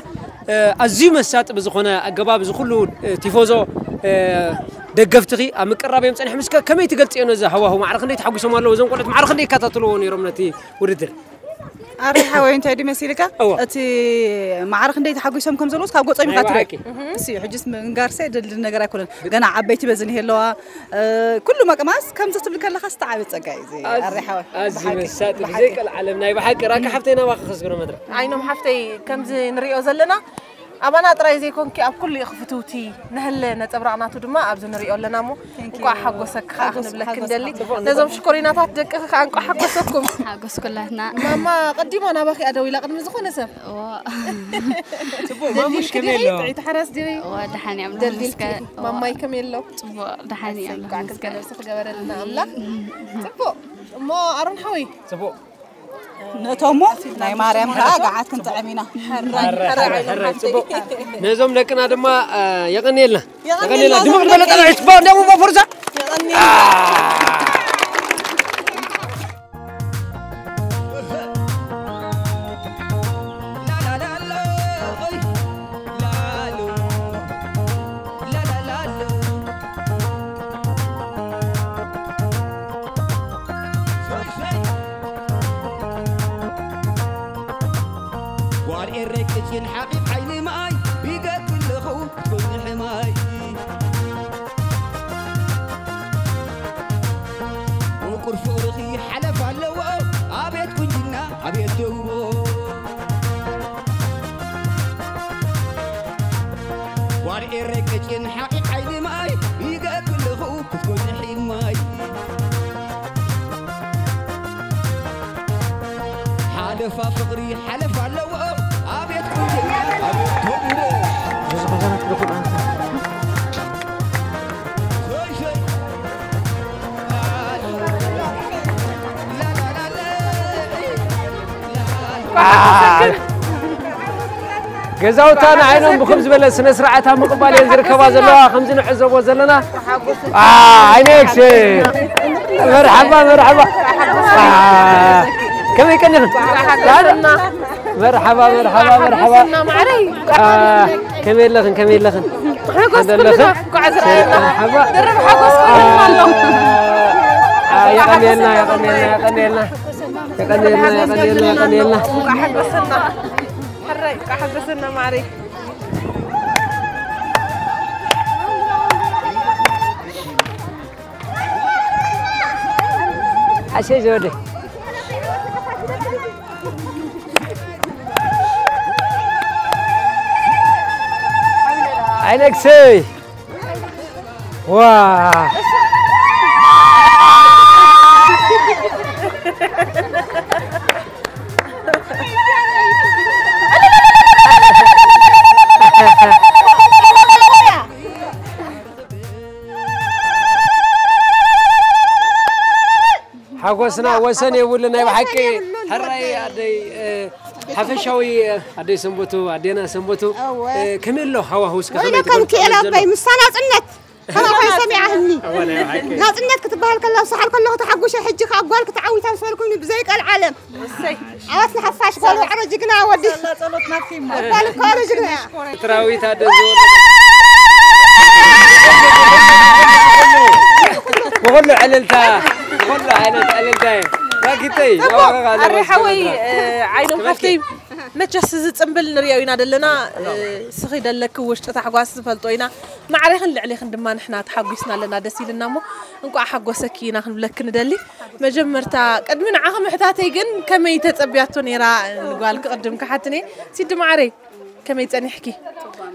ኣዝዩ መሳጢ ብዝኾነ ኣገባብ እዚ ኩሉ ቲፎዞ ደገፍትኺ ኣብ ምቅራብ እዮም ፀኒሖም እስከ ከመይ ትገልፅዮ ነዚ ሃዋሁ ማዕረ ክንደይ ተሓጒሶም ኣለዉ እዞም ቆልዑት ማዕረ ክንደይ ይከታተልዎ ነይሮም ነቲ ውድድር ኣረ ሓወይ እንታይ ድዩ መሲልካ እወ። እቲ ማዕረ ክንደይ ተሓጒሶም ከም ዘለዎስ ካብ ገጾም ኢኻ ናይ ትርኢ ብሓቂ። እሱ እዩ ሕጅስ ምንጋርሰ ድልድል ነገር ኣይኮነን ገና ዓበይቲ በዚ ንሄ ኣለዋ እ፣ ኩሉ መቅማስ ከምዚ ትብል ከለኻ ዝተዓበ ጸጋ እዩ እዚ ኣዚ- ኣረ ሓወይ ኣዚ ብሓቂ- መሳጢ ብሓቂ። ብዘይቀል ዓለም ናይ ብሓቂ ራካ ሓፍተይ ናባኻ ከስግሮ መድረክ ዓይኖም ሓፍተይ ከምዚ ንሪኦ ዘለና ኣባና ጥራይ ዘይኮንኪ ኣብ ኩሉ ኢኺ ፍትውቲ ንህለ ነጸብራቕ ናቱ ድማ ኣብዚ ንሪኦ ኣለና እሞ Thank you። እንኳዕ ሓጎሰኪ ከዓ ሓጎስ- ክንብለኪ ሓጎስ ንደሊ ሓጎስ። ነዞም ሽኮሪናታት ደቅኺ ከዓ እንኳዕ ሓጎሰኩም ሓጎስ ኩላትና ማማ ቀዲማ ናባኺ እያ ደዊላ ቅድሚ ዝኾነ ሰብ እዎ ጽቡቕ ማሙሽ ከመይ ኣሎ ጥዕይቲ ሓራስ ድሪ እዎ ደሓን እዮም ደልዲልኪ ደሓን እስከ እዎ ማማይ ከመይ ኣሎ ጽቡቕ ደሓን እዮም እንኳዕ ክልተ ነብሲ ክገበረልና ኣምላኽ ጽቡቕ እሞ ኣሮን ሓወይ ጽቡቕ ነቶሞ ናይ ማርያም ከዓ ገዓት ክንጥዕም ኢና። ሕራይ፣ ሕራይ፣ ሕራይ፣ ጽቡቕ። ነዞም ደቅና ድማ የቐንየልና። የቐንየልና። ድምቕ ዝበለ ጠላዒ ትባው እንዲያው ፎርሳ። ጓል ኤረይ ቅጭን ሓቒፍ ዓይኒ ማይ ይገጥ ኣለኹ ብዝሒ ማይ ገዛውታ ንዓይኖም ብኸም ዝበለ ስነ ስርዓት ኣብ ምቕባል እየን ዝርከባ ዘለዋ። ከምዚ ንዕዘቦ ዘለና። አ፣ ዓይነክስ። መርሓባ፣ መርሓባ። አ፣ ከመይ ቀኒኽን? መርሓባ፣ መርሓባ፣ መርሓባ። አ፣ ከመይ ኣለኽን? ከመይ ኣለኽን? ሓጎስ ኣለኽን? ኩልና፣ እንኳዕ ዝረኣየና። መርሓባ። ድርብ ሓጎስ ኩልና ኣሎ። አ፣ የቐንየልና፣ የቐንየልና፣ የቐንየልና። የቐንየልና፣ የቐንየልና፣ የቐንየልና። እንኳዕ ሓጎሰና። ሕራይ፣ እንኳዕ ሓጎሰና ማዕረይ። ኣሸይ ዘወደይ። ኣይነግሰይ። ዋ። ሓጎስና ወሰን የብሉ ናይ ብሓቂ። ሕራይ ኣደይ፣ እ፣ ሓፈሻዊ፣ እ፣ ኣደይ ሰንበቱ፣ ኣዴና ሰንበቱ፣ እወ። እ፣ ከመይ ኣሎ ሃዋህው እስከ ከመይ ወይለከም ትገልጾ ኪኤል ዘሎ? ኣባይ፣ ምሳ ናጽነት። ከማኻ ሰሚዓህኒ። እወ፣ ናይ ብሓቂ። ናጽነት ክትበሃል ከላ፣ ኣብ ሰሓል ከለኹ ተሓጉሸ፣ ሕጂ ከኣ ጓል ክትዓዊታ ምስ በልኩኒ ብዘይ ቀልዓለም። እሰይ። ዓወት ንሓፋሽ፣ ጓል ዋዕሮ ጅግና ወዲ። ሳላ ጸሎት ናትኪ እማ። ጓል እኮ ዋዕሮ ጅግና እያ። ኤርትራዊት ኣደ ዝወለደት። ብኹሉ ዕልልታ፣ ብኹሉ ዓይነት ዕልልታ እዩ። ራኪተይ፣ ጽቡቕ። ኣዋቕቕ ኣለዎ ኣሪ ሓወይ፣ ጽቡቕ። እ፣ ዓይኖም ተመልኪ። ሓፍተይ፣ መቸስ እዚ ጽምብል ንሪኦ ኢና ደለና፣ እ፣ ስኺ ደለኪ ውሽጢ ታሕጓስ ዝፈልጦ ኢና። ማዕሬኽን ልዕሌኽን ድማ ንሕና ተሓጒስና ኣለና፣ ደስ ኢልና እሞ እንቋዕ ሓጎሰኪ ኢና ክንብለኪ ንደሊ። መጀመርታ ቅድሚ ንዓኺ ምሕታተይ ግን ከመይ ተጸብያቶ ነይራ ንጓል ክቕድም ክሓትኔ። ሲዲ ማዕረይ ከመይ ጸኒሕኪ?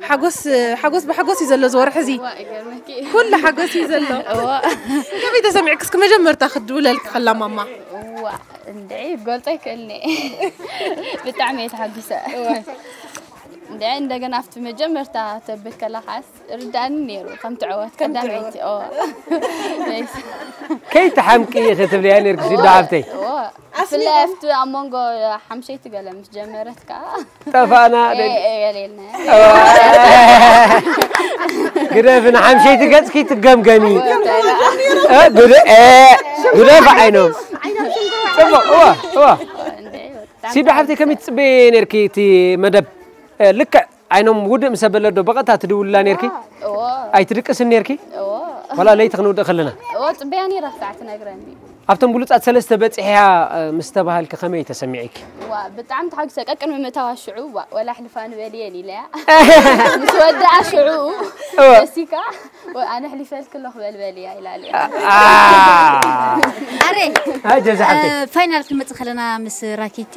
ሓጎስ፣ ሓጎስ ብሓጎስ እዩ ዘሎ እዚ ወርሒ እዚ። እዋ፣ ይገርመኪ። ኩሉ ሓጎስ እዩ ዘሎ። እዋ። ከመይ ተሰሚዕኪ? እስኪ መጀመርታ ክድውለልኪ ከላ ማማ። እዋ፣ እንድዒ ክገልጾ ኣይክእልኒ። ብጣዕሚ እየ ተሓጒሰ። እዋ። እንድዒ እንደገና ኣብቲ መጀመርታ ተብል ከላ ከዓስ ርዳእኒ ነይሩ፣ ከም ትዕወት ከም ቀዳመይቲ። ትዕወት። ኦ። ነይስ። ከይትሓምቂ ክትብልያ ነይርኪ፣ ሲዶ ሓፍተይ። ኦ። ኣስሚዑ። ብፍላይ ኣብቲ ኣብ መንጎ ሓምሸይቲ ገለ ምስ ጀመረት ከኣ። ጠፋእና፣ ኤ፣ ደግ- ኤ፣ የሌልና። ኦ። ግደፊ፣ ንሓምሸይቲ ገጽኪ ትገምገሚ። ኦ፣ እንታይ ደኣ? እ፣ ግደ-፣ እ፣ ግደፊ ዓይኖም። ጽቡቕ፣ እዋ፣ እዋ። እንዴ፣ በጣም ሲዶ ሓፍተይ፣ ከመይ ትጽበየ ነይርኪ እቲ መደብ? እ፣ ልክዕ ዓይኖም ውድእ ምስ ኣበለ ዶ ብቐጥታ ትድውልላ ነይርኪ? እዎ። ኣይትድቅስን ነይርኪ? እዎ። ዋላ ለይቲ ክንውድእ ከለና? እዎ፣ ጽበያ ነይረ ክሳዕ ትነግረኒ። ኣብቶም ብሉጻት ሰለስተ በጺሕያ፣ እ፣ ምስ ተባሃልኪ ከመይ ተሰሚዒኪ? ዋ፣ ብጣዕሚ ተሓጒሰ። ቀቅድሚ ምእታዋ ሽዑ፣ ዋ፣ ወላ ኣሕልፋ ንበል እየን ኢለያ። ምስ ወድኣ ሽዑ፣ እዎ። ደሲካ፣ ወ-፣ ኣነ ኣሕሊፈልኪ ኣለኹ በል በልያ ኢላ ኣልያ። ኣ-፣ ኣሬ፣ ኣይ፣ ጀዛሓብቲ። እ፣ ፋይናል ክንመጽእ ከለና ምስ ራኪቲ፣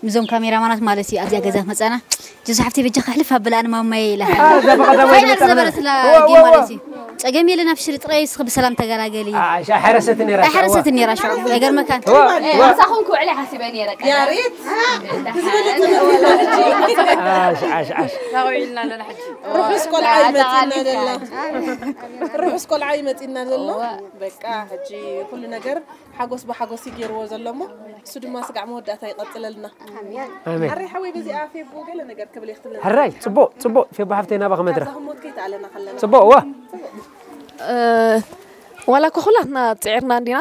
ምስዞም ካሜራማናት ማለት እዩ፣ ኣብዚኣ ገዛ መጻና። ጀዛሓብቲ በጃኻ ኣሕልፍ ኣበላ ኣነ ማማየ ኢላ። ኣ፣ እዛ ብቐዳማይ ፋይናል ዝመጻ ዝነበረ ከለና። ስላ እወ፣ ጌም እወ፣ ማለት እወ። እዩ። ጸገም የለን፣ ኣብሽሪ፣ ጥራይ እስኺ ብሰላም ተገላገሊ። ኣ፣ እሺ፣ ኣይሓረሰትን ነይራ። ኣይሓረሰትን ነይራ፣ ሽዑ። ኣይገርመካን? እወ፣ እወ። ምሳኹም ክውዕል እየ ሓሲበ ነይረ። ቀዳመይቲ። ያሬት፣ ዝብልጥ ኣሽ፣ ኣሽ፣ ኣሽ። ታውዒልና ኣለና ሕጂ። ርሑስ ቆልዓ እዩ መጺና ዘላ። ርሑስ ቆልዓ እዩ መጺና ዘሎ። እወ። በቃ ሕጂ ኩሉ ነገር ሓጎስ ብሓጎስ እዩ ገይርዎ ዘሎ እሞ፣ እሱ ድማ ስጋዕ መወዳእታ ይቐጽለልና። ኣሜን። ኣሜን። ኣሬ ሓወይ፣ በዚኣ ፌቡ ገለ ነገር ክብል እየ ክትብለና። ሕራይ፣ ጽቡቕ፣ ጽቡቕ። ፌቡ ሓፍተይ፣ ናባኺ መድረኽ። ካብዛ ህሞት ከይተኣለና ከለና። ጽቡቕ፣ እወ። እ፣ ዋላ እኮ ኩላትና ጽዒርና እንዲና፣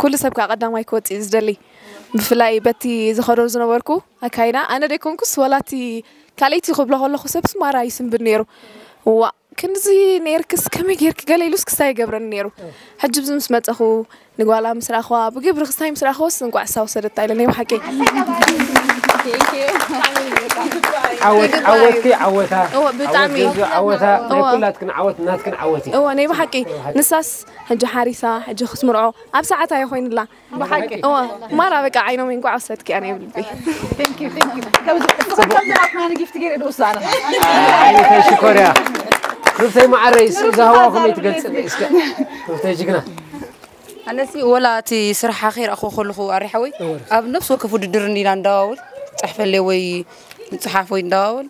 ኩሉ ሰብ ከዓ ቀዳማይ ክወጽእ እዩ ዝደሊ። ብፍላይ በቲ ዝኸዶ ዝነበርኩ ኣካይዳ፣ ኣነ ደይኮንኩስ ዋላ እቲ ካልኣይቲ ክብሎ ከለኹ ሰብስ ማራ ይስንብድ ነይሩ። ዋ፣ ክንዚ ነይርክስ ከመይ ጌርኪ ገለ ኢሉስ ክስታይ ይገብረኒ ነይሩ። ሕጂ ብዚ ምስ መጸኹ ንጓላ ምስ ረኣኽዋ፣ ብግብሪ ክስታይ ምስ ረኣኽወስ እንቋዕ እሳ ወሰደታ ኢለ ናይ ብሓቂ። ዓወት፣ ዓወትኪ ዓወታ፣ እወ፣ ብጣዕሚ። ዓወት ገዙ ዓወታ፣ ናይ እወ። ኩላትክን ዓወት ናትክን ዓወት እዩ። እወ፣ ናይ ብሓቂ። ንሳስ ሕጂ ሓሪሳ፣ ሕጂ ክትምርዖ ኣብ ሰዓታ እየ ኮይንላ። ብሓቂ። እወ፣ ማራ በቃ ዓይኖም እንቋዕ ወሰድኪ ኣነ ይብል ልበይ። Thank you, thank you። ከምዚ፣ እስኺ ከምዚ ኣትና ንጊፍት ገይረ ዶ ውሳነ? ኣይ፣ ተሽኮርያ። ሩፍተይ መዓረይ፣ እዛ ሃዋ ከመይ ትገልጽ እስከ? ሩፍተይ ጅግና። ኣነሲ ወላ እቲ ስራሓ ከይረኣኹ ከለኹ ኣሪ ሓወይ፣ እወ። ኣብ ነፍሲ ወከፍ ውድድር እንዲና እንዳዋውል፣ ጽሕፈለይ ወይ ምጽሓፍ ወይ እንዳዋውል፣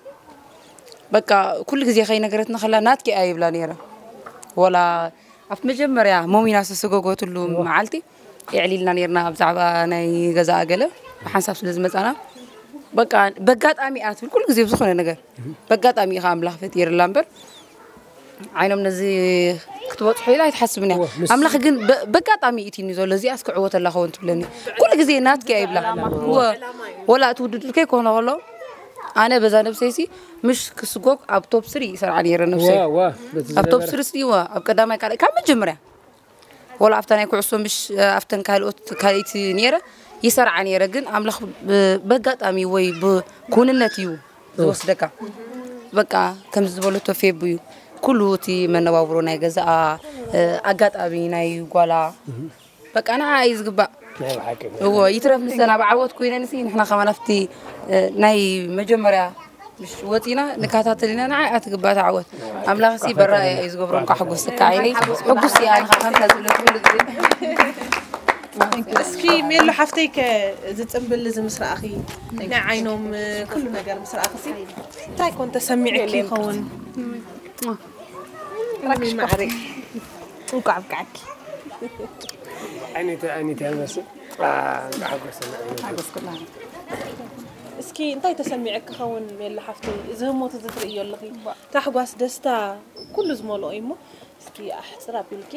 በቃ ኩሉ ግዜ ከይነገረትና ከላ ናትኪ እያ ይብላ ነይረ። ወላ ኣብቲ መጀመርያ ሞሚና ዝተሰጎጎትሉ እወ። መዓልቲ የዕሊልና ነይርና ብዛዕባ ናይ ገዛኣ ገለ ብሓንሳብ ስለ ዝመጻና በቃ በጋጣሚ እያ ትብል ኩሉ ግዜ ብዝኾነ ነገር በጋጣሚ ኢኻ ኣምላኽ ፈጢርላ እምበር ዓይኖም ነዚ ክትበፅሑ ኢላ ኣይትሓስብን እያ። ኣምላኽ ግን በጋጣሚ ኢትኒ ዘሎ እዚኣ እስክዕወተላ ኸውን ትብለኒ ኩሉ ግዜ ናትኪ እያ ይብላ። ወላ እቲ ውድድር ከይኮነ ከሎ ኣነ በዛ ነብሰይሲ ምሽ ክስጎግ ኣብ ቶፕ ስሪ ይሰርዓ ነይረ ነብሰይ። ኣብ ቶፕ ስሪ ሲ ኣብ ቀዳማይ ካልኣይ ካብ መጀመርያ ወላ ኣብታ ናይ ኩዕሶ ምሽ ኣብተን ካልኦት ካልእቲ ነይረ ይሰርዓ ነይረ ግን ኣምላኽ በጋጣሚ ወይ ብኩንነት እዩ ዝወስደካ። በቃ ከምዚ ዝበለቶ ፌቡ እዩ ኩሉ እቲ መነባብሮ ናይ ገዛኣ ኣጋጣሚ ናይ ጓላ በቃ ንዓ እዩ ዝግባእ። እዎ ይትረፍ ንሰን ኣብ ዓወት ኮይነን ሲ ንሕና ከማን ኣብቲ ናይ መጀመርያ ምሽ ወፂና ንከታተል ኢና። ንዓ እያ ትግባእ ተዓወት። ኣምላኽ ሲ በራ እያ እዩ ዝገብሮ። እንኳ ሕጎስካ ዓይነይ ሕጉስ እያ ንኻ ከምታ ዝብለት ኩሉ ግዜ እስኪ ሜሎ ሓፍተይ ከ ዝፅምብል እዚ ምስ ረኣኺ ናይ ዓይኖም ኩሉ ነገር ምስ ረኣኺ ሲ እንታይ ኮን ተሰሚዕኪ ይኸውን? ራክሽ ማዕሪ እንኳዕ ኣብቃዓኪ። ዓይነተ ዓይነተ ያመስል እንኳዕ ሓጎሰና። ሓጎስኩላ። እስኪ እንታይ ተሰሚዐ ክኸውን ሜላ ሓፍተይ እዚ ህሞት እዚ ትርእዮ ኣለኺ ታሕጓስ ደስታ ኩሉ ዝመልኦ እዩ እሞ እስኪ ኣሕፅር ኣቢልኪ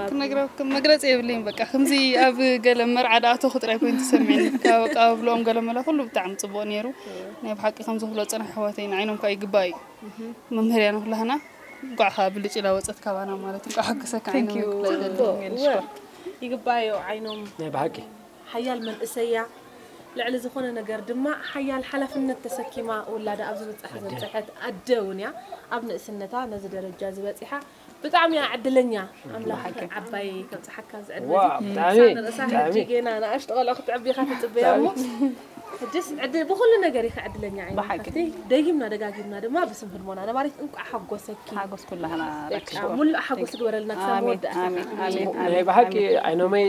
ክነግረኩም መግለፂ የብለይን በቃ ከምዚ ኣብ ገለ መርዓ ደኣተኹ ጥራይ ኮይኑ ተሰሚዕኒ ካብ ኣቀባብልኦም ገለ መለ ኩሉ ብጣዕሚ ፅቡቕ ነይሩ ናይ ብሓቂ ከምዚ ክብሎ ፅናሕ ኣሕዋተይ ንዓይኖም ከዓ ይግባእ እዩ መምህር እያ ንኩላህና እንኳዕ ከዓ ብልጭ ኢላ ወፀት ካባና ማለት እንኳዕ ሓገሰካ ዓይኖም ይግባዮ ዓይኖም ናይ ብሓቂ ሓያል መንእሰይ እያ ልዕሊ ዝኾነ ነገር ድማ ሓያል ሓላፍነት ተሰኪማ ውላዳ ኣብ ዝብፃሕ ዘብፀሐት ኣደ እውን እያ ኣብ ንእስነታ ነዚ ደረጃ ዝበፂሓ ብጣዕሚ እያ ዕድለኛ ኣምላኽ ዓባይ ከብፅሓካ ዝዕድመ ጌና ንኣሽቱ ቆልዑ ክትዕብኻ ትፅበያ እሞ ሕጅስ ዕድል ብኩሉ ነገር ኢኻ ዕድለኛ ዓይነቲ ደጊምና ደጋጊምና ድማ ብስም ህድሞና ነባሪት እንቋዕ ሓጎሰኪ ሓጎስ ኩላህና ሙሉእ ሓጎስ ግበረልና ክሳብ መወዳእታ ናይ ብሓቂ ዓይኖመይ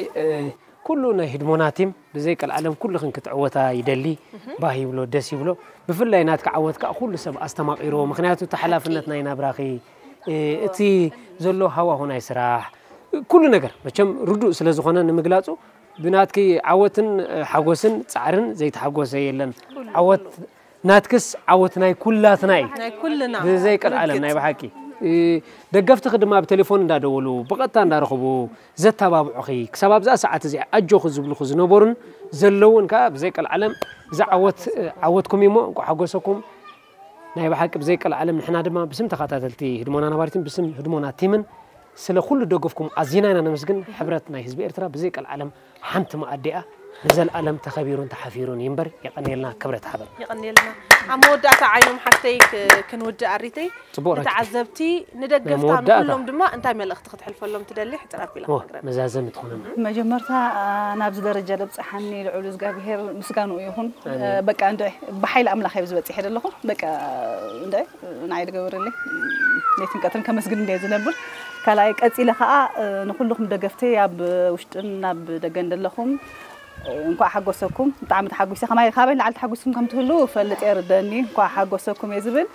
ኩሉ ናይ ህድሞና ቲም ብዘይ ቀልዓለም ኩልኽን ክትዕወታ ይደሊ ባህ ይብሎ ደስ ይብሎ ብፍላይ ናትካ ዓወት ከዓ ኩሉ ሰብ ኣስተማቂርዎ ምክንያቱ እቲ ሓላፍነት ናይ ናብራኺ እቲ ዘሎ ሃዋሁ ናይ ስራሕ ኩሉ ነገር መቸም ርዱእ ስለ ዝኾነ ንምግላፁ ብናትኪ ዓወትን ሓጎስን ፃዕርን ዘይተሓጎሰ የለን ዓወት ናትክስ ዓወት ናይ ኩላትና እዩ ናይ ኩልና ብዘይ ቀልዓለም ናይ ብሓቂ ደገፍትኺ ድማ ብቴሌፎን እንዳደወሉ ብቐጥታ እንዳረኽቡ ዘተባብዑኺ ክሳብ ኣብዛ ሰዓት እዚኣ ኣጆኺ ዝብሉኺ ዝነበሩን ዘለውን ከዓ ብዘይ ቀልዓለም እዚ ዓወት ዓወትኩም እዩሞ እንኳ ሓጎሰኩም ናይ ብሓቂ ብዘይ ቀልዓለም ንሕና ድማ ብስም ተኸታተልቲ ህድሞና ነባሪትን ብስም ህድሞና ቲምን ስለ ኩሉ ደገፍኩም ኣዚና ኢና ነመስግን ሕብረት ናይ ህዝቢ ኤርትራ ብዘይ ቀልዓለም ሓንቲ መኣዲ እያ ንዘልኣለም ተኸቢሩን ተሓፊሩን ይንበር የቐንየልና ክብረት ሓበን የቐንየልና ኣብ መወዳእታ ዓይኖም ሓፍተይ ክንውድእ ኣሪተይ ንተዓዘብቲ ንደገፍታ ንኩሎም ድማ እንታይ መልእኽቲ ክትሕልፈሎም ትደሊ ሕፅር ኣቢላ መዛዘሚ ትኾነና መጀመርታ ናብዚ ደረጃ ደብፅሓኒ ልዑል እግዚኣብሄር ምስጋንኡ ይኹን በቃ እንደ ብሓይሊ ኣምላኽ እየ ዝበፂሐ ዘለኹ በቃ እንደ ንዓይ ዝገበረለይ ለይትን ቀትርን ከመስግን እንደ ዝነብር ካልኣይ ቀፂለ ከዓ ንኩልኹም ደገፍተይ ኣብ ውሽጥን ናብ ደገን ዘለኹም እንኳዕ ሓጎሰኩም ብጣዕሚ ተሓጒሰ ከማይ ካበይ ንላዕሊ ተሓጒስኩም ከም ትህሉ ፈልጥ እየ ርደኒ እንኳዕ ሓጎሰኩም እየ ዝብል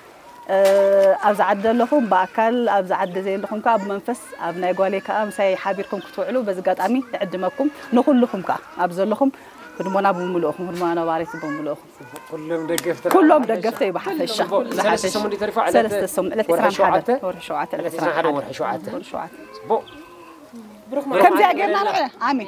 ኣብዚ ዓዲ ዘለኹም ብኣካል ኣብዚ ዓዲ ዘየለኹም ከዓ ብመንፈስ ኣብ ናይ ጓለይ ከዓ ምሳይ ሓቢርኩም ክትውዕሉ በዚ ኣጋጣሚ ይዕድመኩም ንኩልኹም ከዓ ኣብ ዘለኹም ህድሞና ብምልእኹም ህድሞና ነባሪት ብምልእኹም ኩሎም ደገፍቲ ኩሎም ደገፍተይ ብሓፈሻ ሰለስተ ሰሙን ተሪፋ ሰለስተ ሰሙን ዕለት ዕስራን ሓደ ወርሒ ሸውዓተ ዕለት ዕስራን ሓደ ወርሒ ሸውዓተ ጽቡቕ ከምዚኣ ጌርና ንዕለ ኣሜን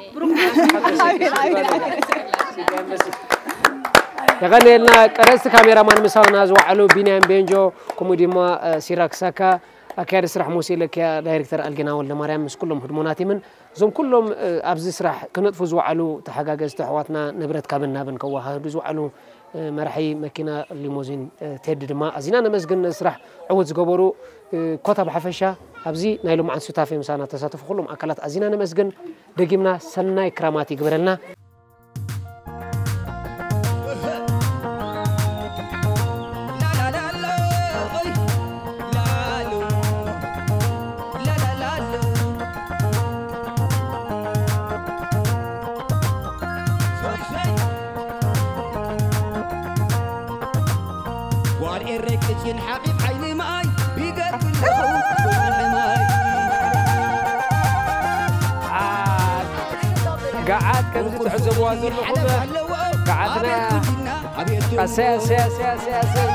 የቐንየልና ቀረፅቲ ካሜራማን ምሳና ዝወዓሉ ቢንያም ቤንጆ ከምኡ ድማ ሲራክ ሳካ ኣካያዲ ስራሕ ሙሴ ለኪያ ዳይሬክተር ኣልጌና ወልደ ማርያም ምስ ኩሎም ህድሞናቲምን እዞም ኩሎም ኣብዚ ስራሕ ክነጥፉ ዝወዓሉ ተሓጋገዝቲ ኣሕዋትና ንብረት ካብን ናብን ከወሃህዱ ዝወዓሉ መራሒ መኪና ሊሞዚን ቴዲ ድማ ኣዚና ነመስግን ነዚ ስራሕ ዕውት ዝገበሩ ኮታ ብሓፈሻ ኣብዚ ናይ ሎምዓንቲ ሱታፌ ምሳና ተሳተፉ ኩሎም ኣካላት ኣዚና ነመስግን ደጊምና ሰናይ ክራማት ይግበረልና። ጓል ኤረይ ቅጭን ሓቒፍ ዓይኒ ማይ ይገርም ማይ ገዓት ከምዚ ትዕዘብዋ ዘለኹም ገዓትና ኣሰይ፣ ኣሰይ፣ ኣሰይ፣ ኣሰይ፣ ኣሰይ።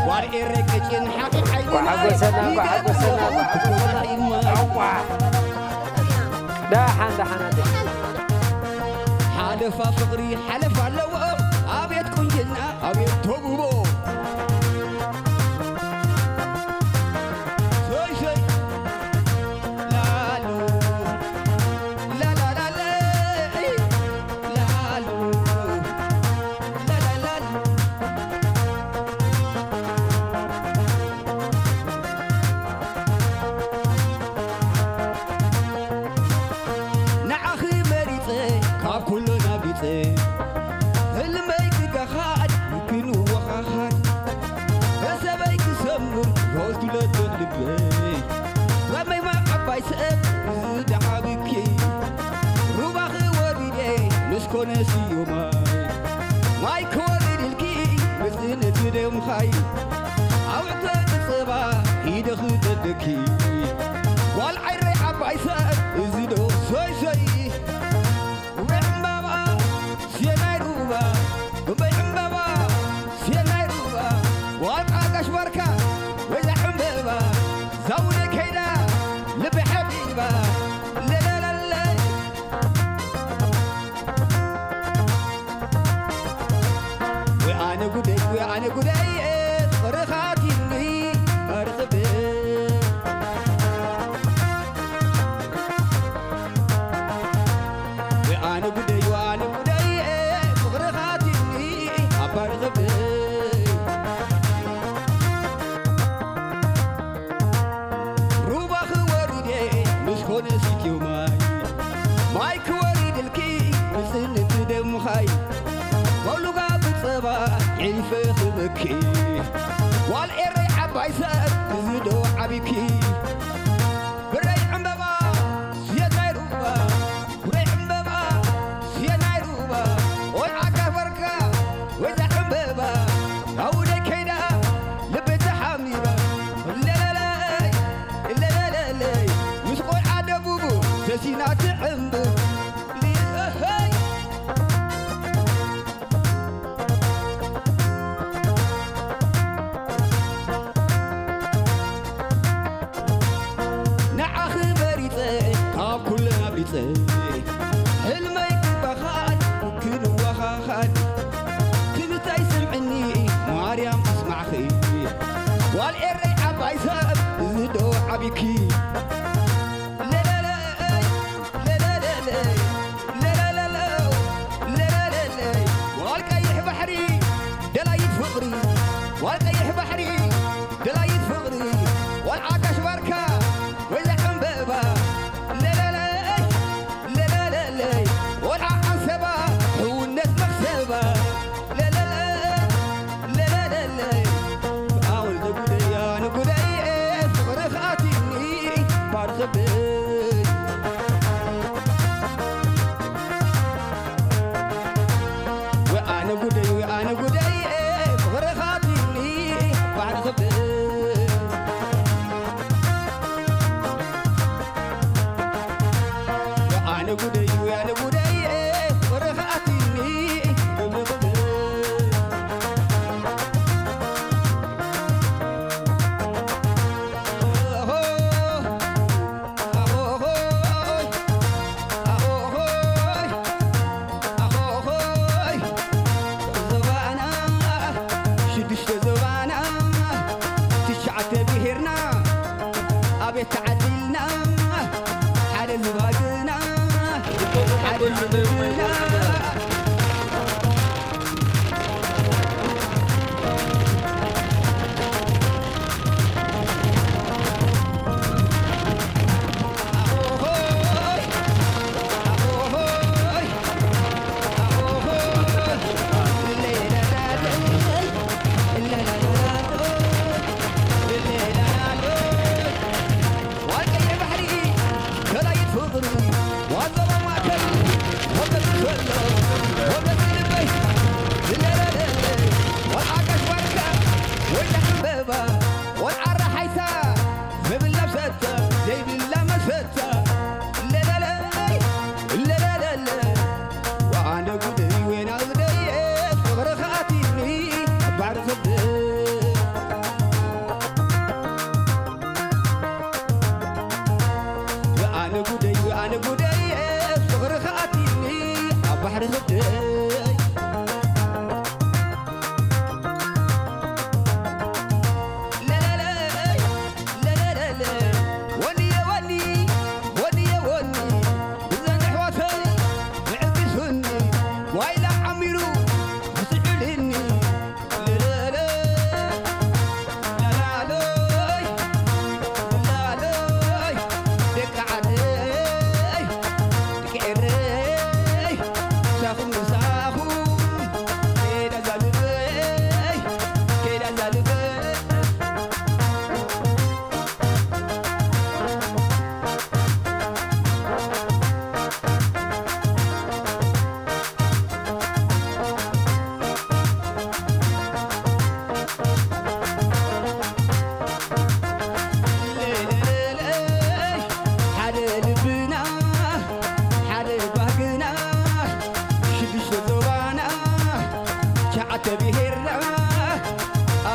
ጓል ኤረይ ቀጭን ሓቂ ሓይሊ ጓሓጎሰና፣ ማይ ጓሓጎሰና፣ ይገርም ጓሓጎሰና። ኣዋ። ደሓን፣ ደሓን፣ ኣደ። ሓለፋ ፍቕሪ ሓለፋ ኣለዎ። ኣቤት ቁንጅና፣ ኣቤት ተውቦ። ሸይ፣ ሸይ። ላሉ፣ ላላላለ፣ ላሉ፣ ላላላለ። ንዓኺ መሪጸ ካብ ኩሉ ናቢጸ፣ ህልመይ ክገሃድ ክንወኻኻድ፣ ህሰበይ ክሰምር ሮዝ ክለጥፍ ልበይ፣ ረመይማ ዓባይ ሰብ ዝደሓብኪ፣ ሩባኺ ወሪደ ምስ ኮነ ስዩማይ፣ ማይ ክወርድልኪ ምጽንት ደምኻይ፣ ኣውዕተ ጽባ ኢደኺ ደደኪ፣ ጓል ዓይረይ ዓባይ ሰብ እዚ ዶ ሶይ ሶይ፣ ጉንበይ ዕምባባ፣ ስየ ናይ ሩባ፣ ጉንበይ ዕምባባ፣ ስየ ናይ ሩባ፣ ዋልቃ ጋሽ ባርካ፣ ወይዛ ዕምበባ፣ ዛውነ ከይዳ፣ ልቢ ሓቢባ፣ ለለለለይ። ወይ ኣነ ጉደይ፣ ወይ ኣነ ጉደይ፣ ፍቕርኻ ኣትዩኒ፣ ኣርኽብ። ወይ ኣነ ጉደይ፣ ወይ ኣነ ጉደይ፣ ፍቕርኻ ኣትዩኒ፣ ኣባርኽብ። ሩባ ክወርድ እየ ምስ ኮነ ሲትዮ ማይ፣ ማይ ክወርድልኪ ንጽንት ደምኻይ፣ ወሉጋ ብጸባ ዒልፈ ክበኪ፣ ጓል ኤረይ ዓባይ ሰብ እዚ ዶ ዓቢኪ፣ ብረይ ዕምበባ ስየት ናይ ሩባ፣ ብረይ ዕምበባ ስየት ናይ ሩባ፣ ቆልዓ ጋፈርካ ወይዛ ዕምበባ፣ ኣውደይ ከይዳ ልበይ ተሓሚባ፣ ለለለይ፣ ለለለለይ፣ ምስ ቆልዓ ደቡቡ ሰሲና ትዕምብብ፣ ልእኸይ። ንዓኺ መሪጸ ካብ ኩለን ኣብሊጸ፣ ሕልመይ ክበኻል ክንወኻኻል፣ ትምታይ ስምዕኒ ማርያም ትስማዕኺ፣ ጓል ኤረይ ዓባይ ሰብ እዚ ዶ ዓቢኪ፣ ለለለይ፣ ለለለለይ፣ ለለለለው፣ ለለለለይ፣ ጓል ቀይሕ ባሕሪ ደላይት ፍቕሪ፣ ጓል ቀይሕ ባሕሪ ደላይት ፍቕሪ፣ ጓል ዓጋሽ ባርካ ወይዛ ዕምበባ፣ ለለለይ፣ ለለለለይ፣ ጓል ዓንሰባ ሕውነት መኽሰባ፣ ለለለይ፣ ለለለለይ፣ ኣወል ዘጉደያ ንጉደይ ፍቕሪ ኻቲኒ ባርኽብይ። ወኣነ ጉደይ፣ ወኣነ ጉደይ፣ ፍቕርኻ ዲኒ ባዕሪ ኽብል። ወኣነ ጉደይ፣ ወኣነ ጉደይ፣ ፍቕርኻ ዲኒ ክብል። ዞባና ሽዱሽተ ዞባና ትሽዓተ ብሄርና ኣቤት ተዓዲልና ሓደ ዝባግና ሓደ ዝብልና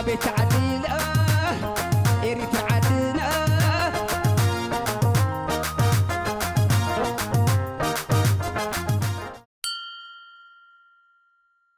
ቤት ዓዲ